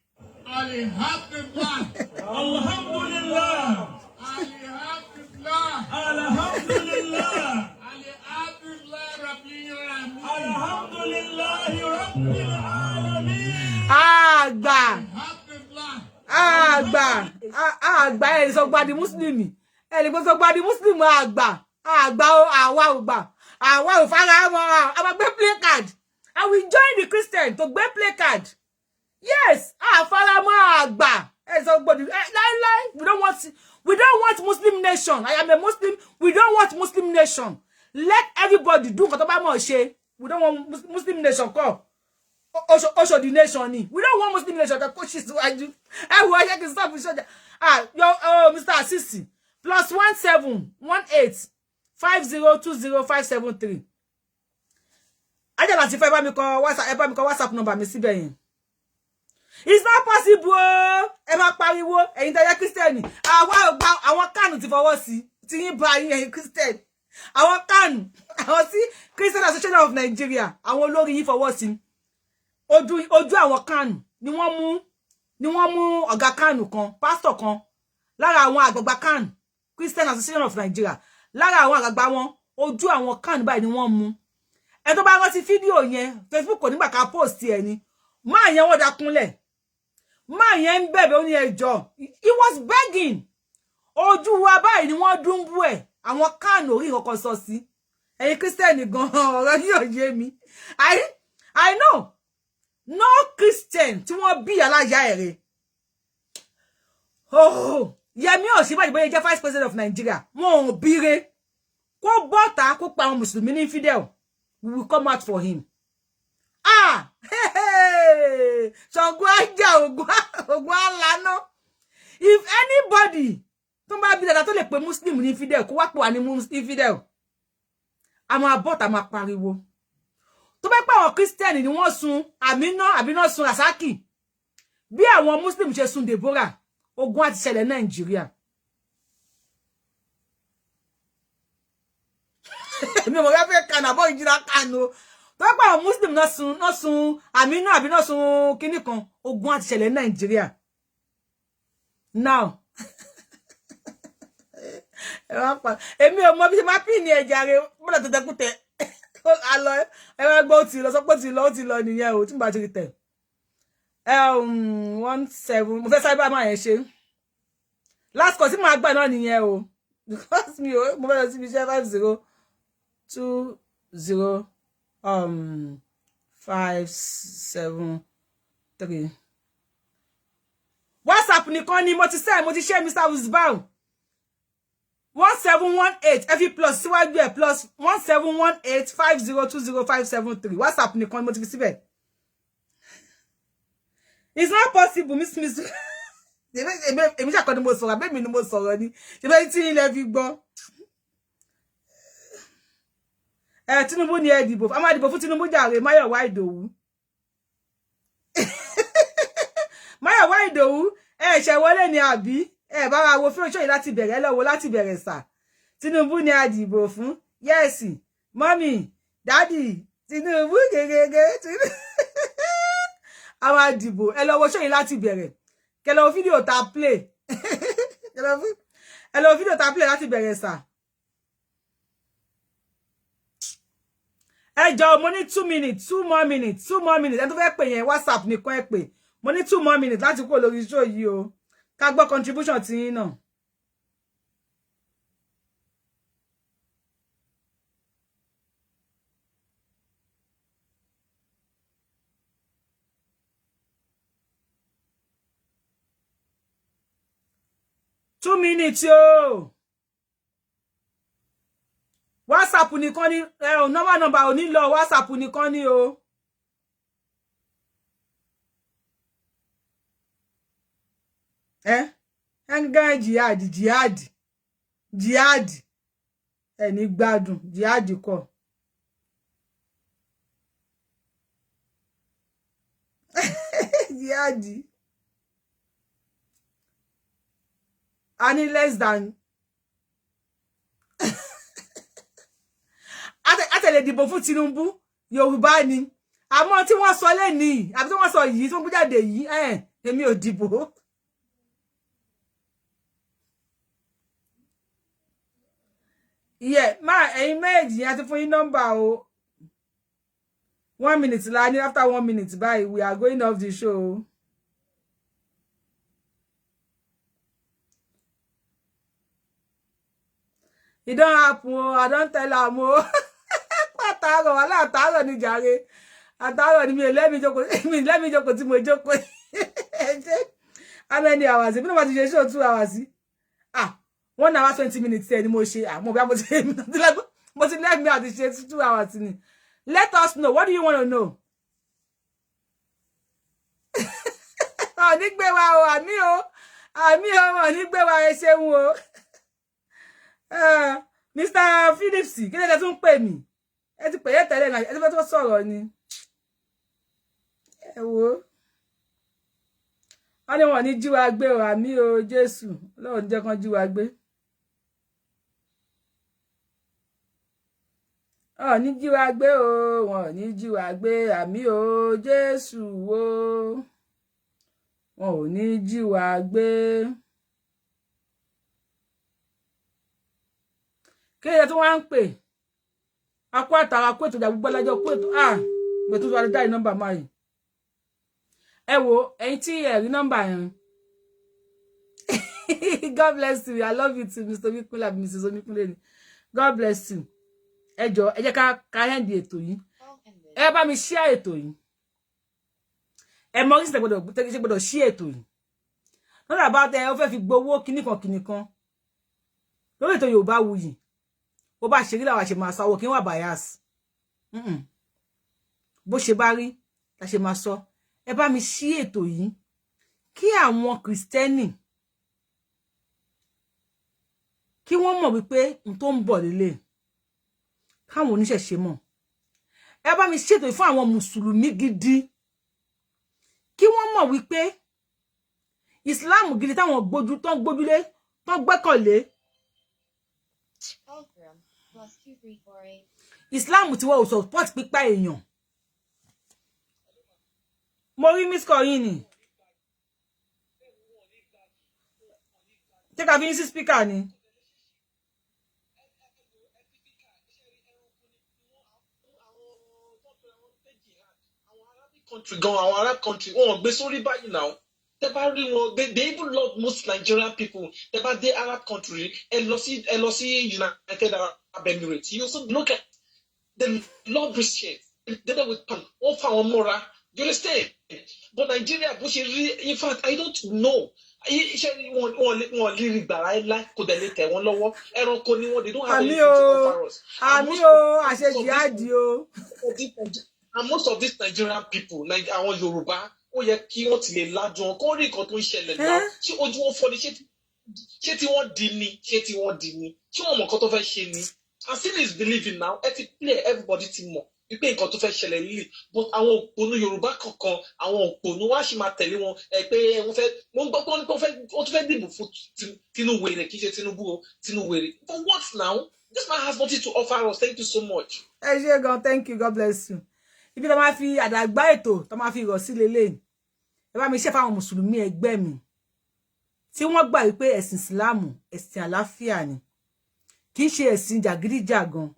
Alhamdulillah. Alhamdulillah. Alhamdulillah. Alhamdulillah. Alhamdulillah Rabbil Alamin. Alhamdulillah Rabbil Alamin. Àgbà. Alhamdulillah. Àgbà, àgbà, ẹ sọ gba di Muslim, ẹ lè sọ gba di Muslim. Àgbà, àgbà o, àwa ò gbà, àwa ò fara mọ́. A máa gbé placard. I will join the Christian to gbé placard. Yes, àfaramọ́ àgbà. Ẹ sọ gbọ́dọ̀ láíláí, we don't want Muslim nation. I am a Muslim. We don't want Muslim nation. Let everybody do nǹkan tó bá mọ̀ ṣe. We don't want Muslim nation kọ́. Oṣòdì nation ni. We don't want Muslim nation. Kó ṣì síwájú. Ẹ wo, ẹ ṣe kí n stop sọ́jà. Ah, your, oh, Mr. Asisi, +1 718 502 0573. Ajala ti fẹ́ bá mi kọ WhatsApp, ẹ bá mi kọ WhatsApp number mi síbẹ̀ yẹn. It's not possible o. Ẹ máa pariwo, ẹ̀yin tẹ́ jẹ́ Christian. Àwa ò gba. Àwọn CAN ti fọwọ́ sí tí yín bá yín, ẹ̀yin Christian. Àwọn CAN, àwọn sí Christian Association of Nigeria, àwọn olórí yín fọwọ́ sí. Ojú àwọn CAN ni wọ́n mú ọ̀gá CAN kan, pásítọ̀ kan lára àwọn àgbààgbà CAN, Christian Association of Nigeria, lára àwọn àgbààgbà wọn. Ojú àwọn CAN báyìí ni wọ́n mú. Ẹ tó bá rántí fídíò yẹn, Facebook kò nígbà ká post ẹ ni. Máa yẹn, wọ́n dákúnlẹ̀, máa yẹn ń bẹ̀bẹ̀, ó ní ẹjọ́. He was begging. Ojú wa báyìí ni wọ́n dúnbú ẹ̀. Àwọn CAN orí nǹkan sọ sí. Ẹ̀yin Christian gan-an, ọ̀rọ̀ yìí ò yé mi. I know no Christian tí wọ́n bí aláya ẹ̀rẹ̀. Oh, Yẹmí Ọ̀ṣínbàjò, bóyá jẹ́ vice president of Nigeria, wọn ò bíire kó bọ́ta kó pa àwọn mùsùlùmí ní infidel. We will come out for him. Ah, Ṣàngó ajá, Ògún àlànà. If anybody tó bá bí dada tó lè pe Muslim ní infidel, kó wá pè wá ní infidel, a máa bọ́ta, máa pariwo. Tó bá pẹ́ àwọn Christian ni wọ́n sun Àmínà, Àbínà sun Rasaki bí àwọn Muslim ṣe sun Deborah, ogun á ti ṣẹlẹ̀ Nàìjíríà. Èmi ò mọ̀ fẹ́ kànú àbọ̀ ìjìnà kànú. Tó bá pẹ́ àwọn Muslim náà sun Àmínà àbí náà sun kinní kan, ogun á ti ṣẹlẹ̀ Nàìjíríà. Now ẹ wá pa èmi ò mọ bí ṣe máa pín ní ẹja rẹ bọ́dà tó tẹkùtẹ alọ. Ẹ wá gbọ́, ó ti lọ, sọ pé ó ti lọ, ó ti lọ nìyẹn o. Tí mo bá ti rí tẹ̀ 17, mo fẹ́ sáré bá máa yẹn ṣe. Last call tí màá gbà náà nìyẹn o, because mi ò, mo fẹ́ lọ síbi iṣẹ́. 5020 573. WhatsApp nìkan ni mo ti send, mo ti ṣe. Mr. Usbau, 1718, ẹ fi plus síwájú ẹ, +1 718 502 0573. WhatsApp nìkan ni mo ti fi síbẹ̀. It's not possible. Miss miss, èmi ṣàkọ́ ni mo sọ̀rọ̀, àbẹ́mi ni mo sọ̀rọ̀ ni ṣe bẹ́ẹ̀ tí ilẹ̀ fi gbọ́. Ẹ Tinubu ni ẹ dìbò, a máa dìbò fún Tinubu jàre. Máyọ̀wá Ìdòwú, Máyọ̀wá Ìdòwú, ẹ ṣe wọlé ni àbí ẹ bá wa wo fíìmù yìí láti bẹ̀rẹ̀ lọ́wọ́ láti bẹ̀rẹ̀ sà. Tinubu ni a dìbò fún. Yes, mummy, daddy, Tinubu gègé, Tinubu a máa dìbò. Ẹ lọ wo show yìí láti bẹ̀rẹ̀, kẹ lọ wo fídíò tá play, ẹ lọ wo fídíò tá play láti bẹ̀rẹ̀ sà. Ẹ jọ̀ọ́, mo ní 2 minutes, 2 more minutes, 2 more minutes. Ẹ tó fẹ́ pè yẹn, WhatsApp nìkan ẹ pè. Mo ní 2 more minutes láti kúrò lórí show yìí o, ká gbọ́ contribution tí yín náà. 2 minutes o. WhatsApp nìkan ni ẹ ò, normal number ò ní lọ, WhatsApp nìkan ni o. Ẹ ẹ jihad, jihad, jihad, ẹ ní gbádùn jihad kọ́. Jihad a ní less than àtẹ̀lé dìbò fún Tinubu. Yorùbá ni, àmọ́ tí wọ́n sọ lẹ́nìí àbí tí wọ́n sọ yìí, tí wọ́n gbé jáde yìí, èmi ò dìbò. Ìyẹ máa, ẹ̀yin méjì yẹn ti fún yín nọ́mbà o. 1 minute la ní. After 1 minute báyìí, we are going off the show. E don happen o. I don tell am o. Pàtàrọ̀ wàhálà àtàrọ̀ ni jàre. Àtàárọ̀ ni mi ò lẹ́mi jókòó, mi lẹ́mi jókòó tí mo jókòó. Ẹ ṣe, how many hours? Èmi náà bá ti ṣe show 2 hours, ah, 1 hour 20 minutes ẹ ni mo ṣe. Àmọ́ bí mo ti lẹ́mi àti ṣe 2 hours ni. Let us know, what do you want to know? Ọ̀ ní gbé wa o, àmì o, àmì o, ọ̀ ní gbé wa. Ẹ ṣeun o. Mr. Phillips, kí ló dé tún pè mí? Ẹ ti pè é tẹ́lẹ̀ náà, ẹ ti fẹ́ tó sọ̀rọ̀ ni. Ẹ wo, wọ́n ní wọn ní jí wa gbé o. Àmì o, Jésù. Ọlọ́run jẹ́ kán jí wa gbé. Wọn ní jí wa gbé o, wọn ní jí wa gbé. Àmì o, Jésù o, wọn ò ní jí wa gbé. Kí ló dé tí wọ́n ń pè akó àtàrà akó ètò ìjà gbogbo alájọ kó ètò, ah, gbẹ̀tú tó wà dáì nọ́mbà máa yìí. Ẹ wo, ẹ̀yin tí ẹ rí nọ́mbà yẹn. God bless you, I love you too, Mr. Omikunle àbí Mrs. Omikunle ni. God bless you. Ẹ jọ, ẹ jẹ́ ká end ètò yìí. Ẹ bá mi share ètò yìí. Ẹ mọ oríṣiríṣi gbọ́dọ̀ tẹ́lẹ̀ gbọ́dọ̀ share ètò yìí. Lọ́dọ̀ bá tẹ ó fẹ́ fi gbowó kíníkan kíníkan lórí ètò Yorùbá Wuyì, bó bá ṣe rí làwa ṣe máa sọ, àwọn kí n wà bias. Bó ṣe bá rí la ṣe máa sọ. Ẹ bá mi ṣí ètò yìí kí àwọn Kristẹni kí wọ́n mọ̀ wípé n tó ń bọ̀ lélẹ̀, káwọn oníṣẹ̀ṣe mọ̀. Ẹ bá mi ṣètò yìí fún àwọn mùsùlùmí gidi kí wọ́n mọ̀ wípé Islam gidi táwọn gbójú tán gbójúlé tán gbẹ́kànlé, Islam tí wọ́n ò support pípa èèyàn. Mo rí miss call yín ni. Ṣé ká fi yín sí speaker ni? Country gan, àwọn Arab country, wọn ò gbé sórí báyìí náà. Tẹ bá rí wọn, they even love most Nigerian people. Tẹ bá dé Arab country, ẹ lọ sí United Arab Emirates, you also look at the love Christians, they dey with pan, wọn fa wọn mọ́ra, you understand? But Nigeria, bó ṣe rí, in fact, I don't know. Iṣẹ́ wọn lè rí gbàrà ẹ láì kò dẹ̀ lè tẹ̀ wọ́n lọ́wọ́. Ẹranko ni wọ́n, they don't have Àmì anything o to offer us. And Àmì most o, of àṣejì these àdì o. and most of these Nigerian people, like àwọn Yorùbá, ó yẹ kí wọ́n ti lè lajú wọn kó rí nǹkan tó ń ṣẹlẹ̀ náà. Ṣé ojú wọn fọ́ ni? Ṣé tí wọ́n di ni? Ṣé tí wọ́n di ni? Ṣé wọ́n mọ̀ nǹkan tó fẹ́ ṣe ni? And still is believing now. Ẹ ti play, everybody ti mọ̀ wípé nǹkan tó fẹ́ ṣẹlẹ̀ lílì, but àwọn òpònú Yorùbá kankan, àwọn òpònú wá sì máa tẹ̀lé wọn. Ẹ pé wọ́n fẹ́, wọ́n gbọ́ pé wọ́n tún fẹ́ dìbò fún Tinubu wèrè, kì í ṣe Tinubu o, Tinubu wèrè. For what now? This man has nothing to offer us. Thank you so much. Ẹ ṣé gan, thank you, God bless you. Ibi tó máa fi àdàgbà ètò tó máa fi rọ̀ sí lélẹ̀, ẹ bá mi ṣe fáwọn mùsùlùmí ẹgbẹ́ mi tí wọ́n gbà wípé ẹ̀sìn ìsìláàmù ẹ̀sìn àlàáfíà ni, kì í ṣe ẹ̀sìn jàgídíjàgan.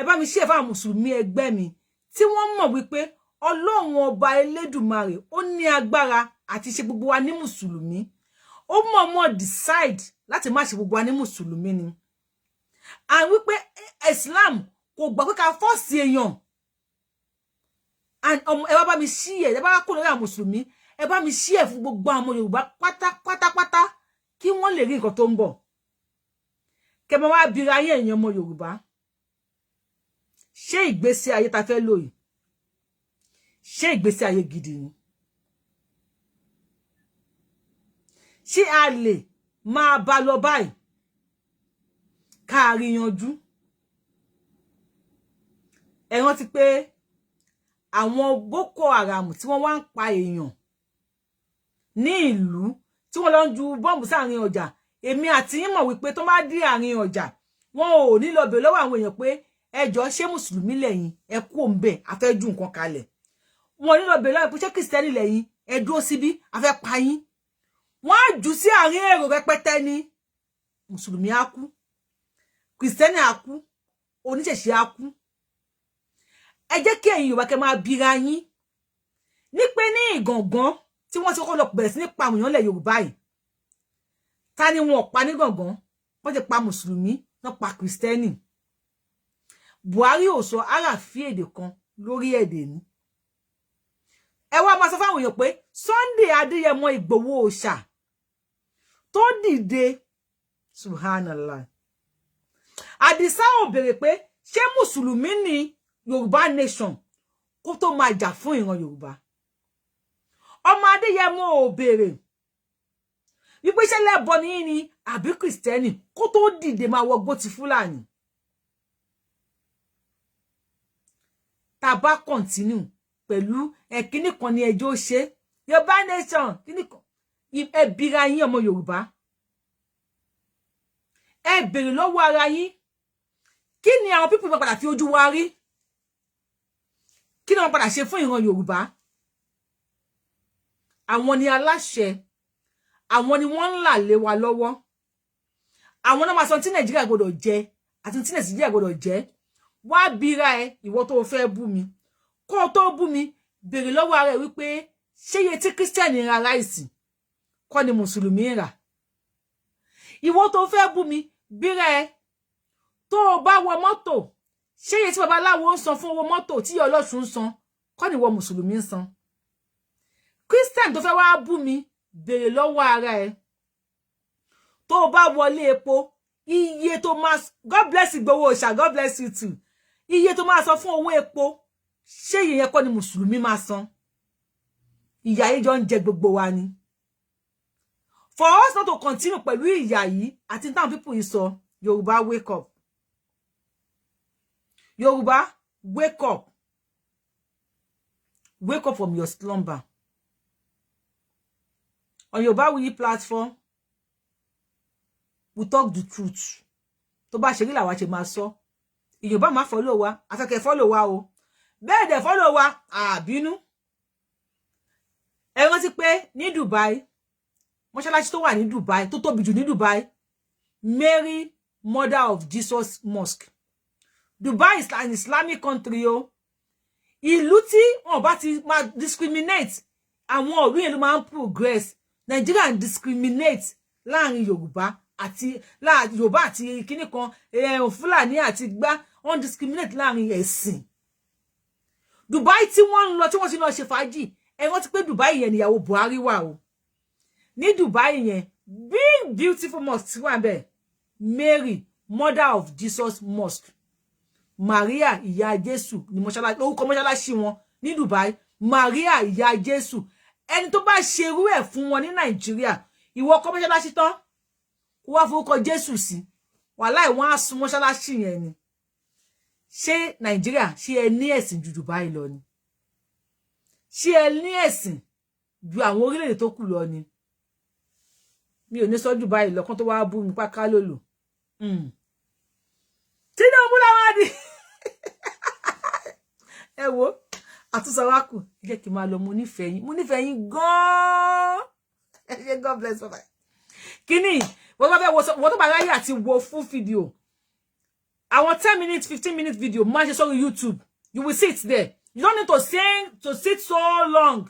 Ẹ bá mi ṣe fáwọn mùsùlùmí ẹgbẹ́ mi tí wọ́n mọ̀ wípé Ọlọ́run ọba Elédùmarè ó ní agbára àti ṣe gbogbo wa ní mùsùlùmí, ó mọ̀ọ́mọ̀ decide láti má ṣe gbogbo wa ní mùsùlùmí ni, and wípé Islam kò gbà pé ká force èèyàn. And ẹ wá bá mi ṣí ẹ, ẹ bá kó lórí àwọn mùsùlùmí, ẹ bá mi ṣí ẹ fún gbogbo àwọn Yorùbá pátápátápátá kí wọ́n lè rí nǹkan tó ń bọ̀. Kẹ mọ wá bira ayé èèyàn ọmọ Yorùbá, ṣé ìgbésí ayé ta fẹ́ lò yìí, ṣé ìgbésí ayé gidi ni? Ṣé a lè máa bá lọ báyìí ká rí yanjú? Ẹ rántí pé àwọn Boko Haram tí wọ́n wá ń pa èèyàn ní ìlú, tí wọ́n lọ ń ju bọ́ǹbù sáàrin ọjà, èmi àti yín mọ̀ wípé tó bá dé àárín ọjà, wọn ò ní lọ bèèrè lọ́wọ́ àwọn èèyàn pé ẹjọ́, ṣé mùsùlùmí lẹ́yìn? Ẹ kú òǹbẹ̀, a fẹ́ ju nǹkan kalẹ̀. Wọn ò ní lọ bèèrè lọ́wọ́ pé ṣé kìrìsìtẹ́nì lẹ́yìn? Ẹ dúró síbí, a fẹ́ pa yín. Wọ́n á jù sí àárín èrò rẹpẹtẹ ni. Mùsùlùmí á kú, kìrìsìtẹ́nì á kú, oníṣẹ̀ṣe á kú. Ẹ jẹ́ kí ẹ̀yin Yorùbá kẹ́ máa bira yín ní pé ní Ìgàngán tí wọ́n ti kọ́kọ́ lọ bẹ̀rẹ̀ sí ní pa àwọn èèyàn lẹ̀ Yorùbá yìí, ta ni wọn ò pa ní Gàngán? Wọ́n ti pa mùsùlùmí, wọ́n pa kìrìsìtẹ́nì. Buhari ò sọ àràfí èdè kan lórí èdè ní. Ẹ wá máa sọ fáwọn èèyàn pé Sunday Adéyẹmọ Ìgbòho Òòṣà tó dìde, subhanallah, Àdìsá ò béèrè pé ṣé mùsùlùmí ni Yorùbá nation kó tó máa jà fún ìran Yorùbá. Ọmọ Adéyẹmọ ò béèrè wípé ṣé lẹ́bọ ní ni àbí Kristẹni kó tó dìde máa wọgbó ti Fúlàní. Tá a bá continue pẹ̀lú ẹ̀kíní kan ní ẹjọ́ ṣe Yorùbá nation kíní kan, ẹ bira yín, ọmọ Yorùbá, ẹ bèrè lọ́wọ́ ara yín, kí ni àwọn people máa padà fi ojú wa rí? Kí ni wọ́n padà ṣe fún ìran Yorùbá? Àwọn ni aláṣẹ, àwọn ni wọ́n ń là lé wa lọ́wọ́, àwọn náà máa sọ tí Nàìjíríà gbọ́dọ̀ jẹ àti tí Nàìjíríà gbọ́dọ̀ jẹ. Wá bira ẹ, ìwọ tó fẹ́ bú mi, kó o tó bú mi, béèrè lọ́wọ́ ara ẹ wípé ṣé iye tí Kírísítẹ́nì ra rice kọ́ ni mùsùlùmí ń rà? Ìwọ tó fẹ́ bú mi, bíra ẹ, tó o bá wọ mọ́tò, ṣé iye tí babaláwo ń san fún owó mọ́tò tí ọlọ́sùn ń san kọ́ ni ìwọ mùsùlùmí ń san? Christian tó fẹ́ wá bú mi, béèrè lọ́wọ́ ara ẹ, tó o bá wọlé epo, iye tó máa, God bless Ìgbòho Òòṣà, God bless you too, iye tó máa san fún owó epo, ṣé iye yẹn kọ́ ni mùsùlùmí máa san? Ìyà yìí jọ ń jẹ gbogbo wa ni. For us not to continue pẹ̀lú ìyà yìí àti táwọn people yìí sọ, Yorùbá, wake up. Yorùbá, wake up. Wake up from your slumber. On Yorùbáwùyí platform, we talk the truth. Tó bá ṣe rí làwa ṣe máa sọ. Ìyọ̀bá máa follow wa, afẹ́kẹ́ follow wa o. Bẹ́ẹ̀ dẹ̀ follow wa, àbínú. Ẹ rántí pé ní Dubai, mọ́ṣáláṣí tó wà ní Dubai, tó tóbi jù ní Dubai, Mary Mother of Jesus Mosque. Dubai is an Islamic country o. Ìlú tí wọn bá ti máa discriminate, àwọn ìlú yẹn ló máa ń progress. Nigeria discriminate láàrin Yorùbá àti láàrin Yorùbá àti kíní kan, Fúlàní àti gbá, wọ́n discriminate láàrin ẹ̀sìn. Dubai tí wọ́n ń lọ, tí wọ́n ti lọ ṣe fàájì, ẹ rántí pé Dubai yẹn níyàwó Buhari wà o. Ní Dubai yẹn, big beautiful mosque wà bẹ́ẹ̀, Mary Mother of Jesus Mosque. Maria ìyá Jésù ni mọ́ṣáláṣí, orúkọ mọ́ṣáláṣí wọn ní Dubai, Maria ìyá Jésù. Ẹni tó bá ṣerú ẹ̀ fún wọn ní Nàìjíríà, ìwọ kọ́ mọ́ṣáláṣí tán kó wá forúkọ Jésù sí, wàláì, wọ́n á sun mọ́ṣáláṣí yẹn ni. Ṣé Nàìjíríà, ṣé ẹ ní ẹ̀sìn ju Dubai lọ ni? Ṣé ẹ ní ẹ̀sìn ju àwọn orílẹ̀-èdè tó kù lọ ni? Mi ò ní sọ Dubai lọ kán tó wá bú mi páká lòlò. Tinubu làwọn àdì. Ẹ wo àtúnṣe wa kù, jẹ́ kí n máa lọ. Mo nífẹ̀ẹ́ yín, mo nífẹ̀ẹ́ yín gan-an. Ẹ ṣé, God bless, bye bye. Kíní wọ́n bá fẹ́ wọ́n tó bá ráyè àti wo full video, àwọn 10 minutes, 15 minutes video máa ṣe sórí YouTube, you will see it there. You don't need to sing to sit so long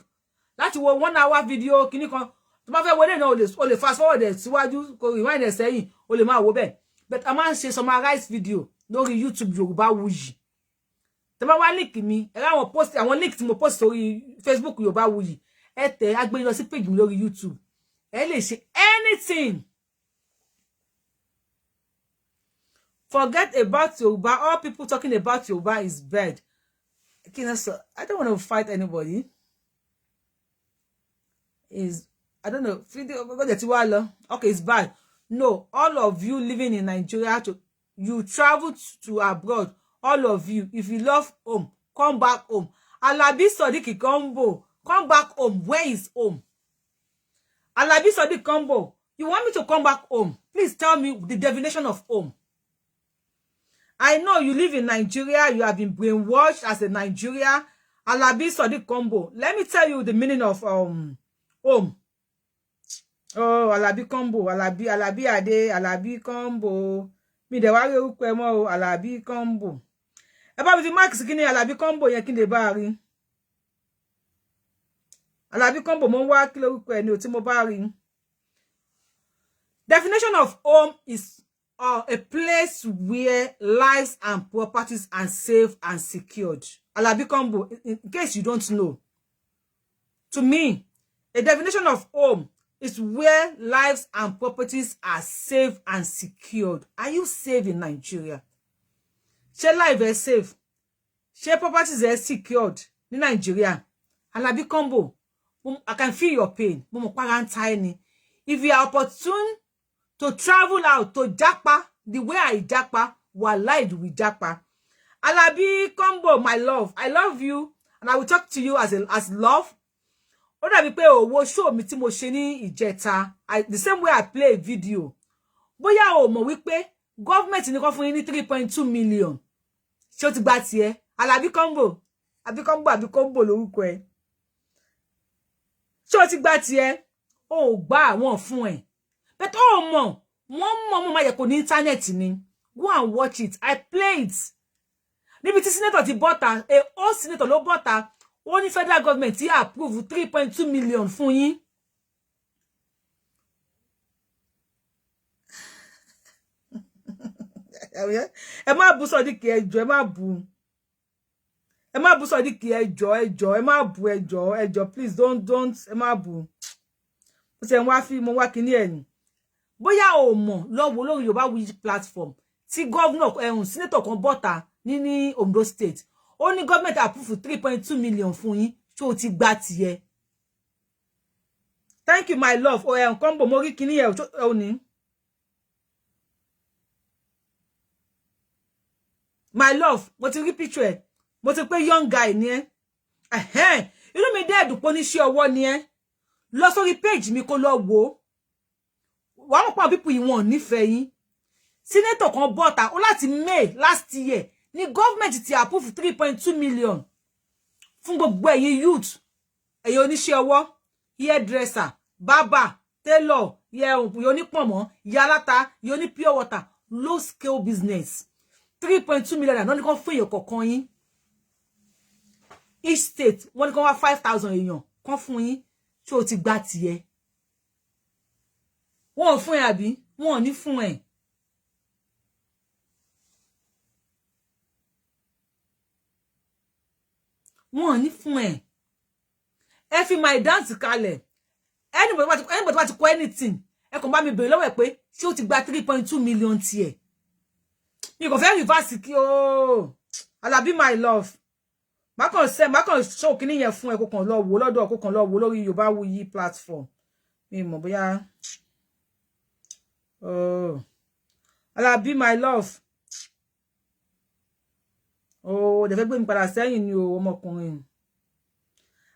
láti wo one hour video. Kíní kan tó bá fẹ́ wọlé náà, o lè fast forward ẹ̀ síwájú, kò rewind ẹ̀ sẹ́yìn, o lè máa wo bẹ́ẹ̀. But a máa ń ṣe summarize video lórí YouTube Yorùbáwùyí. Tẹ́ bá wá link mi, ẹ ráwọn post, àwọn link tí mo post sórí Facebook Yorùbáwùyí, ẹ tẹ̀, á gbé lọ sí page mi lórí YouTube. Ẹ lè ṣe anything. Forget about Yoruba. All people talking about Yoruba is bad. Kí ni sọ? I don't want to fight anybody. Is, I don't know, video gbọ́dọ̀ tí wàá lọ. Okay, it's bad. No, all of you living in Nigeria, to you travel to abroad, all of you, if you love home, come back home. Alabi Sodiq Combo, come back home. Where is home? Alabi Sodiq Combo, you want me to come back home? Please tell me the definition of home. I know you live in Nigeria. You have been brainwashed as a Nigeria. Alabi Sodiq Combo, let me tell you the meaning of home. Oh, Alabi Combo, Alabi, Alabi Ade, Alabi Combo. Mi dẹ̀ wá rí orúkọ ẹ mọ́ o, Alabi Combo. Ẹ bá mi fi mark sí kíní Alabi Combo yẹn kí n lè bá a rí. Alabi Combo, mo ń wá kí lórúkọ ẹ ní o tí mo bá rí. Definition of home is a place where lives and properties are safe and secured. Alabi Combo, in case you don't know. To me, a definition of home is where lives and properties are safe and secured. Are you safe in Nigeria? Ṣé life ẹ safe? Ṣé properties ẹ secured ní Nigeria? Alabi Combo, I can feel your pain. Mo mọ̀ para ń ta ẹ́ ni. If you are opportune to travel out to japa the way I japa, wallahi we japa. Alabi Combo, my love, I love you and I will talk to you as love. Ó dàbí pé owó show mi tí mo ṣe ní ìjẹta, the same way I play video. Bóyá o mọ̀ wípé government ní kó fún yín ní 3.2 million. Ṣé o ti gba tiẹ̀? Alabi Combo, Abi Combo, Abi Combo lórúkọ ẹ̀. Ṣé o ti gba tiẹ̀? O ò gbà, àwọn fún ẹ. But ó mọ̀, wọ́n mọ̀ mọ̀ máa yẹ kó ní internet ni. Go and watch it. I play it. Níbi tí senator ti bọ́ta, a old senator ló bọ́ta, ó ní federal government ti approve 3.2 million fún yín. Ẹ má bú Sodiq, ẹ jọ̀ọ́, ẹ má bú. Ẹ má bú Sodiq, ẹ jọ̀ọ́, ẹ jọ̀ọ́, ẹ má bú, ẹ jọ̀ọ́, ẹ jọ̀ọ́, please don't, ẹ má bú. Mo ṣe ń wá fi mo wá kíní ẹ̀ ní. Bóyá o mọ̀, lọ wo lórí Yorùbáwùyí platform tí governor ẹ̀hún senator kan bọ́ta ní Ondo State. Ó ní government approve 3.2 million fún yín. Ṣé o ti gba tiẹ̀? Thank you, my love. Oh, ẹ̀hún Combo, mo rí kíní ẹ̀ ò ní. My love, mo ti rí picture ẹ̀. Mo ti pé young guy ni ẹ́. Ẹ̀hẹ́n, inú mi dẹ́ dùn pé oníṣẹ́ ọwọ́ ni ẹ́. Lọ sórí page mi kó lọ wò ó. Wàá mọ̀ pé àwọn people yìí wọn ò nífẹ̀ẹ́ yín. Senator kan bọ́ta, ó láti May last year ní government ti approve 3.2 million fún gbogbo ẹ̀yin youth, ẹ̀yin oníṣẹ́ ọwọ́, hairdresser, barber, tailor, ìyá onípọ̀nmọ́, ìyá aláta, ìyá oní pure water, low scale business. 3.2 million náà ní kàn fún èèyàn kọ̀ọ̀kan yín. Each state wọ́n ní kàn wá 5,000 èèyàn kàn fún yín. Ṣé o ti gba tiẹ̀? Wọ́n ò fún ẹ àbí? Wọ́n ò ní fún ẹ. Wọ́n ò ní fún ẹ. Ẹ fi my dance kalẹ̀. Anybody bá ti kọ anything, ẹ kàn bá mi bèrè lọ́wọ́ ẹ pé ṣé o ti gba 3.2 million tiẹ̀? Mi kò fẹ́ reverse kí o. Alabi my love. Má kàn sẹ́, má kàn show kíní yẹn fún ẹ, kó kàn lọ wò lọ́dọ̀, kó kàn lọ wò lórí Yorùbáwùyí platform. Mi mọ̀ bóyá. Oh. Alabi my love. Oh, dẹ̀ fẹ́ gbé mi padà sẹ́yìn ni o, ọmọkùnrin.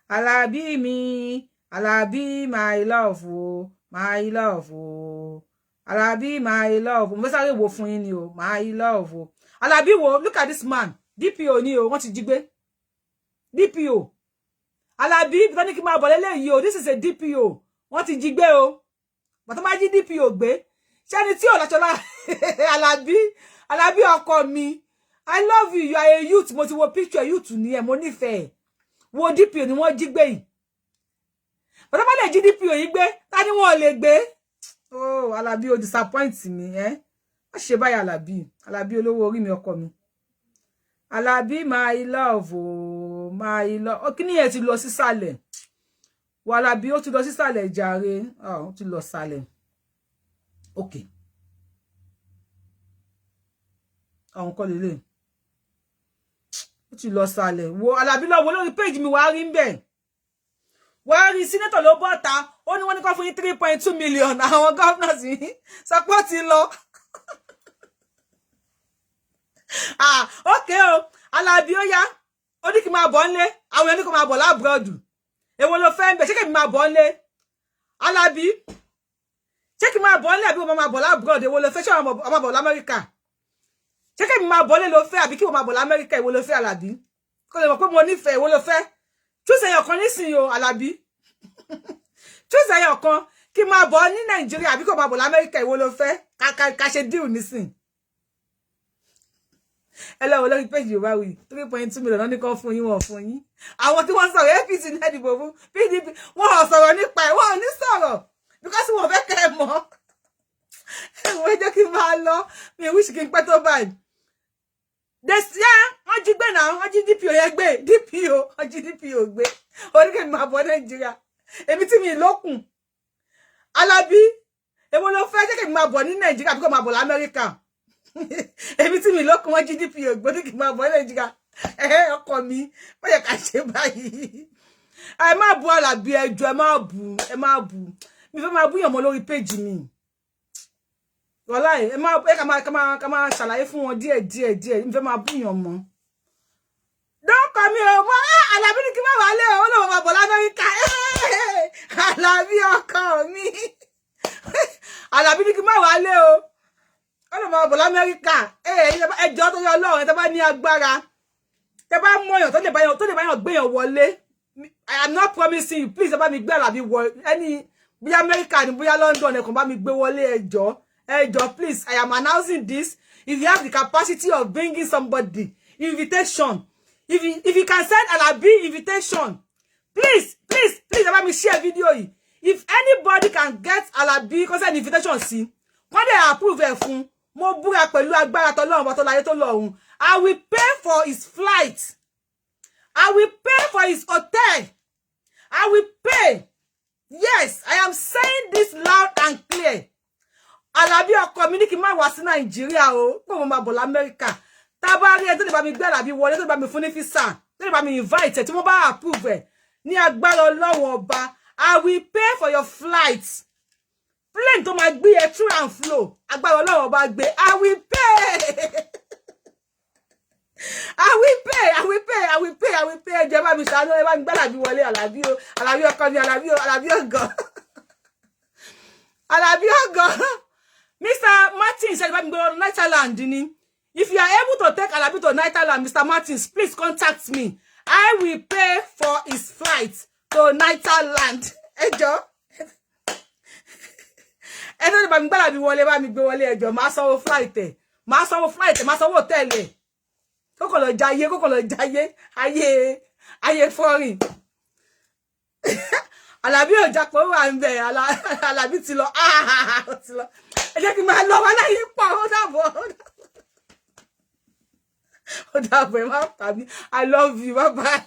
Alabi mi, Alabi my love o, my love o. Alabi my love. Mo fẹ́ sáré wo fún yín ni o, my love o. Alabi wo, look at this man. DPO ni o, wọ́n ti jí gbé. DPO. Alabi, bí wọ́n ní kí n máa bọ̀ lélẹ́yìí o, this is a DPO. Wọ́n ti jí gbé o. Bàtà máa jí DPO gbé. Ṣé ẹni tí ò láṣọ lára Alabi, Alabi ọkọ mi. I love you, you are a youth. Mo ti wo picture youth ni ẹ, mo nífẹ̀ẹ́. Wo DPO ni wọ́n jí gbé yìí. Bàtà máa lè jí DPO yìí gbé, ta ni wọ́n lè gbé? Oh, Alabi o disappoint mi, eh? Má ṣe báyìí Alabi. Alabi olówó orí mi, ọkọ mi. Alabi my love o, my love. Ó kíní yẹn ti lọ sísàlẹ̀. Wò Alabi, ó ti lọ sísàlẹ̀ jàre. Ah, ó ti lọ sàlẹ̀. Okay. Àwọn kọ́ lélẹ̀. Ó ti lọ sàlẹ̀. Wo Alabi, lọ wo lórí page mi, wàá rí ń bẹ̀. Wàá rí senator ló bọ́ta. Ó ní wọ́n ní kó fún yín 3.2 million. Àwọn governors yìí sọ pé ó ti lọ. Ah, okay o. Alabi ó yá. Ó ní kí n máa bọ̀ ńlé. Àwọn èèyàn ní kó máa bọ̀ l'abroad. Èwo ló fẹ́ ń bẹ̀? Ṣé kí n máa bọ̀ ńlé? Alabi. Ṣé kí n máa bọ̀ ńlé àbí mo máa bọ̀ l'abroad? Èwo ló fẹ́? Ṣé o máa bọ̀ l'Amẹ́ríkà? Ṣé kí n máa bọ̀ ńlé ló fẹ́ àbí kí mo máa bọ̀ l'Amẹ́ríkà? Èwo ló fẹ́, Alabi? Kó lè mọ̀ pé mo nífẹ̀ẹ́. Èwo ló fẹ́? Choose ẹyọ kan nísìnyí o, Alabi. Choose ẹyọ kan, kí n máa bọ̀ ní Nàìjíríà àbí kó máa bọ̀ l'Amẹ́ríkà. Èwo ló fẹ́? Ká ṣe deal nísìn. Ẹ lọ wò lórí page Yorùbáwùyí, 3.2 million ní kàn fún yín, wọ́n fún yín. Àwọn tí wọ́n sọ̀rọ̀, APC ní ẹ̀dìbò fún, PDP, wọ́n ò sọ̀rọ̀ nípa ẹ̀, wọ́n ò ní sọ̀rọ̀ because wọ́n fẹ́ kẹ́ ẹ mọ̀. Ẹ̀wọ̀n, ẹ jẹ́ kí n máa lọ, mi ò wish kí n pẹ́ tó báyìí. This, yeah. Wọ́n jí gbé náà, wọ́n jí DPO yẹn gbé. DPO, wọ́n jí DPO gbé. Oníkèmí máa bọ̀ Nàìjíríà, èmi tí mi lókun. Alábí, èwo ló fẹ́? Jẹ́ kí n máa bọ̀ ní Nàìjíríà bí kò máa bọ̀ l'Amẹ́ríkà? Èmi tí mi lókun, wọ́n jí DPO gbé, ní kí n máa bọ̀ ní Nàìjíríà. Ẹ ọkọ mi, wọ́n yẹ ká ṣe báyìí. Ẹ má bu Alábí, ẹjọ́, ẹ má bu, ẹ má bu. Mi fẹ́ máa búyàn mọ́ lórí péjì mi. Wàláì, ẹ má ẹ ká máa ṣàlàyé fún wọn díẹ̀ díẹ̀ díẹ̀. Mi fẹ́ máa búyàn mọ́ dọ́kọ̀ mi ò mọ́. Àlàbí ní kí n má wálé o, ó lóun máa bọ̀ l'Amẹ́ríkà. Àlàbí ọkọ mi, Àlàbí ní kí n má wálé o, ó lóun máa bọ̀ l'Amẹ́ríkà. Ẹjọ́ tó yọ Ọlọ́run, ẹ tó bá ní agbára, tẹ bá mọ̀yàn tó lè báyàn gbéyàn wọlé. I am not promising you, please, ẹ bá mi gbé Àlàbí wọ ẹni, bóyá Amẹ́ríkà ni, bóyá London, ẹ kàn bá mi gbé wọlé. Ẹjọ́, ẹjọ́, please, I am announcing this. If you have the capacity of bringing somebody invitation, if you can send Alabi invitation, please, please, please, ẹ bá mi share video yìí. If anybody can get Alabi kó send invitation sí, wọ́n dẹ̀ approve ẹ̀ fún, mo búra pẹ̀lú agbára tọlọ́run bá tó láyé tó lọ́run, I will pay for his flight, I will pay for his hotel, I will pay. Yes, I am saying this loud and clear. Àlàbí ọkọ mi ní kí n má wá sí Nàìjíríà o, pé mo máa bọ̀ l'Amẹ́ríkà. Tá a bá rí ẹ tó lè bá mi gbé Àlàbí wọlé, tó lè bá mi fún ní visa, tó lè bá mi invite ẹ, tí wọ́n bá approve ẹ, ní agbára Ọlọ́run Ọba, I will pay for your flight. Plane tó máa gbé ẹ through and flow, agbára Ọlọ́run Ọba gbé. I will pay, I will pay, I will pay, I will pay, I will pay. Ẹ jọ̀ọ́, ẹ bá mi ṣàánú, ẹ bá mi gbé Àlàbí wọlé. Àlàbí o, Àlàbí ọkọ mi, Àlàbí o, Àlàbí ọgọ, Àlàbí ọgọ. Mr. Martins, ẹ bá mi gbé lọ Netherland ni. If you are able to take Alabi to Netherlands, Mr. Martins, please contact me. I will pay for his flight to Netherlands. Ẹ jọ̀ọ́, ẹ tó lè bá mi gbé Àlàbí wọlé, bá mi gbé wọlé. Ẹ jọ̀ọ́, máa sanwó flight ẹ, máa sanwó flight ẹ, máa sanwó hotel ẹ, kókò lọ jayé, kókò lọ jayé ayé ayé foreign. Àlàbí ò jápọ̀, wà ń bẹ̀. Àlàbí ti lọ, ó ti lọ. Ẹ jẹ́ kí n máa lọ wá láyé pọ̀. Ó dàbọ̀, ó dàbọ̀. Ẹ má pa mí. I love you, bye bye.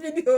Video.